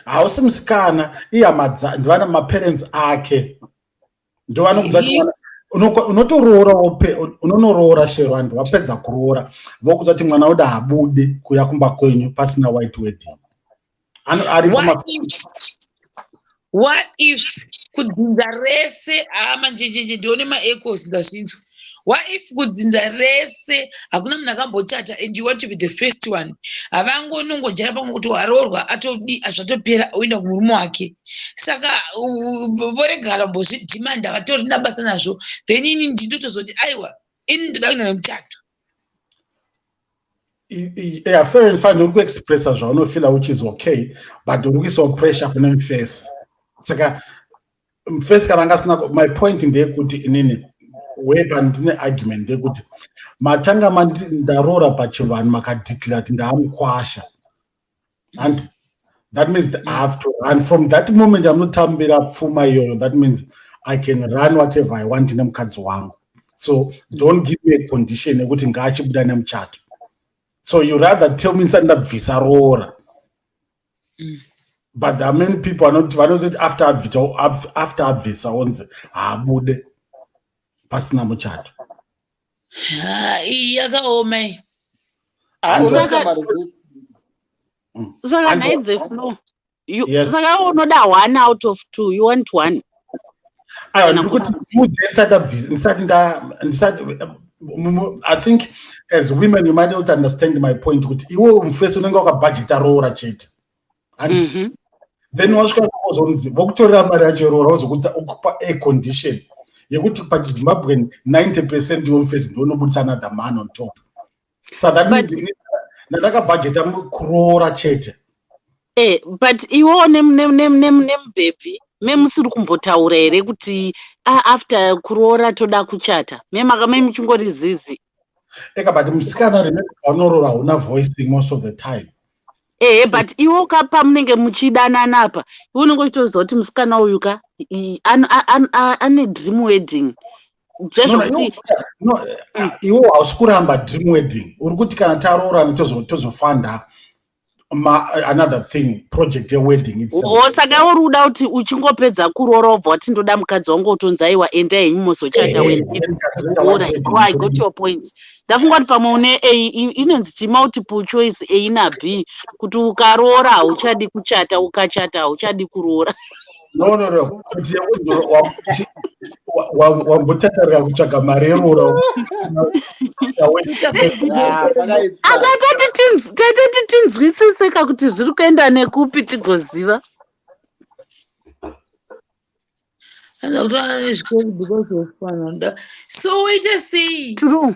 hausi musikana, ihama, ndivana maparents ake ndovanokudza kuti unotoroora, unonoroora, Shero, handi wapedza kuroora vokudza kuti mwana uda habude kuya kumba kwenyu pasina white wedding. Aripo. What if kudzinza rese hama njenjenje, ndione maechoes, ndazvinzwa. What if kudzinza rese hakuna munhu akambochata and you want to be the first one? Havangonongojara pamwe kuti waroorwa, atodi, zvatopera, oenda kumurume wake. Saka vorega vambozvidhimanda, vatorina basa nazvo. Then ini ndinotozoti aiwa, ini ndoda kuenda nemuchato. Yeah, fair and fine, uri kuexpressa zvaunofila, which is okay, but uri kuisawo pressure kune mufesi. Saka mufesi kana anga asina, my point ndeyekuti inini weba ndine argument ndeyekuti matanga ndaroora pachivanhu, makadeclare kuti ndaamukwasha, and that means I have to run from that moment amunotambira pfuma iyoyo. That means I can run whatever I want nemukadzi wangu. So don't give me a condition yekuti ngaachibuda nemuchato. So you rather tell me ndisati ndabvisa roora. But there are many people vanototi after abvisa onzi haabude pasina muchato. Iyi yakaoma iyi. Saka nhai The Flow, saka unoda one out of two, you want one? Aiwa, ndiri kuti ndiudze ndisati ndisati I think as women you might not understand my point, kuti iwe mufesi unenge wakabhajeta roora chete and then wasvika kozonzi vokutorera mari yacho yeroora, wozokudza ukupa a condition yekuti pachiZimbabwean 90% yomufesi ndionobudisa another man on top. So that means ndandakabhajeta kuroora chete. But iwewo nemubhebhi memusiri kumbotaura here kuti, ah, after kuroora toda kuchata? Memaka memuchingori zizi. Eka, but musikana, remember, paunoroora hauna voicing most of the time. Ehe, but iwo ka pamunenge muchidanana apa, iwe unenge uchitoziva kuti musikana uyu ka ane dream wedding. Jezvokuti no, iwo hausi kuramba dream wedding. Uri kuti kana taroorana tozofanda another thing, project yewedding itself. O, saka uri kuda kuti uchingopedza kuroora wobva wati ndoda mukadzi wangu, utonzi aiwa, enda henyu mozochata. Then kana Alright, oh, I got your point. Ndafunga kuti pamwe une A, inonzi chi multiple choice, A na B, kuti ukaroora hauchadi kuchata, ukachata hauchadi kuroora. No, kuti yekuti wambotatarika kutsvaga mari yeroora. Atatati tinzwisise ka kuti zviri kuenda nekupi, tigoziva. Anoda kutorana nezvikoro because of panoda. So woita sei? True.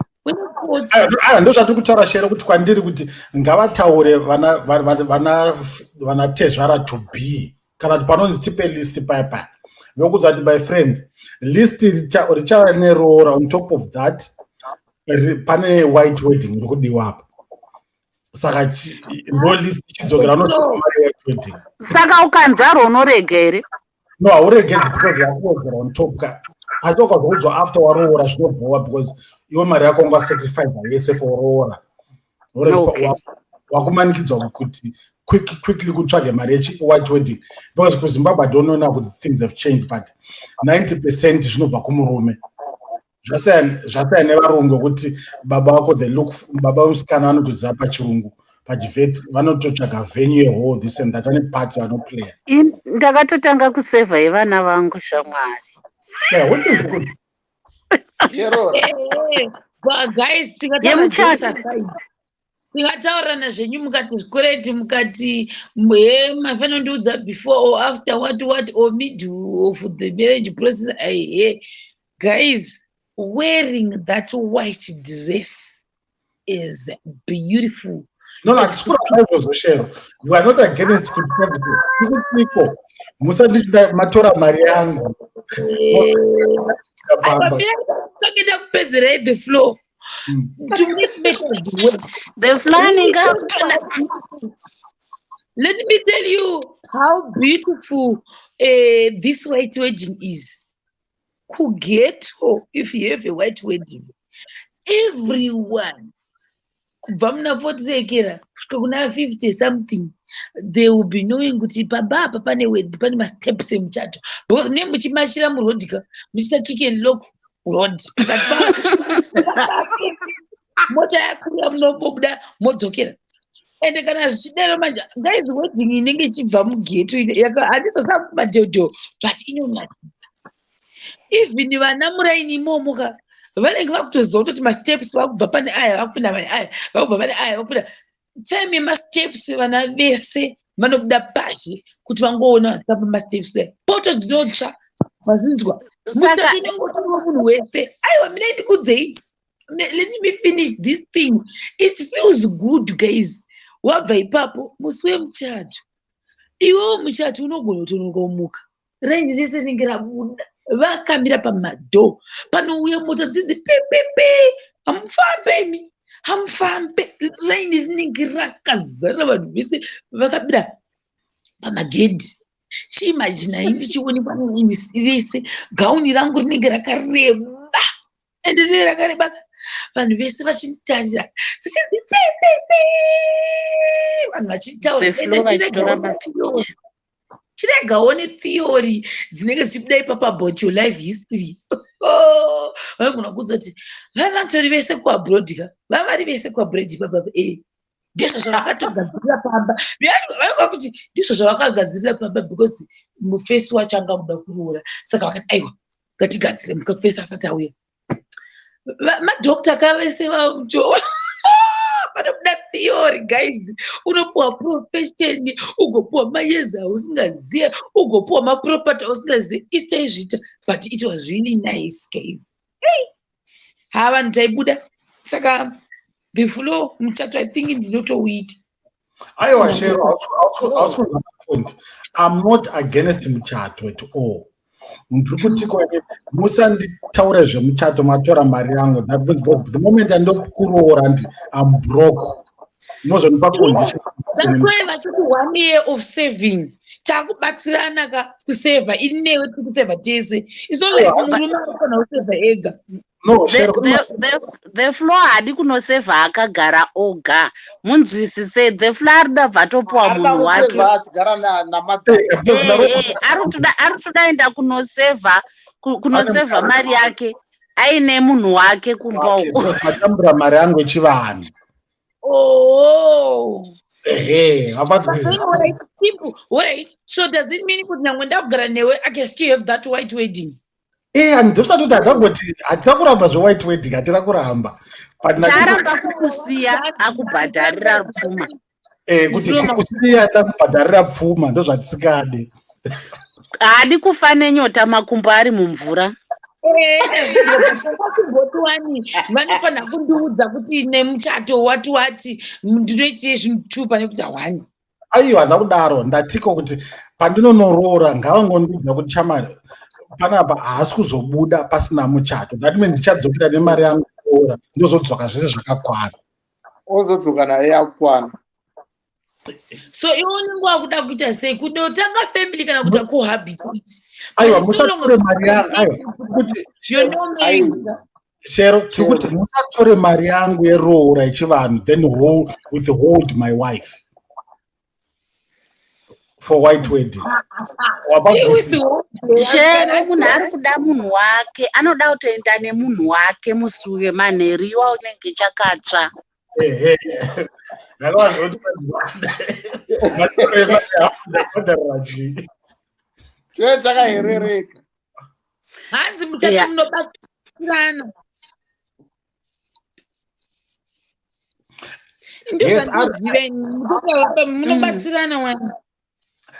Aya ndo zvatiri kutaura, Shere, kuti kwandiri kuti ngavataure vana tezvara to be, kana kuti panonzi tipe list paya paya, vokudza kuti, my friend, list richava neroora, on top of that pane white wedding iri kudiwa apa. Saka ndo list, ichidzokera unosisa mari white wedding. Saka ukanzaro unorega here? No, hauregedzi because yakuwedzera on top ka. Asi ukazoudzwa after waroora zvinobhowa, because iwe mari yako ungasacrifice yese for roora. Wakumanikidzwa kuti quickly kutsvage mari yechi-white wedding, because kuZimbabwe, I don't know now kuti things have changed, but 90% zvinobva kumurume. Zvasiyana nevarungu, ekuti baba vako, the look, baba vemusikana vanotoziva pachirungu. Pachivhet vanototsvaga venue yehall, this and that, vane party vanoplaya. Ndakatotanga kusevha yevana vangu, shamwari. Yeah, what is good? But guys, tikataura Yemuchato. jokes aside, tingataurirana zvenyu mukati zvikwereti, mukati he mafanondiudza before or after, what what or middle of the marriage process. Aihe guys, wearing that white dress is beautiful. No, hatisi kuramba izvozvo, Shero. We are not against kuti tikutiko musati matora mari yangu. Aiwa, mira, kupedzerai the floor to make matters worse. The planning. Let me tell you how beautiful this white wedding is. Kughetto, if you have a white wedding, everyone, kubva muna 40 sekera kusvika kuna 50 something, they will be knowing kuti pamba apa pane pane masteps emuchato, because ne muchimachira muroad ka, muchiita kick and lock road pakati mota yakwira, munombobuda modzokera. Ende kana zvichidaro manje, guys, wedding inenge ichibva mughetto handizosava madhodho, but inonakidza. Even vana muraini imomo ka, vanenge vakutoziva kutoti masteps vakubva pane aya, vakupinda pane aya, vakubva pane aya, vakupinda. Time yemasteps, vana vese vanobuda pazhe kuti vangoona vachitamba masteps. Dai poto dzinotsva, mazinzwa. Muchato unenge utoriwo munhu wese. Aiwa, minai ndikudzei. Let me finish this thing. It feels good, guys. Wabva ipapo, musi wemuchato iwewo, muchato unogona kutonoka umuka, raini rese rinenge rabuda, vakamira pamadhoo, panouya mota dzinzi pipipi, hamufambe imi, hamufambe. Raini rinenge rakazara, vanhu vese vakabira pamagedhi. Chiimajinai ndichionekwa neraini rese, gauni rangu rinenge rakareba, ende rinenge rakareba, vanhu vese vachinditarira, zvichinzi pipipi, vanhu vachitaura. The flow vachitora mapikicha. Chiregawo netheory dzinenge dzichibuda ipapa about your life history. Vanogona kuudza kuti vaiva vatori vese kuabroad ka, vavari vese kuabroad ipapa. E, ndizvo zvavakatogadzirira pamba. Vanonga kuti ndizvo zvavakagadzirira pamba because mufesi wacho anga muda kuroora, saka vakati, "Aiwa, ngatigadzire mufesi asati auya." Madhokta ka vese vacho panobuda theory, guys. Unopuwa profession, ugopuwa mayezi ausingazive, ugopuwa maproperty ausingazive. Isi taizviita, but it was really nice, guys. Hey! Ha, vanhu taibuda. Saka the flow, muchato, I think ndinotouita. Aiwa Shero, hausi kunzwa point. I'm not against muchato at all. Ndiri kuti kwake musanditaure zvemuchato matora mari yangu. That means because the moment andokuroora, ndi I'm broke, unozondipa condition. That's why vachiti one year of saving, takubatsirana ka kusevha, ini newe tiri kusevha tese. It's not like murume anofanira kusevha ega. No. The floor haadi kunosevha akagara oga, munzwisise. The floor ari kuda bva atopuwa munhu wake. Achigara namadha. Ari kutoda enda kunosevha kunosevha mari yake aine munhu wake kumba uko. Matambura mari yangu echivanhu. Oh. Ehe. But then, alright, simple. Alright. So does it mean kuti nyangwe ndakugara newe, I can still have that white wedding? Eh, handosati kuti handangoti hatina kuramba zvewhite wedding, hatina kuramba. But Chaaramba kukusiya akubhadharira pfuma. Eh, kuti kukusiya takubhadharira pfuma, ndozvatisikade. Haadi kufa nenyota makumbo ari mumvura. Kumboti wani vanofanira kundiudza kuti nemuchato wati wati ndinoitire zvinhu two pane kuita one. Aiwa, handina kudaro. Ndatiko kuti pandinonoroora, ngavangondiudza kuti chamari panapa haasi kuzobuda pasina muchato. That means ndichadzokera nemari yangu kuroora, ndozodzoka zvese zvakakwana. Ozodzoka naye yakukwana. So iwe unenge wakuda kuita sei, kundotanga family kana kuita cohabitate? Aiwa, musatore mari yangu. Aiwa, kuti Shero, tiri kuti musatore mari yangu yeroora yechivanhu, then withhold my wife for white wedding. Wababvisi. Shero, munhu ari kuda munhu wake, anoda kutoenda nemunhu wake musi wemanheru iwa unenge chakatsva. Ehe, ndakavazoti ndabhadharira chii? Chive chakaherereka. Hanzi muchato munobatsirana. Ndozvandinoziva ini, muchato munobatsirana wani.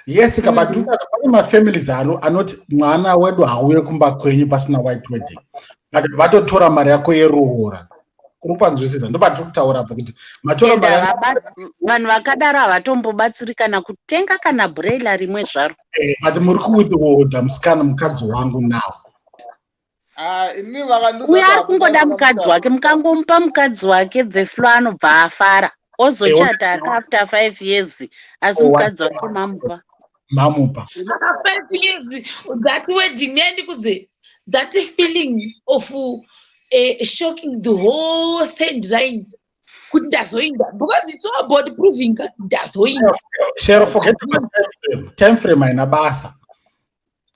Yes, kabaduka pane mafamilies ano anoti mwana wedu hauye kumba kwenyu pasina white wedding, but vatotora mari yako yeroora. Uri kupanzwisisa? Ndopatiri kutaura apo kuti matora And mari yako. Vanhu vakadaro havatombobatsiri kana kutenga kana brailer rimwe zvaro. But muri kuwithholda musikana, mukadzi wangu now. Ah, ini vakandiudza Uyo kuti ari kungoda hakuchaitwa mukadzi muchato. wake, mukangomupa mukadzi wake the flow anobva afara, ozochata aka after 5 years, asi mukadzi wake mamupa. Mamupa. 5 years, that wedding yandikuze, that feeling of shocking the whole send line kuti ndazoinda, because it's all about proving ka ndazoinda. Shero, forget about time frame. Time frame haina basa.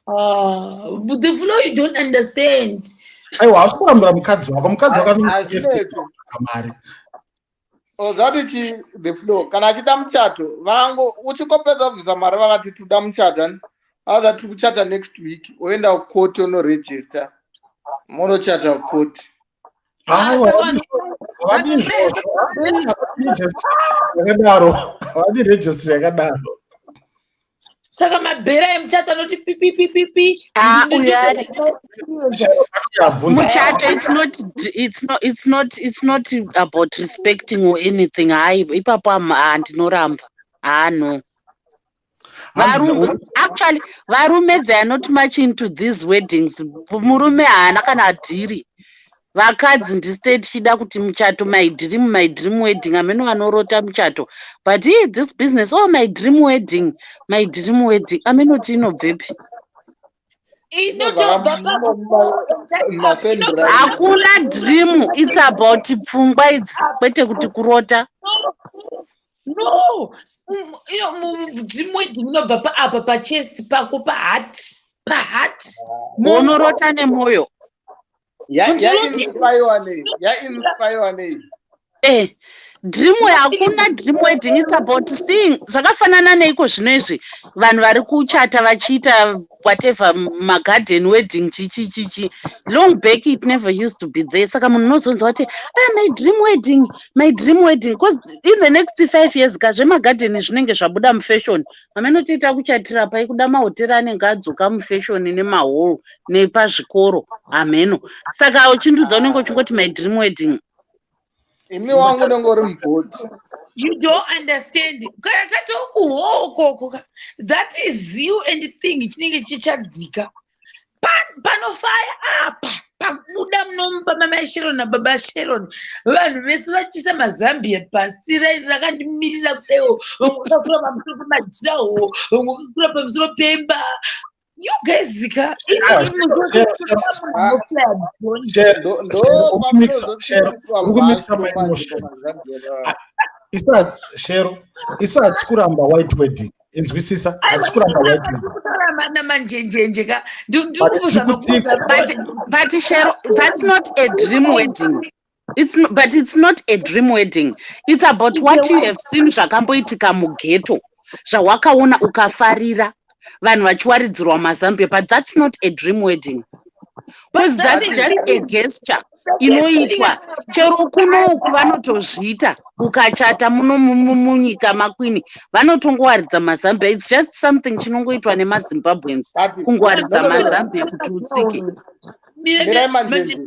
Ah, but the flow, you don't understand. Aiwa, hausi kurambira mukadzi wako, mukadzi wako Hazvinetsi. mari. Ozati chi the flow, kana achida muchato, vango uchingopedza kubvisa mari, vakati toda muchato ani, aza tiri kuchata next week, oenda kukoti onoregister, monochata kukoti. Aiwa, havadi izvozvo, havadi registry yakadaro, havadi registry yakadaro. Saka mabhera emuchato anoti pipipipipi. Ah, uyo ari Yabvunza. Muchato, it's not about respecting or anything. Hayi, ipapo handinoramba, ha, no. Varume, actually varume, they are not much into these weddings. Murume haana kana dhiri. Vakadzi ndisite tichida kuti muchato, my dream, my dream wedding. Hameno vanorota muchato, but this business, oh, my dream wedding, my dream wedding, amenoti inobvepi? Inotobva. Hakuna dream, it's about pfungwa idzi, kwete kuti kurota. No, dream wedding inobva paapa, pachest pako, paheart, paheart. Unorota nemwoyo. Yainspirwa nei? Yainspirwa nei? Dream, hakuna dream wedding. It's about seeing. Zvakafanana neiko zvino izvi, vanhu vari kuchata vachiita whatever, magarden wedding, chichi chichi. Long back it never used to be there. Saka munhu unozonzwa kuti, "Ah, my dream wedding, my dream wedding," because in the next 5 years ka, zvemagadheni zvinenge zvabuda mufashion. Hamenotoita kuchatira pai, kuda mahotera anenge adzoka mufashion, nemahall, nepazvikoro, hameno. Saka uchindudza unenge uchingoti my dream wedding. Imi wangu unenge uri mubhoti. You don't understand. Kana tatokuhokoko, that is you and thing chinenge chichadzika. Panofaya apa, pabuda munomupa mamai Sharon nababa Sharon, vanhu vese vachiisa mazambia pasi, raini rakandimirira kudaiwo, vamwe vakakura pamusoro pemajiraho, vamwe vakakura pamusoro pemba. You guys ka. Ndo pamunozotsiriswa Uri manje pamazambia. Isu, Shero, isu hatisi kuramba white wedding, inzwisisa, hatisi kuramba white wedding. Kutaura namanjenjenje ka, ndiri kuzama. But Shero, that's not a dream wedding. It's no, but it's not a dream wedding. It's about what you have seen, zvakamboitika mughetto, zvawakaona ukafarira, vanhu vachiwaridzirwa mazambia. But that's not a dream wedding because that's just a gesture inoitwa chero kunoku, vanotozviita. Ukachata muno munyika makwini, vanotongowaridza mazambia. It's just something chinongoitwa nemaZimbabweans, kungowaridza mazambia kuti utsike. Mirai manjenje,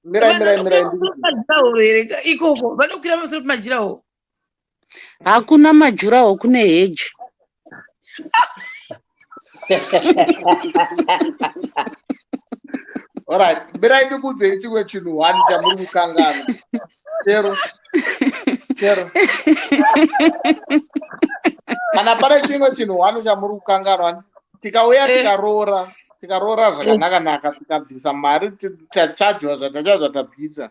mirai, mirai, mirai. Majiraho here ikoko? Vanokwira pamusoro pemajiraho? Hakuna majuraho, kune heji. Alright, mirai ndikuudzei chimwe chinhu one chamuri kukanganwa. Chero, chero, kana pane chimwe chinhu one chamuri kukanganwa, tikauya tikaroora, tikaroora zvakanaka-naka, tikabvisa mari, tachajwa zvatachajwa, tabvisa,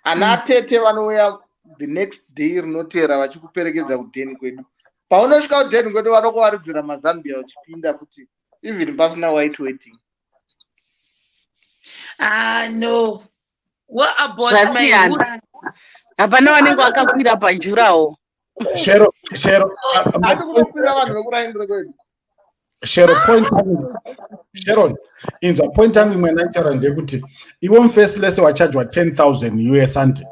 ana tete vanouya the next day rinoteera vachikuperekedza kudheni kwedu. Paunosvika kudheni kwedu, vanokuwaridzira mazambia uchipinda futi, even pasina white wedding. Ah, no, what about my Zvasiyana. Hapana vanenge vakakwira panjurawo. Shero, Shero, Handi kunokwira vanhu vekuraindire kwedu. Shero, point yangu, Sharon, inzwa point yangu imwe ndanditaura ndeyekuti iwe mufirst lese wachajwa 10,000 US, anti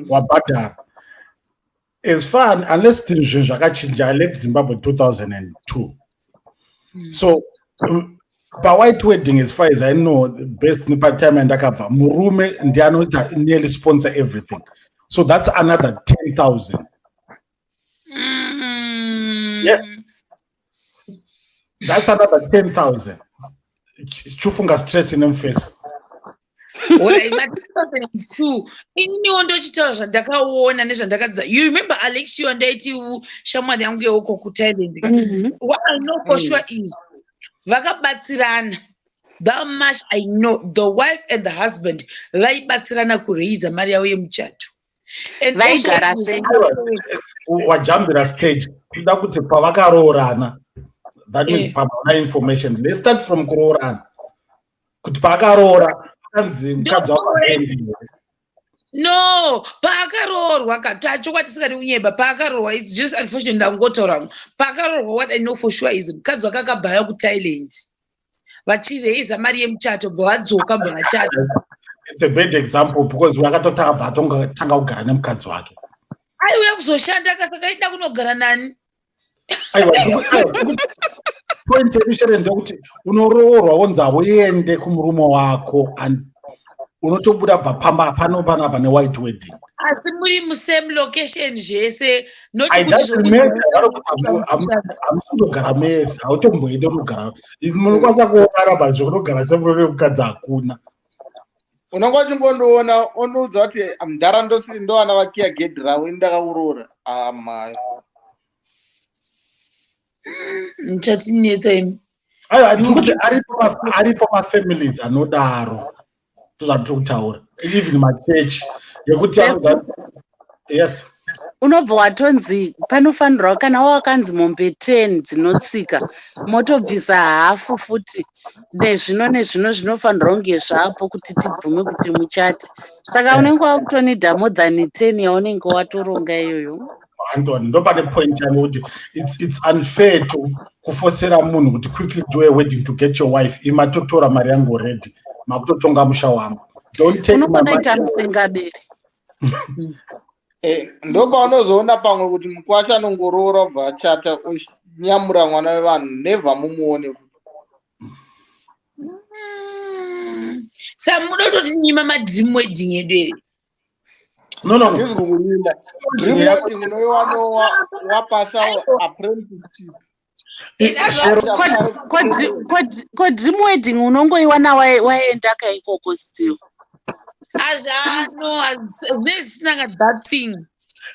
wabhadhara as far, unless tiri zvinhu zvakachinja. I left Zimbabwe 2002, so pawhite wedding, as far as I know, best nepatime yandakabva, murume ndianoita nearly sponsor everything, so that's another 10,000. Yes, that's another 10,000. Chufunga stress ine mufesi. Alright, ma 2002 ininiwo ndochitaura zvandakaona nezvandakadza. You remember Alexio andaiti shamwari yangu yeuko kuThailand? What I know for sure is vakabatsirana. That much I know, the wife and the husband vaibatsirana kureisa mari yavo yemuchato. And also- Vaigara sei? Wajambira stage kuda kuti pavakaroorana, that means pavana information. Let's start from kuroorana, kuti paakaroora akanzi mukadzi wako haendi. No, paakaroorwa ka, tachokwadi tisingadi kunyeba, paakaroorwa, it's just unfortunate ndangotaura, paakaroorwa, what I know for sure is mukadzi wake akabhaya kuThailand vachireisa mari yemuchato, bva vadzoka, bva vachata. It's a bad example because vakatotanga atanga kugara nemukadzi wake. Aiuya kuzoshanda ka, saka aida kunogara nani? Aiwa, point yedu, ndekuti unoroorwa wonzi hauende kumurume wako and unotobuda bva pamba pano panapa newhite wedding. Asi muri musame location zvese, not I kuti doesn't matter, hamusi kundogara mese, hautomboende unogara, munokwanisa kuonana, but zvekunogara semurume nemukadzi hakuna. Unonga uchingondoona ondoudza kuti mudhara ndowana vakiya gedhi ravo, ini ndakakuroora amai. Muchatinetsa imi. Aiwa, tiri kuti aripo mafamilies anodaro, ndozvatiri kutaura, even machechi yekuti yes. Unobva watonzi panofanirwa, kana wawakanzi mombe 10 dzinotsika, motobvisa hafu futi, nezvino nezvino zvinofanirwa kunge zvapo kuti tibvume kuti muchati. Saka unenge wakutonida more than 10 yaunenge watoronga iyoyo. Andon, ndopane point yangu kuti it's unfair to kufosera munhu kuti quickly do a wedding to get your wife. Imatotora mari yangu already, makutotonga musha wangu. Don't take my Unogona money. ita musingaberi. Ndopaunozoona pamwe kuti mukwasha anongoroora ubva achata, onyamura mwana wevanhu, never mumuone. Sa muda kutotinyima madream wedding edu here? No. Handisi kukunyima dream wedding, unoiwana wapasa apprenticeship. Ko dream wedding unongoiwana waenda kaikoko still. Azvano zvisinanga that thing.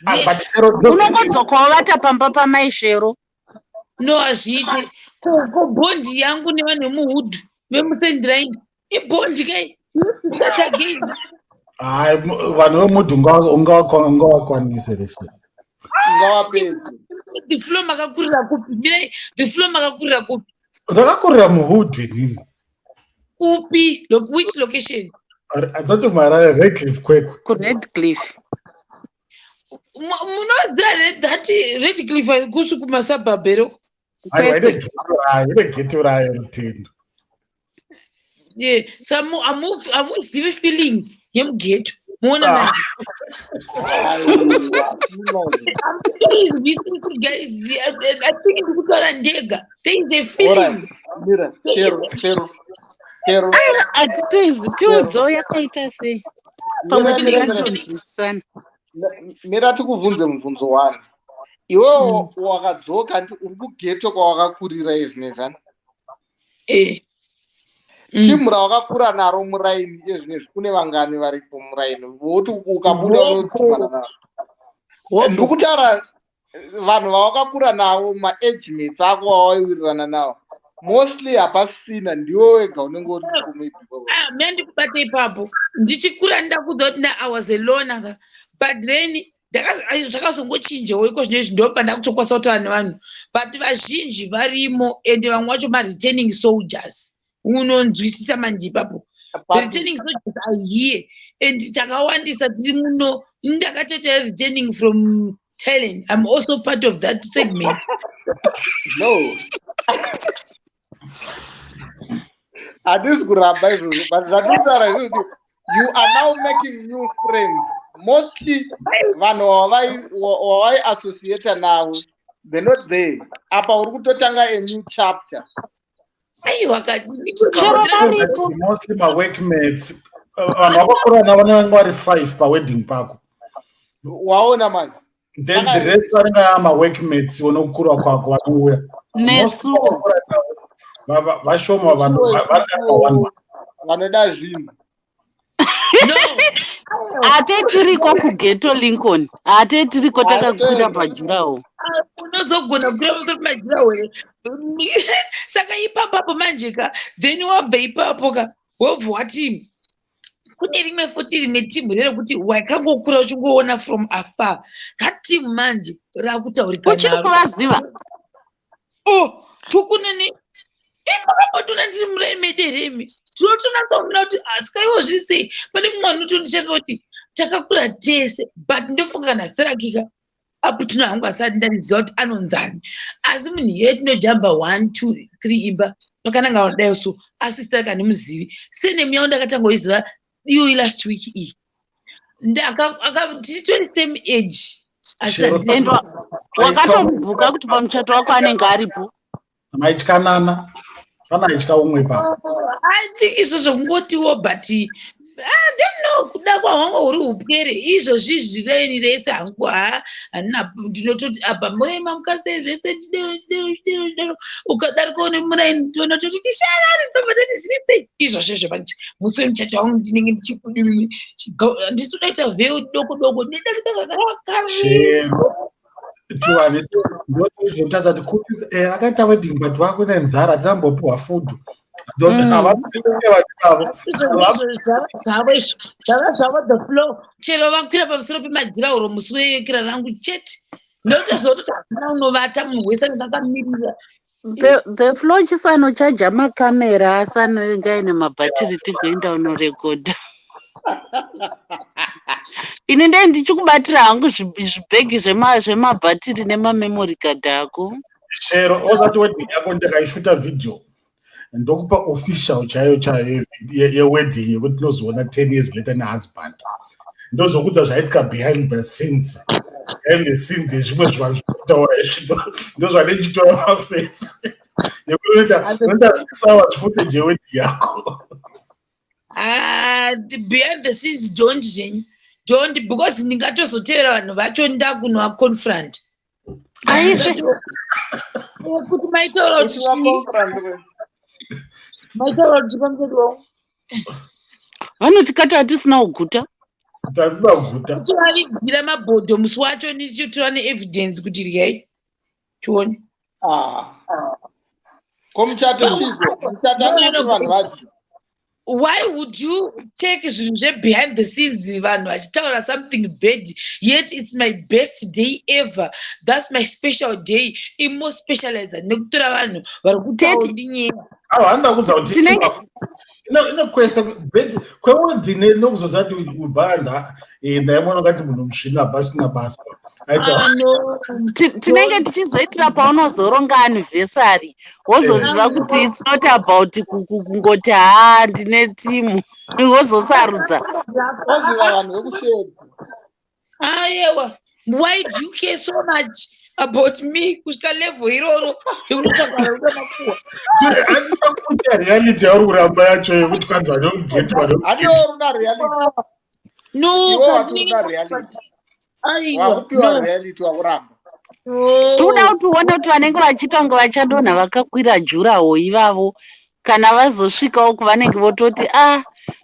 Ah, but Shero, Unongodzoka wavata pamba pamaishero. No, hazviite. Ko bond yangu nevanhu vemuhood, vemusendiraini, ibond kai? Start again. Hayi, vanhu vemuhood ungavakwanise reshe. Ungavapedze. The flow, makakurira kupi? Mirai, the flow, makakurira kupi? Ndakakurira muhood inini. Kupi? Which location? Atoti Marare, Redcliff, Kwekwe. KuRedcliff. Munoziva that Redcliff kusi kumasuburb here? Aiwa, ine ghetto rayo, ine ghetto rayo, Rutendo. Yeah, so hamuzivi feeling yemughetto, muona manje. Hamutoizwisisi, guys. I think ndikutaura ndega. There is a feeling. Alright, mira, Shero, Shero, Shero. Hatitoizi, tiudzewo yakaita sei, pamwe Mira, mira, mira. tingatonzwisisana. Mira tikubvunze mubvunzo wani. Iwewo wakadzoka, uri kughetto kwawakakurira izvinezvi ani? Eh. Timu rawakakura naro muraini izvinezvi, kune vangani varipo muraini voti ukabuda unodhumana navo? Ndiri kutaura vanhu vawakakura navo, maage mates ako wawaiwirirana navo, mostly hapasisina, ndiwe wega unenge uripo maybe. Ah, mina ndikubate ipapo. Ndichikura ndakudza kuti I was a loner ka, but then zvakazongochinjawo iko zvino izvi, ndopa ndakutokwanisa kutaura nevanhu, but vazhinji varimo, ende vamwe vacho mareturning soldiers, unonzwisisa manje ipapo. The returning soldiers are here and takawandisa tiri muno. Ndakatoita returning from Thailand. I'm also part of that segment. No, handisi kuramba izvozvo, but zvandikutaura izvo kuti you are now making new friends, mostly vanhu wavaiassociata navo, they're not there. Apa uri kutotanga a new chapter. Aiwa. Chero varipo. Mostly maworkmates, vanhu vakakura navo vanenge vari five pawedding pako. Waona manje. Then the rest vanenge ava maworkmates nokukura kwako vanouya. Nesu. Vashoma vanhu vari one. Vanoda zvinhu. Ate tiriko kugeto Lincoln, ate tiriko takakwira pajurawo. Unozogona kukwira pamusoro pemajurawo here? Saka ipapapo manje ka, then wabva ipapo ka, wobva wati kune rimwe futi, rimwe timu rerekuti wakangokura uchingoona from afar. Katimu manje rakutaurika. Uchiri kuvaziva? Oh, tukunene imakambotona ndiri muraini mederemi, tinotonatsa kumira kuti asikaiwo zvisei. Pane mumwe anotondishanda kuti takakura tese, but ndofunga kana zita rakika apo tino hangu asati ndariziva kuti anonzani, asi munhu iye tinojamba one two three imba pakananga kudai so, asi zita rake handimuzivi. Senemu yangu ndakatanga kuiziva iyoyi last week iyi. Titori same age, asi And wakatomubhuka kuti pamuchato wako anenge aripo? Maityanana, pana aitya umwe pa. I think izvozvo kungotiwo, but I don't know, kuda kwahwanga huri upwere izvozvi zvireni rese hangu ha handina. Ndinototi apa murema mukasei zvese chidero chidero chidero chidero, ukadarikawo nemuraini tonototi tisharari, tobva tati zviri sei izvozvo izvo. Manje musi wemuchato wangu ndinenge ndichikudimi, handisi kudaita veil doko doko. Shero tiwane ndozvotadza kuti kupi akaita wedding, but vakune nzara, tinambopiwa food. Havavo. Zvavo izvo zvava zvavo, the flow. Chero vakwira pamusoro pemajirauro musi weyekera rangu chete, ndotozototi hakuna unovata, munhu wese anenge akamirira. The flow chisanochaja makamera asanenge aine mabhatiri, tigoenda unorekodha. Ini ndei ndichikubatira hangu zvibhegi zvemabhatiri nemamemory card ako. Shero, ozati wedding yako ndakaishuta video, ndokupa official chaiyo chaiyo yewedding yekuti tinozoona 10 years later nehusband, ndozokudza zvaitika behind the scenes, behind the scenes yezvimwe zvivanhu zvinotaura izvi, ndozvandichitora mafesi yekuti unoita 6 hours footage yewedding yako. Ah, the behind the scenes, don't zvenyu, don't, because ndingatozotevera vanhu vacho ndakunovaconfront. Aizve. Kuti maitaura kuti chii, maitaura kuti chipamusoro wangu. Vanoti kati hatisina kuguta. Tasina kuguta. Kuti vavigira mabhodho musi wacho, ndichitora neevidence kuti ryai tione. Ah. Ko muchato chiko? Muchato andikuti vanhu vadyi. Why would you take zvinhu zvebehind the scenes, vanhu vachitaura something bad, yet it's my best day ever? That's my special day. Imospecializa nekutora vanhu vari kutaura ndinyeya. Awa, handida kudza kuti inokwesa kwewedding nokuzoziva kuti ubharanda ndaimona ngati munhu musvina pasina basa. Ah, no. Tinenge tichizoitira paunozoronga anniversary, wozoziva kuti it's not about kungoti haa ndine timu, wozosarudza. Oziva vanhu vekushedzi. Ayewa, why do you care so much about me kusvika level iroro rekunotsvaga varume makuhwa? Handida kuita reality yauri kuramba yacho yekuti kwanzi vanomugeti. Hadiwo ruda reality. No. Iwe wati ruda reality. Aiwa. Wakupiwa No. reality, wakuramba. Toda kuti uone kuti vanenge vachiita kunge vachadonha vakakwira juraho ivavo, kana vazosvikawo kuvanenge vototi a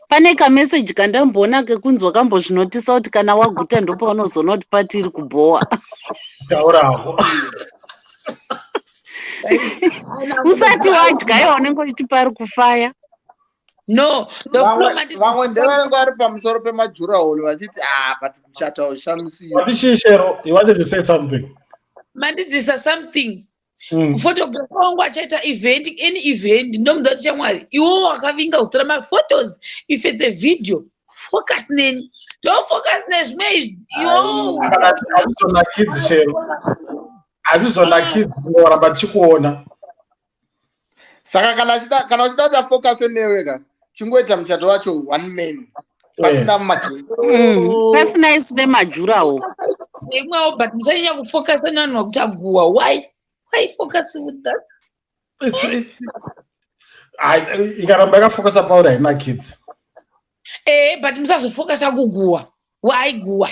pane kameseji kandamboona kekunzi wakambozvinotisa kuti kana waguta ndopaunozoona kuti pati iri kubhowa. Tauraho. Usati wadya iwa unenge uchiti pari kufaya. No. Vamwe ndevanenge vari pamusoro pemajuraholi vachiti, ah, but kuchata ushamisiri. Wati chii, Shero? You wanted to say something. Mandidzisa something. Photographer wangu achaita event, any event, ndomudza kuti, "Shamwari, iwo wakavinga kutora maphotos, if it's a video, focus neni, don't focus nezvimwe izvi iwo." Hazvizonakidzi, Shero, hazvizonakidzi kungoramba tichikuona. Saka kana uchida kuti afocuse newe ka, chingoita muchato wacho one man, pasina maguests. Pasina isu vemajurawo. Imwewo, but musanyanya kufocasa nevanhu vakuti aguwa. Why focus with that? Ikaramba yakafocusa pauri, hainakidzi. But musazofocasa kuguwa. Why guwa?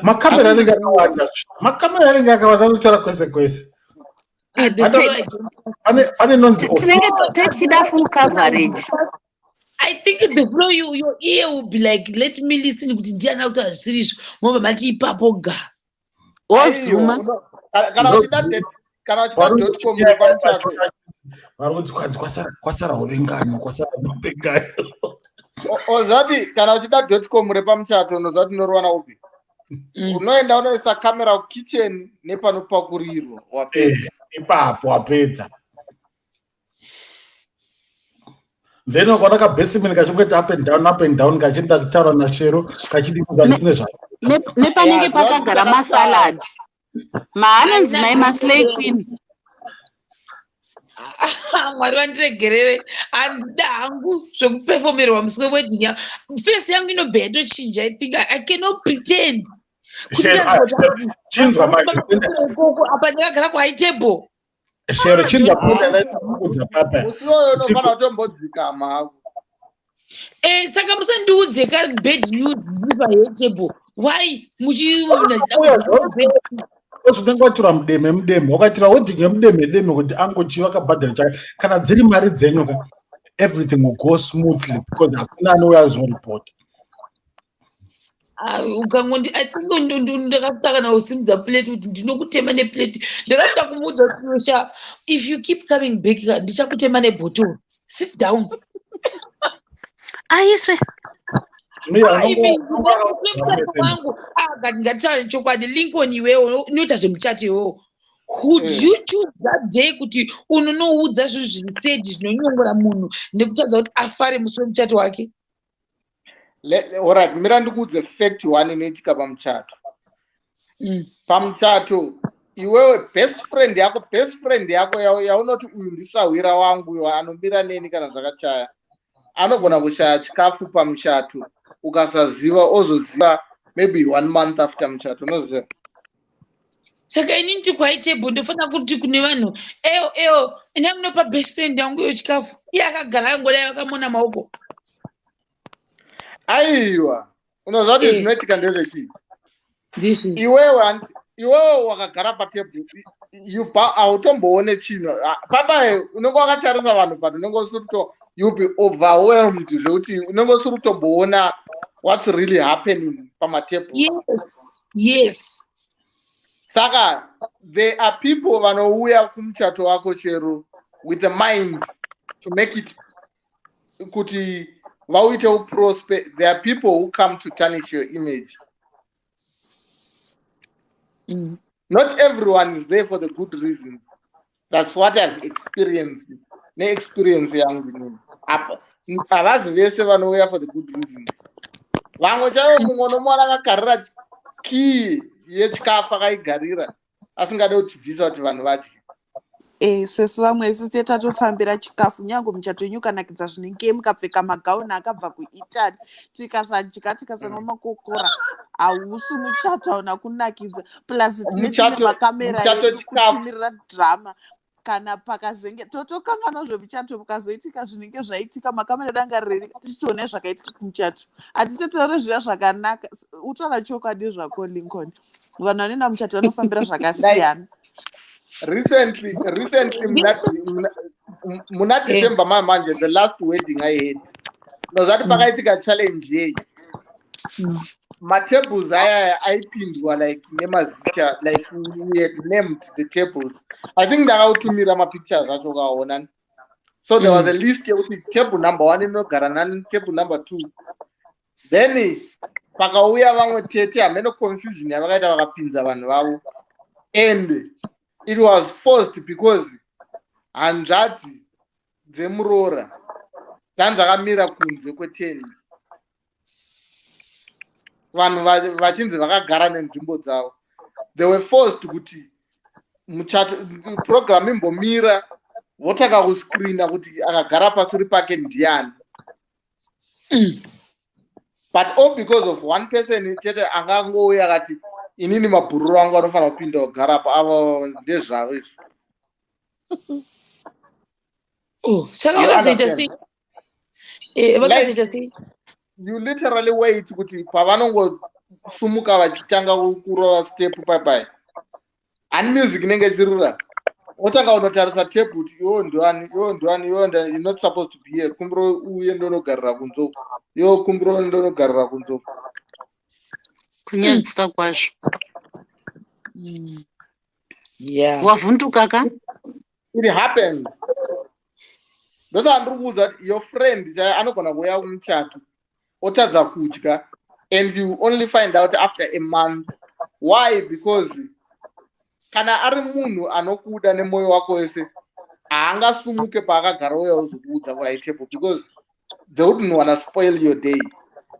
Makamera anenge akawanda, makamera anenge akawanda, anotora kwese kwese. Pane nonzi Tinenge techida full coverage. I think the flow, your ear will be like, "Let me listen kuti ndiani kuti hazvisiri izvo." Mobva mati ipapo ga. Wozuma. Kana uchida dotcom pamuchato. Vari kuti kwanzi kwasara hovengano, kwasara hovengano. Ozati kana uchida dotcom repamuchato, unoziva kuti unoriwana upi? Unoenda unoisa kamera kukitchen nepanopakurirwa, wapedza. Ipapo wapedza. Then ukaona kabhesimeni kachingoita up and down, up and down, kachienda kutaura naShero, kachidikuzani kune zva Nepanenge Yeah, pakagara masalad maanonzi mai maslay queen. Mwari vandiregerere, handida hangu zvekuperformerwa musi wewedding yangu. Face yangu inobva yatochinja. I think I cannot pretend. Shero, ah, Shero, chinzwa manje. Ikoko apa ndakagara kuhigh table. Shero, chinzwa kuudza papa. Musi iwoyo unofanira kutombodzikama hako. Saka musandiudze ka bad news ndiri pahigh table. Why muchiona? Unenge watura mudeme mudeme, wakaitira wedding yemudeme deme kuti angochi vakabhadhara chaka. Kana dziri mari dzenyu ka, everything will go smoothly because hakuna anouya azoripota. Ah, ukangondi, I think ndakafita kana kusimudza plate kuti ndinokutema neplate. Ndakafita kumuudza kuti, "Yosha, if you keep coming back ka, ndichakutema nebhotoro. Sit down." Aiswe. Muchato wangu, ah, ngatitaure chokwadi. Lincoln, iwewo unoita zvemuchato iwewo, could you choose that day kuti unonoudza zvinhu zviri stage zvinonyongora munhu nekutadza kuti afare musi wemuchato wake? Alright, mira ndikuudze fact one inoitika pamuchato. Pamuchato iwewe, best friend yako, best friend yako yaunoti uyu ndisahwira wangu, uyo anomira neni kana zvakachaya, anogona kushaya chikafu pamuchato ukasaziva, ozoziva maybe one month after muchato, unoziva? Saka ini ndiri kuhigh table, ndofanira kuti kune vanhu, "Eo, eo, ina munopa best friend yangu iyo chikafu," iye akagara angodai akamona maoko? Aiwa, unoziva kuti zvinoitika ndezvechii? Ndizvi. Iwewe, hanti iwewe wakagara patebhuru, hautomboone chinhu. Ah, papa unenge wakatarisa vanhu, but unenge usiri to, you'll be overwhelmed zvekuti unenge usiri kutomboona what's really happening pamatebhuru. Saka there are people vanouya kumuchato wako chero with a mind to make it kuti vauite uprosper. There are people who come to tarnish your image. Not everyone is there for the good reasons. That's what I've experienced neexperience yangu inini. Apa havazi vese vanouya for the good reasons. Vamwe chaivo, mumwe unomuwana akagarira kii yechikafu, akaigarira, asingade kutibvisa kuti vanhu vadye. Sesu vamwe isu te tatofambira chikafu. Nyange muchato wenyu ukanakidza zvinenge, mukapfeka magauni akabva kuItaly, tikasadya, tikasanwa makokora, hausi muchato, hauna kunakidza. Plus tine makamera Muchato edu chikafu. Kuchimirira drama. Kana pakazenge totokanganwa zvemuchato, mukazoitika zvinenge zvaitika, makamera edu anga reri tichitoona zvakaitika kumuchato, hatitotaure zviya zvakanaka. Utaura chokwadi zvako, Lincoln, vanhu vanoenda muchato vanofambira zvakasiyana. Recently muna December manje, the last wedding I had, nozvati pakaitika challenge yei? Matables aya aipindwa like nemazita, like we had named the tables. I think ndakautumira mapictures acho ukaona. So there was a list yekuti table number one inogara nani, table number two. Then pakauya vamwe tete, hameno confusion yavakaita, vakapinza vanhu vavo and It was forced because hanzvadzi dzemuroora dzanzi dzakamira kunze kwetent, vanhu vachinzi vakagara nenzvimbo dzavo. They were forced kuti muchato program imbomira, votanga kuscreena kuti akagara pasiri pake ndiani. But all because of one person chete angangouya akati, "Inini mabhururu angu anofanira kupinda kugarapo, avo ndezvavo izvi." Oh, saka vakazoita sei? Vakazoita sei? You literally wait kuti pavanongosumuka vachitanga kurova step pai hani, music inenge ichirira, wotanga unotarisa tape kuti iwo ndiani, iwo ndiani, iwo ndiani. You're not supposed to be here, kumbiro uye ndonogarira kunze uko, iwo kumbiro ndonogarira kunze uko. Kunyadzisa kwazvo. Wavhunduka ka. It happens. Ndosaka ndiri kuudza kuti your friend chaiye anogona kuuya kumuchato otadza kudya, and you only find out after a month. Why? Because kana ari munhu anokuda nemwoyo wako wese, haangasumuke paakagara uya uzokuudza kuhigh table, because they wouldn't wanna spoil your day.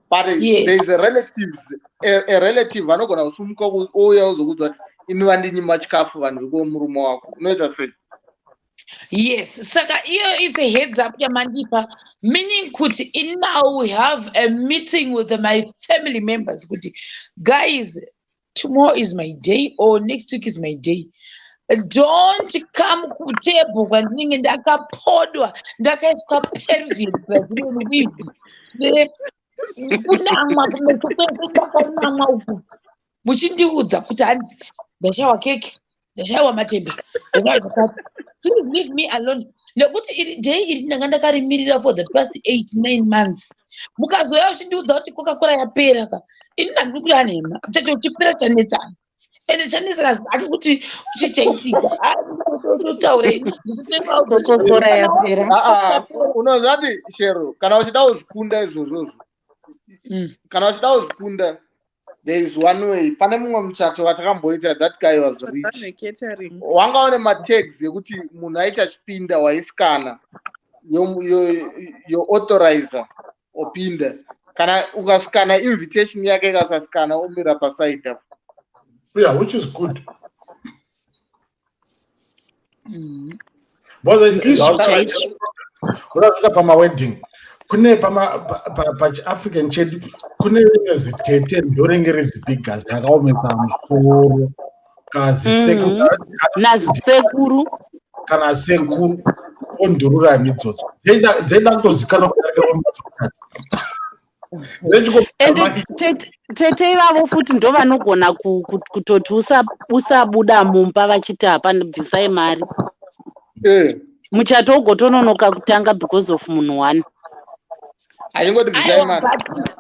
But there is a relative anogona kusumuka ouya uzokuudza kuti, "Ini vandinyima chikafu vanhu vekwemurume wako." Unoita sei? Yes, saka iyo is a heads up yamandipa, meaning kuti in now we have a meeting with my family members kuti, "Guys, tomorrow is my day or next week is my day. Don't come kutable kwandinenge ndakapodwa, ndakaiswa Peruvian Brazilian weave, kunamwa kumeso kwese, ndakanamwa uku, muchindiudza kuti hanzi ndashayiwa keke, ndashayiwa matembe, ndashayiwa chakati. Please leave me alone, nekuti iri day iri ndanga ndakarimirira for the past 8, 9 months. Mukazoya uchindiudza kuti Coca-Cola yapera ka, ini ndandiri kuda nhema. Chacho chipera chanetsana, ende chanetsana ati kuti chichaitika totaure." Coca-Cola yapera. Ah, unoziva kuti Shero, kana uchida kuzvikunda izvozvozvo, kana uchida kuzvikunda, there is one way. Pane mumwe muchato watakamboita, that guy was rich. Vanhu catering. Wanga une matags ekuti munhu aiti achipinda waisikana yoauthorizer opinda. Kana ukasikana invitation yake ikasasikana, omira paside apo. Yeah, which is good. Because Ndizvo chaizvo. Unasvika pamawedding, kune pachiAfrican chedu kune rimwe zitete ndorenge rizibigas rakaomesa musoro kazisekuru. Nasekuru. Kana sekuru ondururani idzodzo dzaida kutozikanwa kudarika. Ende tete ivavo futi ndo vanogona kutoti usabuda mumba, vachiti hapana, bvisai mari. Muchato ugotononoka kutanga because of munhu one. Achingoti bvisai mari.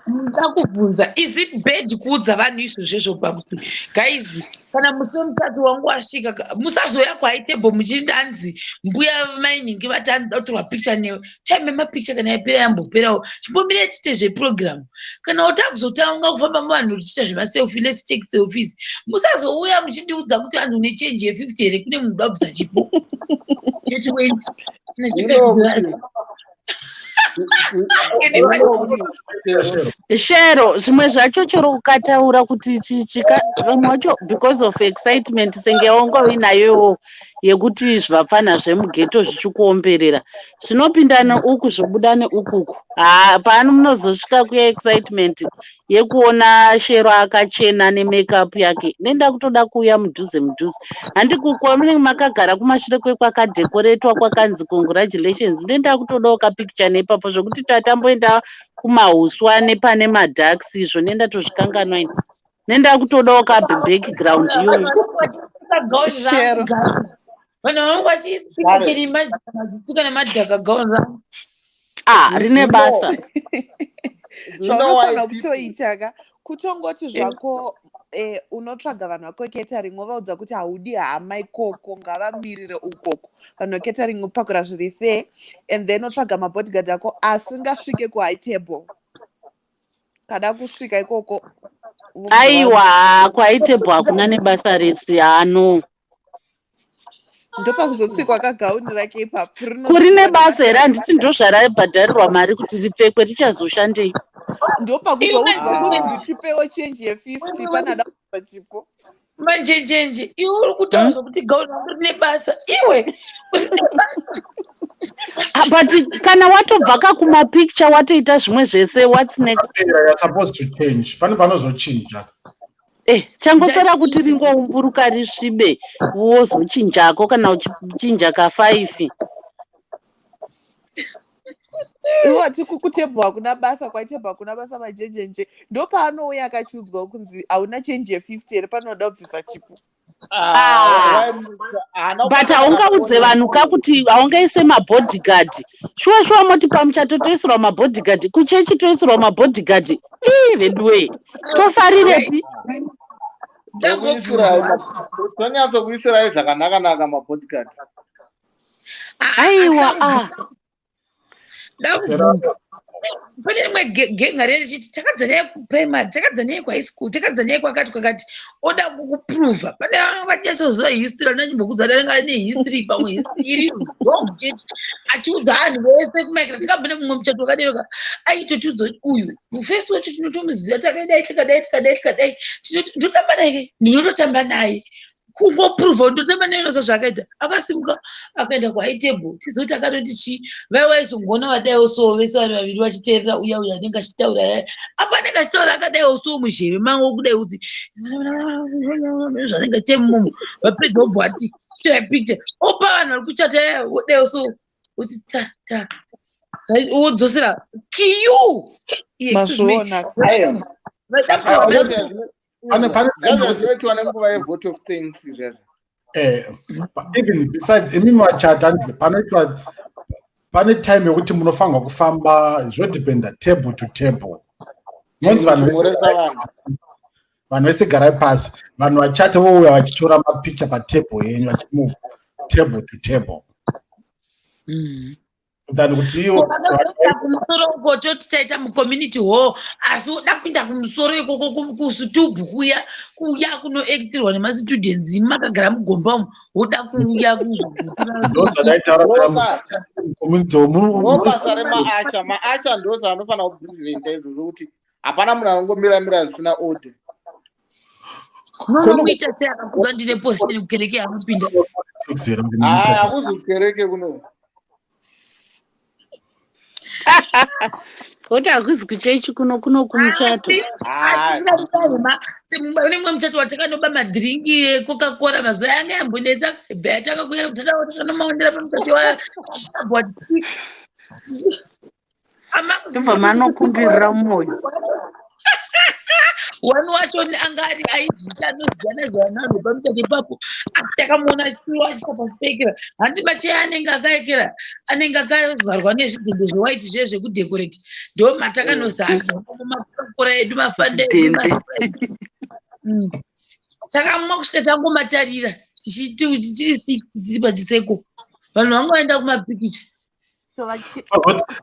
Nda kubvunza, is it bad kuudza vanhu izvozvezvo pakuti, "Guys, kana musi wemuchato wangu wasvika, musazoya kuhigh table muchindanzi mbuya mainhingi vati anoda kutorwa picture newe. Time yemapicture kana yapera, yamboperawo. Chimbomira tiite zveprogram. Kana utakuzotanga kufamba muvanhu tichiita zvemaselfie, let's take selfies. Musazouya muchindiudza kuti anhu une change ye50 here, kune munhu uda kubvisa chipo ye20." You know you know kuti Shero, zvimwe zvacho chero ukataura kuti chika vamwe vacho because of excitement senge yaunga uinayowo yekuti zvapfana zvemughetto zvichikuomberera, zvinopinda neuku zvobuda neukuku. Ha, paano munozosvika kuya excitement yekuona Shero akachena nemakeup yake, nenda kutoda kuuya mudhuze mudhuze. Handi kwamunenge makagara kumashure kwekwakadhekoretwa kwakanzi congratulations, ndenda kutodawo kapicture nepapo, zvokuti tatamboenda kumahuswa nepane maducks izvo, nenda tozvikanganwa ini, nenda kutodawo kabackground iyoyo. Shero. Vanhu vangu vachitsika keri vachitsika nemadhaka gauni rangu. Ah, rine basa. You know why Zvaunofanira people kutoita ka, kutongoti zvako unotsvaga vanhu vako catering, wovaudza kuti haudi hama ikoko, ngavamirire ukoko. Vanhu vecatering vopakura zviri fair, and then otsvaga mabodyguard ako asingasvike kuhigh table. Kada kusvika ikoko vobva Aiwa, kuhigh table hakuna nebasa rese hano. Ndopakuzotsikwa kagauni rake ipapo. Kuri nebasa here? Handiti ndozvaraibhadharirwa mari kuti ripfekwe, richazoshandei? Ndopakuzoudzwa kunzi tipewo chenji ye50 panada kuza chipo. Manjenjenje, iwe uri kutaura zvokuti gauni rangu rine basa, iwe rine basa. Ah, but kana watobva ka kumapicture, watoita zvimwe zvese, what's next? You're supposed to change, pane panozochinja. Changosara kuti ringoumburuka, risvibe, wozochinjako kana uchichinja ka5. Iwe wati kutebho hakuna basa, kwaitebho hakuna basa. Majenjenje ndopaanouya akachiudzwa kunzi hauna chenji ye50 here, panoda kubvisa chipo. Ah. But haungaudze vanhu ka kuti haungaise mabodyguard. Shuwa shuwa, moti pamuchato toisirwa mabodyguard, kuchechi toisirwa mabodyguard? Ii, veduwee, tofarirepi? Tonyatsokuisirai zvakanaka-naka mabodyguard. Aiwa, ah. Ndakubvunza, pane rimwe genga rechiti takadza naye kuprimary, takadza naye kuhigh school, takadza naye kwakati kwakati, oda kukuprova. Pane vanhu vachinyatsozova history, ananyimbokudza anenge ane history, pamwe history iri wrong chete, achiudza vanhu vese kumaikira. Takabva nemumwe muchato wakadero, aitotiudza kuti uyu mufesi wacho tinotomuziva, takadai, tikadai, tikadai, tikadai, ndotamba naye, ndinototamba naye. Kungoprova ndotamba naye, nosa zvaakaita, akasimuka akaenda kuhigh table. Tizoti akatoti chii, vai vaizongoona vadaiwo so vese vari vaviri vachiteerera uya uya anenge achitaura yaya apa, anenge achitaura akadaiwo so muzheve mangu kudai, kuti zvanenge achiita. Vapedza vobva vati torai picture, opa vanhu vari kuchata yaya, wodaiwo so, woti ta ta, wodzosera kiyu. Mazviona. Zvazvo zvinoitwa nenguva yevote of thanks izvezvo. Even besides imi machata, panoitwa, pane time yekuti munofanirwa kufamba, zvodependa table to table. Monzi vanhu vese garai pasi, vanhu vachata vouya vachitora mapicha patable yenyu, vachimove table to table than kuti iwo Kumusoro uko toti taita mucommunity hall, asi woda kupinda kumusoro ikoko kusitubhu kuya kuya kunoactirwa nemastudents, makagara mugomba umu, woda kuuya. Ndozvadaitaura community hall. Ndo basa remaushers. Maushers ndo zvanofanira kupreventa izvozvo, kuti hapana munhu anongomiramira zvisina order. Munomuita sei akakudza ndine position kukereke yaanopinda? Aya, hakuzi kukereke kuno. Kuti hakuzi kuchechi kuno, kuno kumuchato. Une mumwe muchato watakanoba madhiringi eCoca-Cola, mazuva yanga yambonetsa, yatanga kuya, takanomaondera pamuchato wa about 6. Tobva manokumbirira mumwoyo. One wacho anga ari aizvita anoziva naziva navanhu pamuchato ipapo, asi takamuona achiwa achisa handi macheya anenge akaekera, anenge akavharwa nezvidhende zvewhite zviye zvekudhekoreti, ndo matakanozadza maCoca-Cola edu, maFanta edu. Zvidhende. Takamwa kusvika tangomatarira, tichiti tiri six, tiri pachiseko, vanhu vanga vaenda kumapikicha.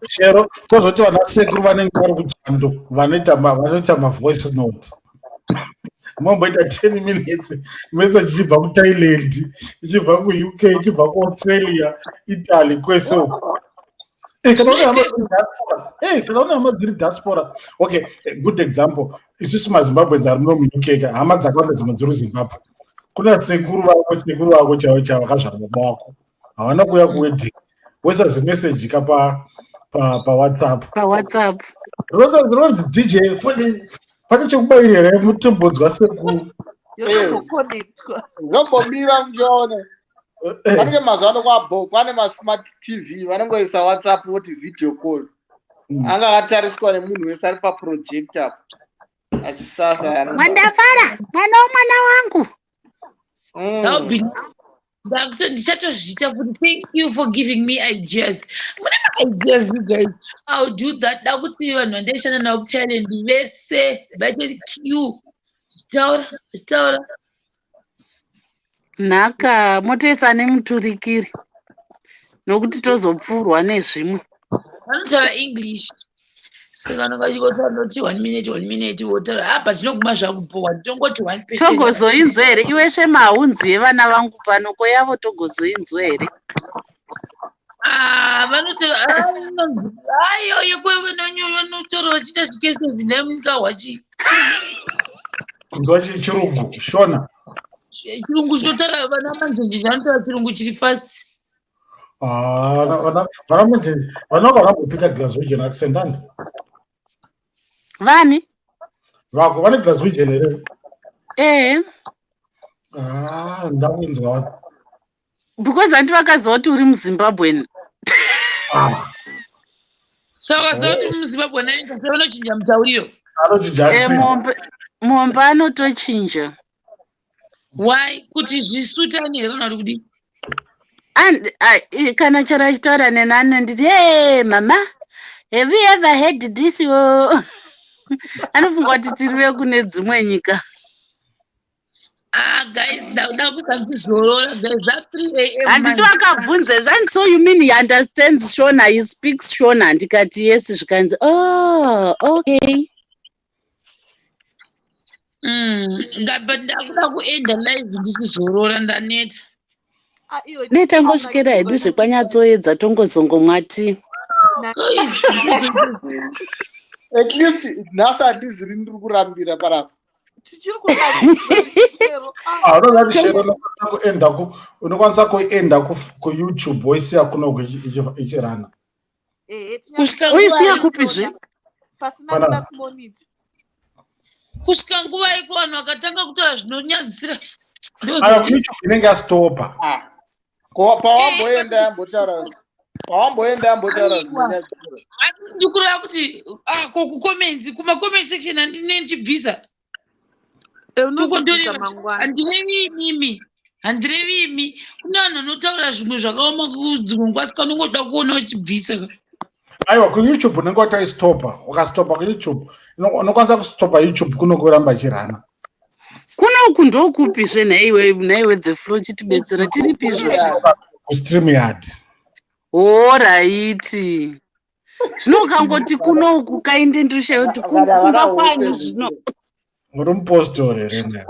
Chero kozoti vana sekuru vanenge vari kuchando vanoita mavoice note, momboita 10 minutes message ichibva kuThailand, ichibva kuUK, ichibva kuAustralia, Italy, kwese uko. Kana une hama dziri diaspora, kana une hama dziri diaspora, okay, good example, isusu maZimbabweans ari muno muUK ka, hama dzakawanda dzimwe dziri kuZimbabwe. Kuna sekuru vako, sekuru vako chaivo chaivo vakazvara baba vako, havana kuuya kuwedding, voisa zimeseji ka paWhatsApp. PaWhatsApp. Rinonzi DJ foni, pane chekubayira here mutombonzwa sekuru? Yotozokonectwa. Zvombomira muchiona panenge mazuva ano kwabo kwane masmart TV, vanongoisa WhatsApp voti video call. Anga akatariswa nemunhu wese ari paprojector achisasa. Mwandafara, mwana womwana wangu. Ndichatozviita kuti thank you for giving me ideas. Mune maideas, you guys. I'll do that. Da kuti vanhu vandaishanda navo kuThailand vese vaite q taura taura. Nhaka motoisa nemuturikiri, nokuti tozopfuurwa nezvimwe. Vanotaura English. Saka nokachikosanoti one minute, one minute, wotaura apa tinoguma zvakubhowa, tongoti 1%. Togozoinzwa here iwe Shema? Haunzwi yevana vangu pano, ko yavo togozoinzwa here? Ah, vanotora ayo yekwe vanotora vachiita zvikese zvinemuka hwachi. Kunzwa chirungu Shona. Chirungu chinotaura vana manjenje, vanotaura chirungu chiri fast. Ah, vana manjenje vana vakambopika Glaswegian accent, andi? Vani? Vako vane Glaswegian here? Ehe. Ah, ndakuinzwa. Because handi vakaziva kuti uri muZimbabwen. Ah. Saka saka kuti muZimbabwe naita sevanochinja mutauriro. Anochinja Eh, accent. Mombe anotochinja. Why? Kuti zvisutani here kana kuti kudii? Kana chero achitaura nenani, nditi, "Hey mama, have you ever heard this?" O anofunga kuti tiri vekune dzimwe nyika. Ah guys, ndakuda kusandizorora guys, that 3 a.m. Handiti manje. vakabvunza zvani, "So you mean he understands Shona? He speaks Shona?" Ndikati, "Yes." Zvikanzi, "Oh, okay." But ndakuda kuenda live ndichizorora, ndaneta. Ah, iwe. Dai tangosvikira hedu zvekwanyatsoedza, tongozongomwati. Guys, At least nhasi handiziri ndiri kurambira parapa. Tichiri kudaero. Ah, unoziva kuti Shero unokwanisa kuenda unokwanisa kuenda kuYouTube woisiya kunoku ichirana. Kusvika Uisiya nguva kupizve? Pasina Pana- class monitor. Kusvika nguva iko vanhu vakatanga kutaura zvinonyadzisira. Aya, kuYouTube inenge yastopa. Pawamboenda yambotaura, pawamboenda yambotaura zvinonyadzisira. Ndikureva kuti, ah, ko kucomments, kumacomment section handine ndichibvisa. Eh, Uko unozobvisa ndoreva mangwana. Handirevi imimi, handirevi imi. Kune vanhu vanotaura zvimwe zvakaoma kudzimwe nguva, saka unongoda kuona uchibvisa. Aiwa, kuYouTube unenge watoistopa. Ukastopa kuYouTube, unokwanisa kustopa YouTube kuno kuramba ichirana. Kunoku ndokupizve nhaiwe? Nhaiwe The Flow, chitibetsera, tiripi izvozvo? KuStream Yard. Alright, zvino ukangoti kunoku kainde, ndoshayo kuti Vana kumba vana kwanyu hope. zvino. Uri mupostori here ne?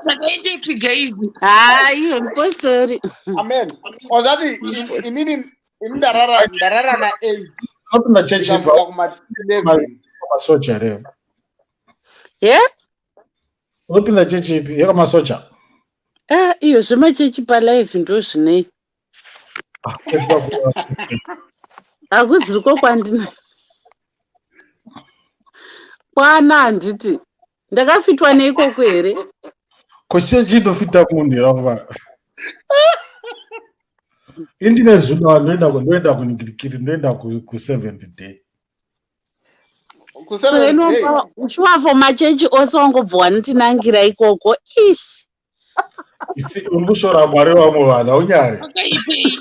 Dzakaitepi guys? Hai, mupostori. Amen. Ozati inini ini ndarara na8. Unopinda chechi Ndikamuka kuma 11. masoja here? Ye. Unopinda chechi ipi, yekamasoja? Ah, iyo zvemachechi palive ndo zvinei? Hakuziriko kwandina kwana, handiti ndakafitwa neikoko here? Kuchechi inofita munhu here akuva indine zuva? Ndoenda kuningirikiri, ndoenda kuSeventh Day. Ku So Seventh Day. Shuwa, for machechi ose wangobva wanotinangira ikoko, ish. Uri kushora Mwari vamwe vanhu, haunyari. Wakaipei?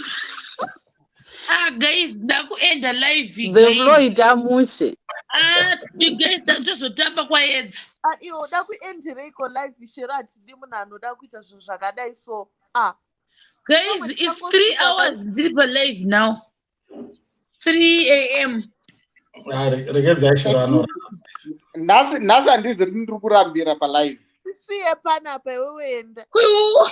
Ah guys, ndakuenda live. The Flow, Guys. ita mushe. Ah guys, tozotamba kwaedza. Ah, iwe uda kuendereiko live, Shero? Hatidi munhu anoda kuita zvinhu zvakadai so, ah. Guys, it's 3 hours ndiri palive now, 3 a.m. Ah, regedzai Shero anora. Nhasi handiziri ndiri kurambira palive. Tisiye panapa, iwewe enda. Kwiu.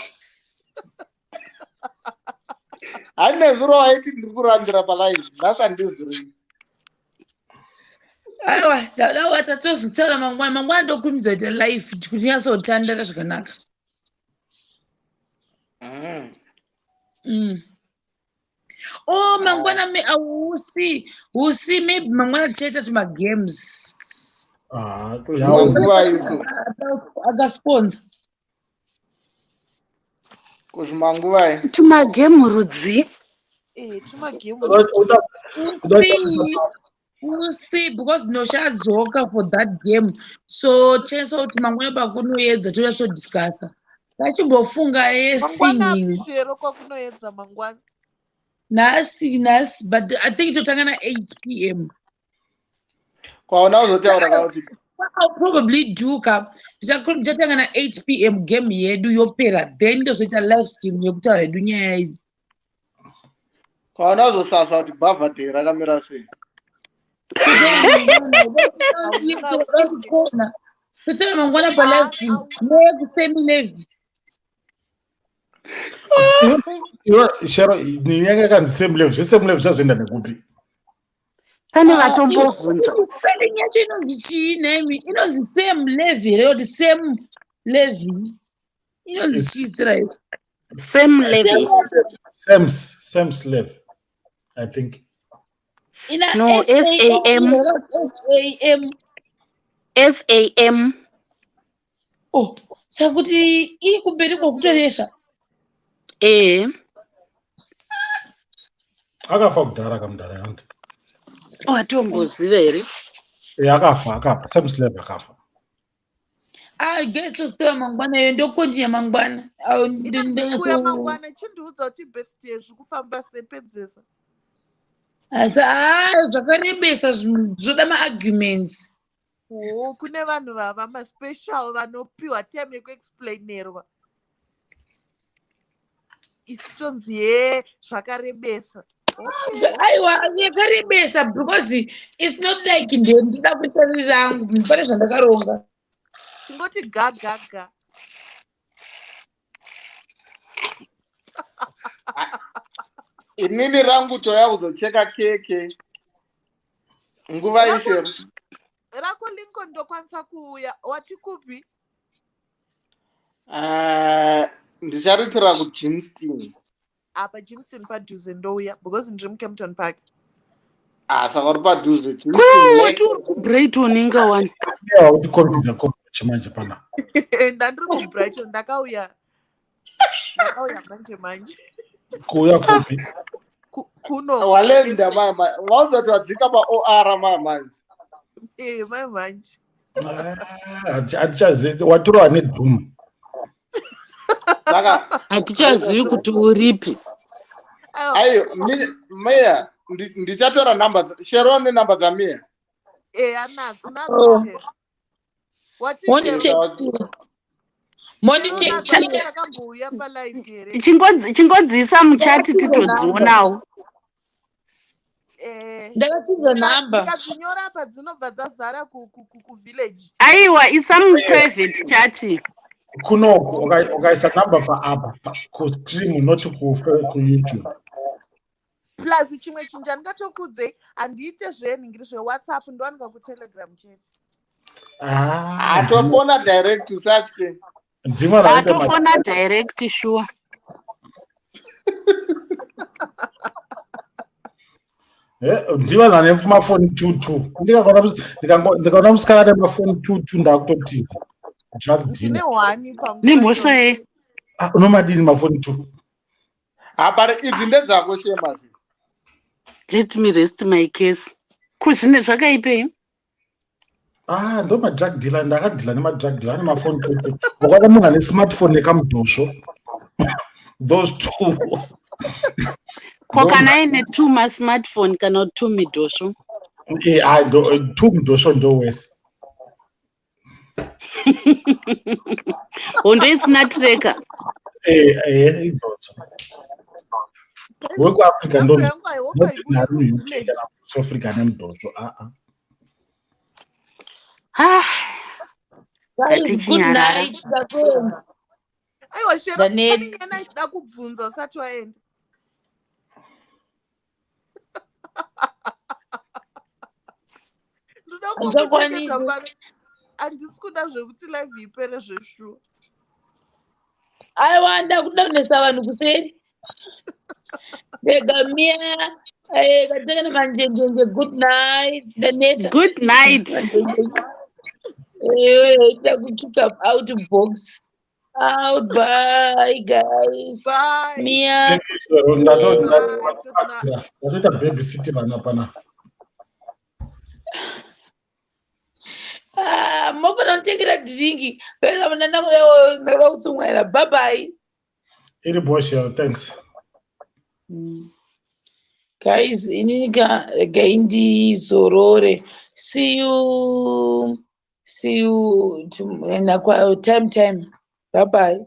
Handine zuro waiti ndiri kurambira palive, nhasi handiziri. Aiwa, ndauda tatozotaura mangwana. Mangwana ndokurumidza kuita live kuti tinyatsotandara zvakanaka. Oh, mangwana usi usi, maybe mangwana tichaita tumagames. Ah, Kuzvimwe nguva isu. Akasponsor. Kuzvimanguvai? Tumagemu rudzi? Eh, tumagemu. Usi usi, because nochadzoka for that game, so chanisa kuti mangwana pakunoedza tochasodiscussa, tachimbofunga Mangwana yesinging. Shero, kwakunoedza mangwana? Nhasi, nhasi, but I think totanga na8 p.m. Kwaona uzotaura kakuti What I'll probably do ka, ndichatanga na8 p.m., game yedu yopera, then ndozoita live stream yekutaura hedu nyaya idzi. Kwaona uzosasa kuti bhavhadhe rakamira sei. mangwana. Kona. Totaura mangwana palive stream. Nekusemi levi. Iwe Shero, yanga yakanzi same level, zvesame level zvazoenda nekupi? Pane vatombobvunza. Spelling yacho inonzi chii nemi? Inonzi same levy here kuti same levy? Inonzi chii zita rayo? Same levy. Same same slave, I think. Ina No, S A O S A M. S A M. S A M. Oh, saka kuti ii kumberi kwakutoresva. Eh. Akafa kudhara kamudhara yangu. Watomboziva here? Eh, akafa, akafa. Same slave akafa. Ah, guys, toswera mangwana iyo ndokontinya mangwana. Au, Kuya mangwana chindiudza kuti birthday zviri kufamba sepedzesa. Asi ah, zvakarebesa zvinhu zvoda maarguments. Oh, kune vanhu vava maspecial vanopiwa time yekuexplainerwa. Isu tonzi ye zvakarebesa. Aiwa, yakarebesa because it's not like ndinoda kuita riri rangu, pane zvandakaronga. Tingoti ga ga ga. Inini rangu toya kuzocheka keke nguva ishero. Rako Lincoln ndokwanisa kuuya. Wati kupi? Ah, ndicharitira kuJimston. Apa Jimston padhuze ndouya because ndiri muCampton Park. Ah, saka uri padhuze. Kuti uri kuBrighton inga wani. Yeah, kuti confuse kombochi manje pana. Ndandiri kuBrighton ndakauya. Ndakauya manje manje. Kuuya kupi? Kuno. Walenda mama, wauzoti wadzika paOR mama manje. Eh, mai manje. Ah, hatichazivi watorwa nedhumu. Saka Hatichazivi kuti uripi. Ayo, Mia, ndichatora namba Shero nenamba dzaMia. Eh, anadzo Oh. unadzo Shero. Wati Monditextira. Monditextira. Takambouya palive here? Chingodziisa muchati titodzionawo. Eh, Ndakachinja namba. Ndikadzinyora apa dzinobva dzazara kuvillage. Aiwa, isa muprivate chat. Kunoku ukaisa namba paapa kustream, not kuYouTube. Plus chimwe chinhu chandingatokudzei, handiite zvenhingiri zveWhatsApp, ndowanika kuTelegram chete. Ah, Atofona direct, usatye. Ndimwe raita Atofona direct sure. Eh, ndivanhu vane mafoni 22. Ndikaona musikana ane mafoni 22 ndakutotiza. Drug Ndine dealer. one panguva. Nemhosva ye. Ah, unomadini mafoni 2? Hapari, idzi ndedzako shemazi. Let me rest my case. Kuzvine zvakaipei? Ah, ndo madrug dealer. Ndakadhila nemadrug dealer ane mafoni 22. Ukaona munhu ane smartphone nekamudhosvo, those two. Ko kana aine two masmartphone kana kuti two midhosvo? Eh, ah, two mudhosvo ndo wese. Hondo isina tracker. Eh, eh, idzodzo. WekuAfrica ndo Namba yangu I hope haibude nari muUK kuvillage. kana South Africa nemudhosvo, aa. Ah, Guys, good Ngatichinyarara. night. Ndakuenda. Aiwa Shero, Ndaneta. pane nyana ichida kubvunza usati waenda. Ndoda Handichakwanisi. kungokuchengeta pano. Handisi kuda zvekuti live ipere zveshuwa. Aiwa, ndakuda kunesa vanhu kuseri. Ndega Mia, eh, kateka nemanjenjenje. Good night. Ndaneta. Good night. Eh, ndakukick up out box. Out, bye guys. Bye. Mia. Ndatoita babysit vana panapa. Ah, mofana kutengera dhiringi. Guys, apa ndakuda kutsumwaira. Bye bye. Iri boshero, thanks. Guys, inini ka regai ndizorore. See you, see you time time. Bye bye.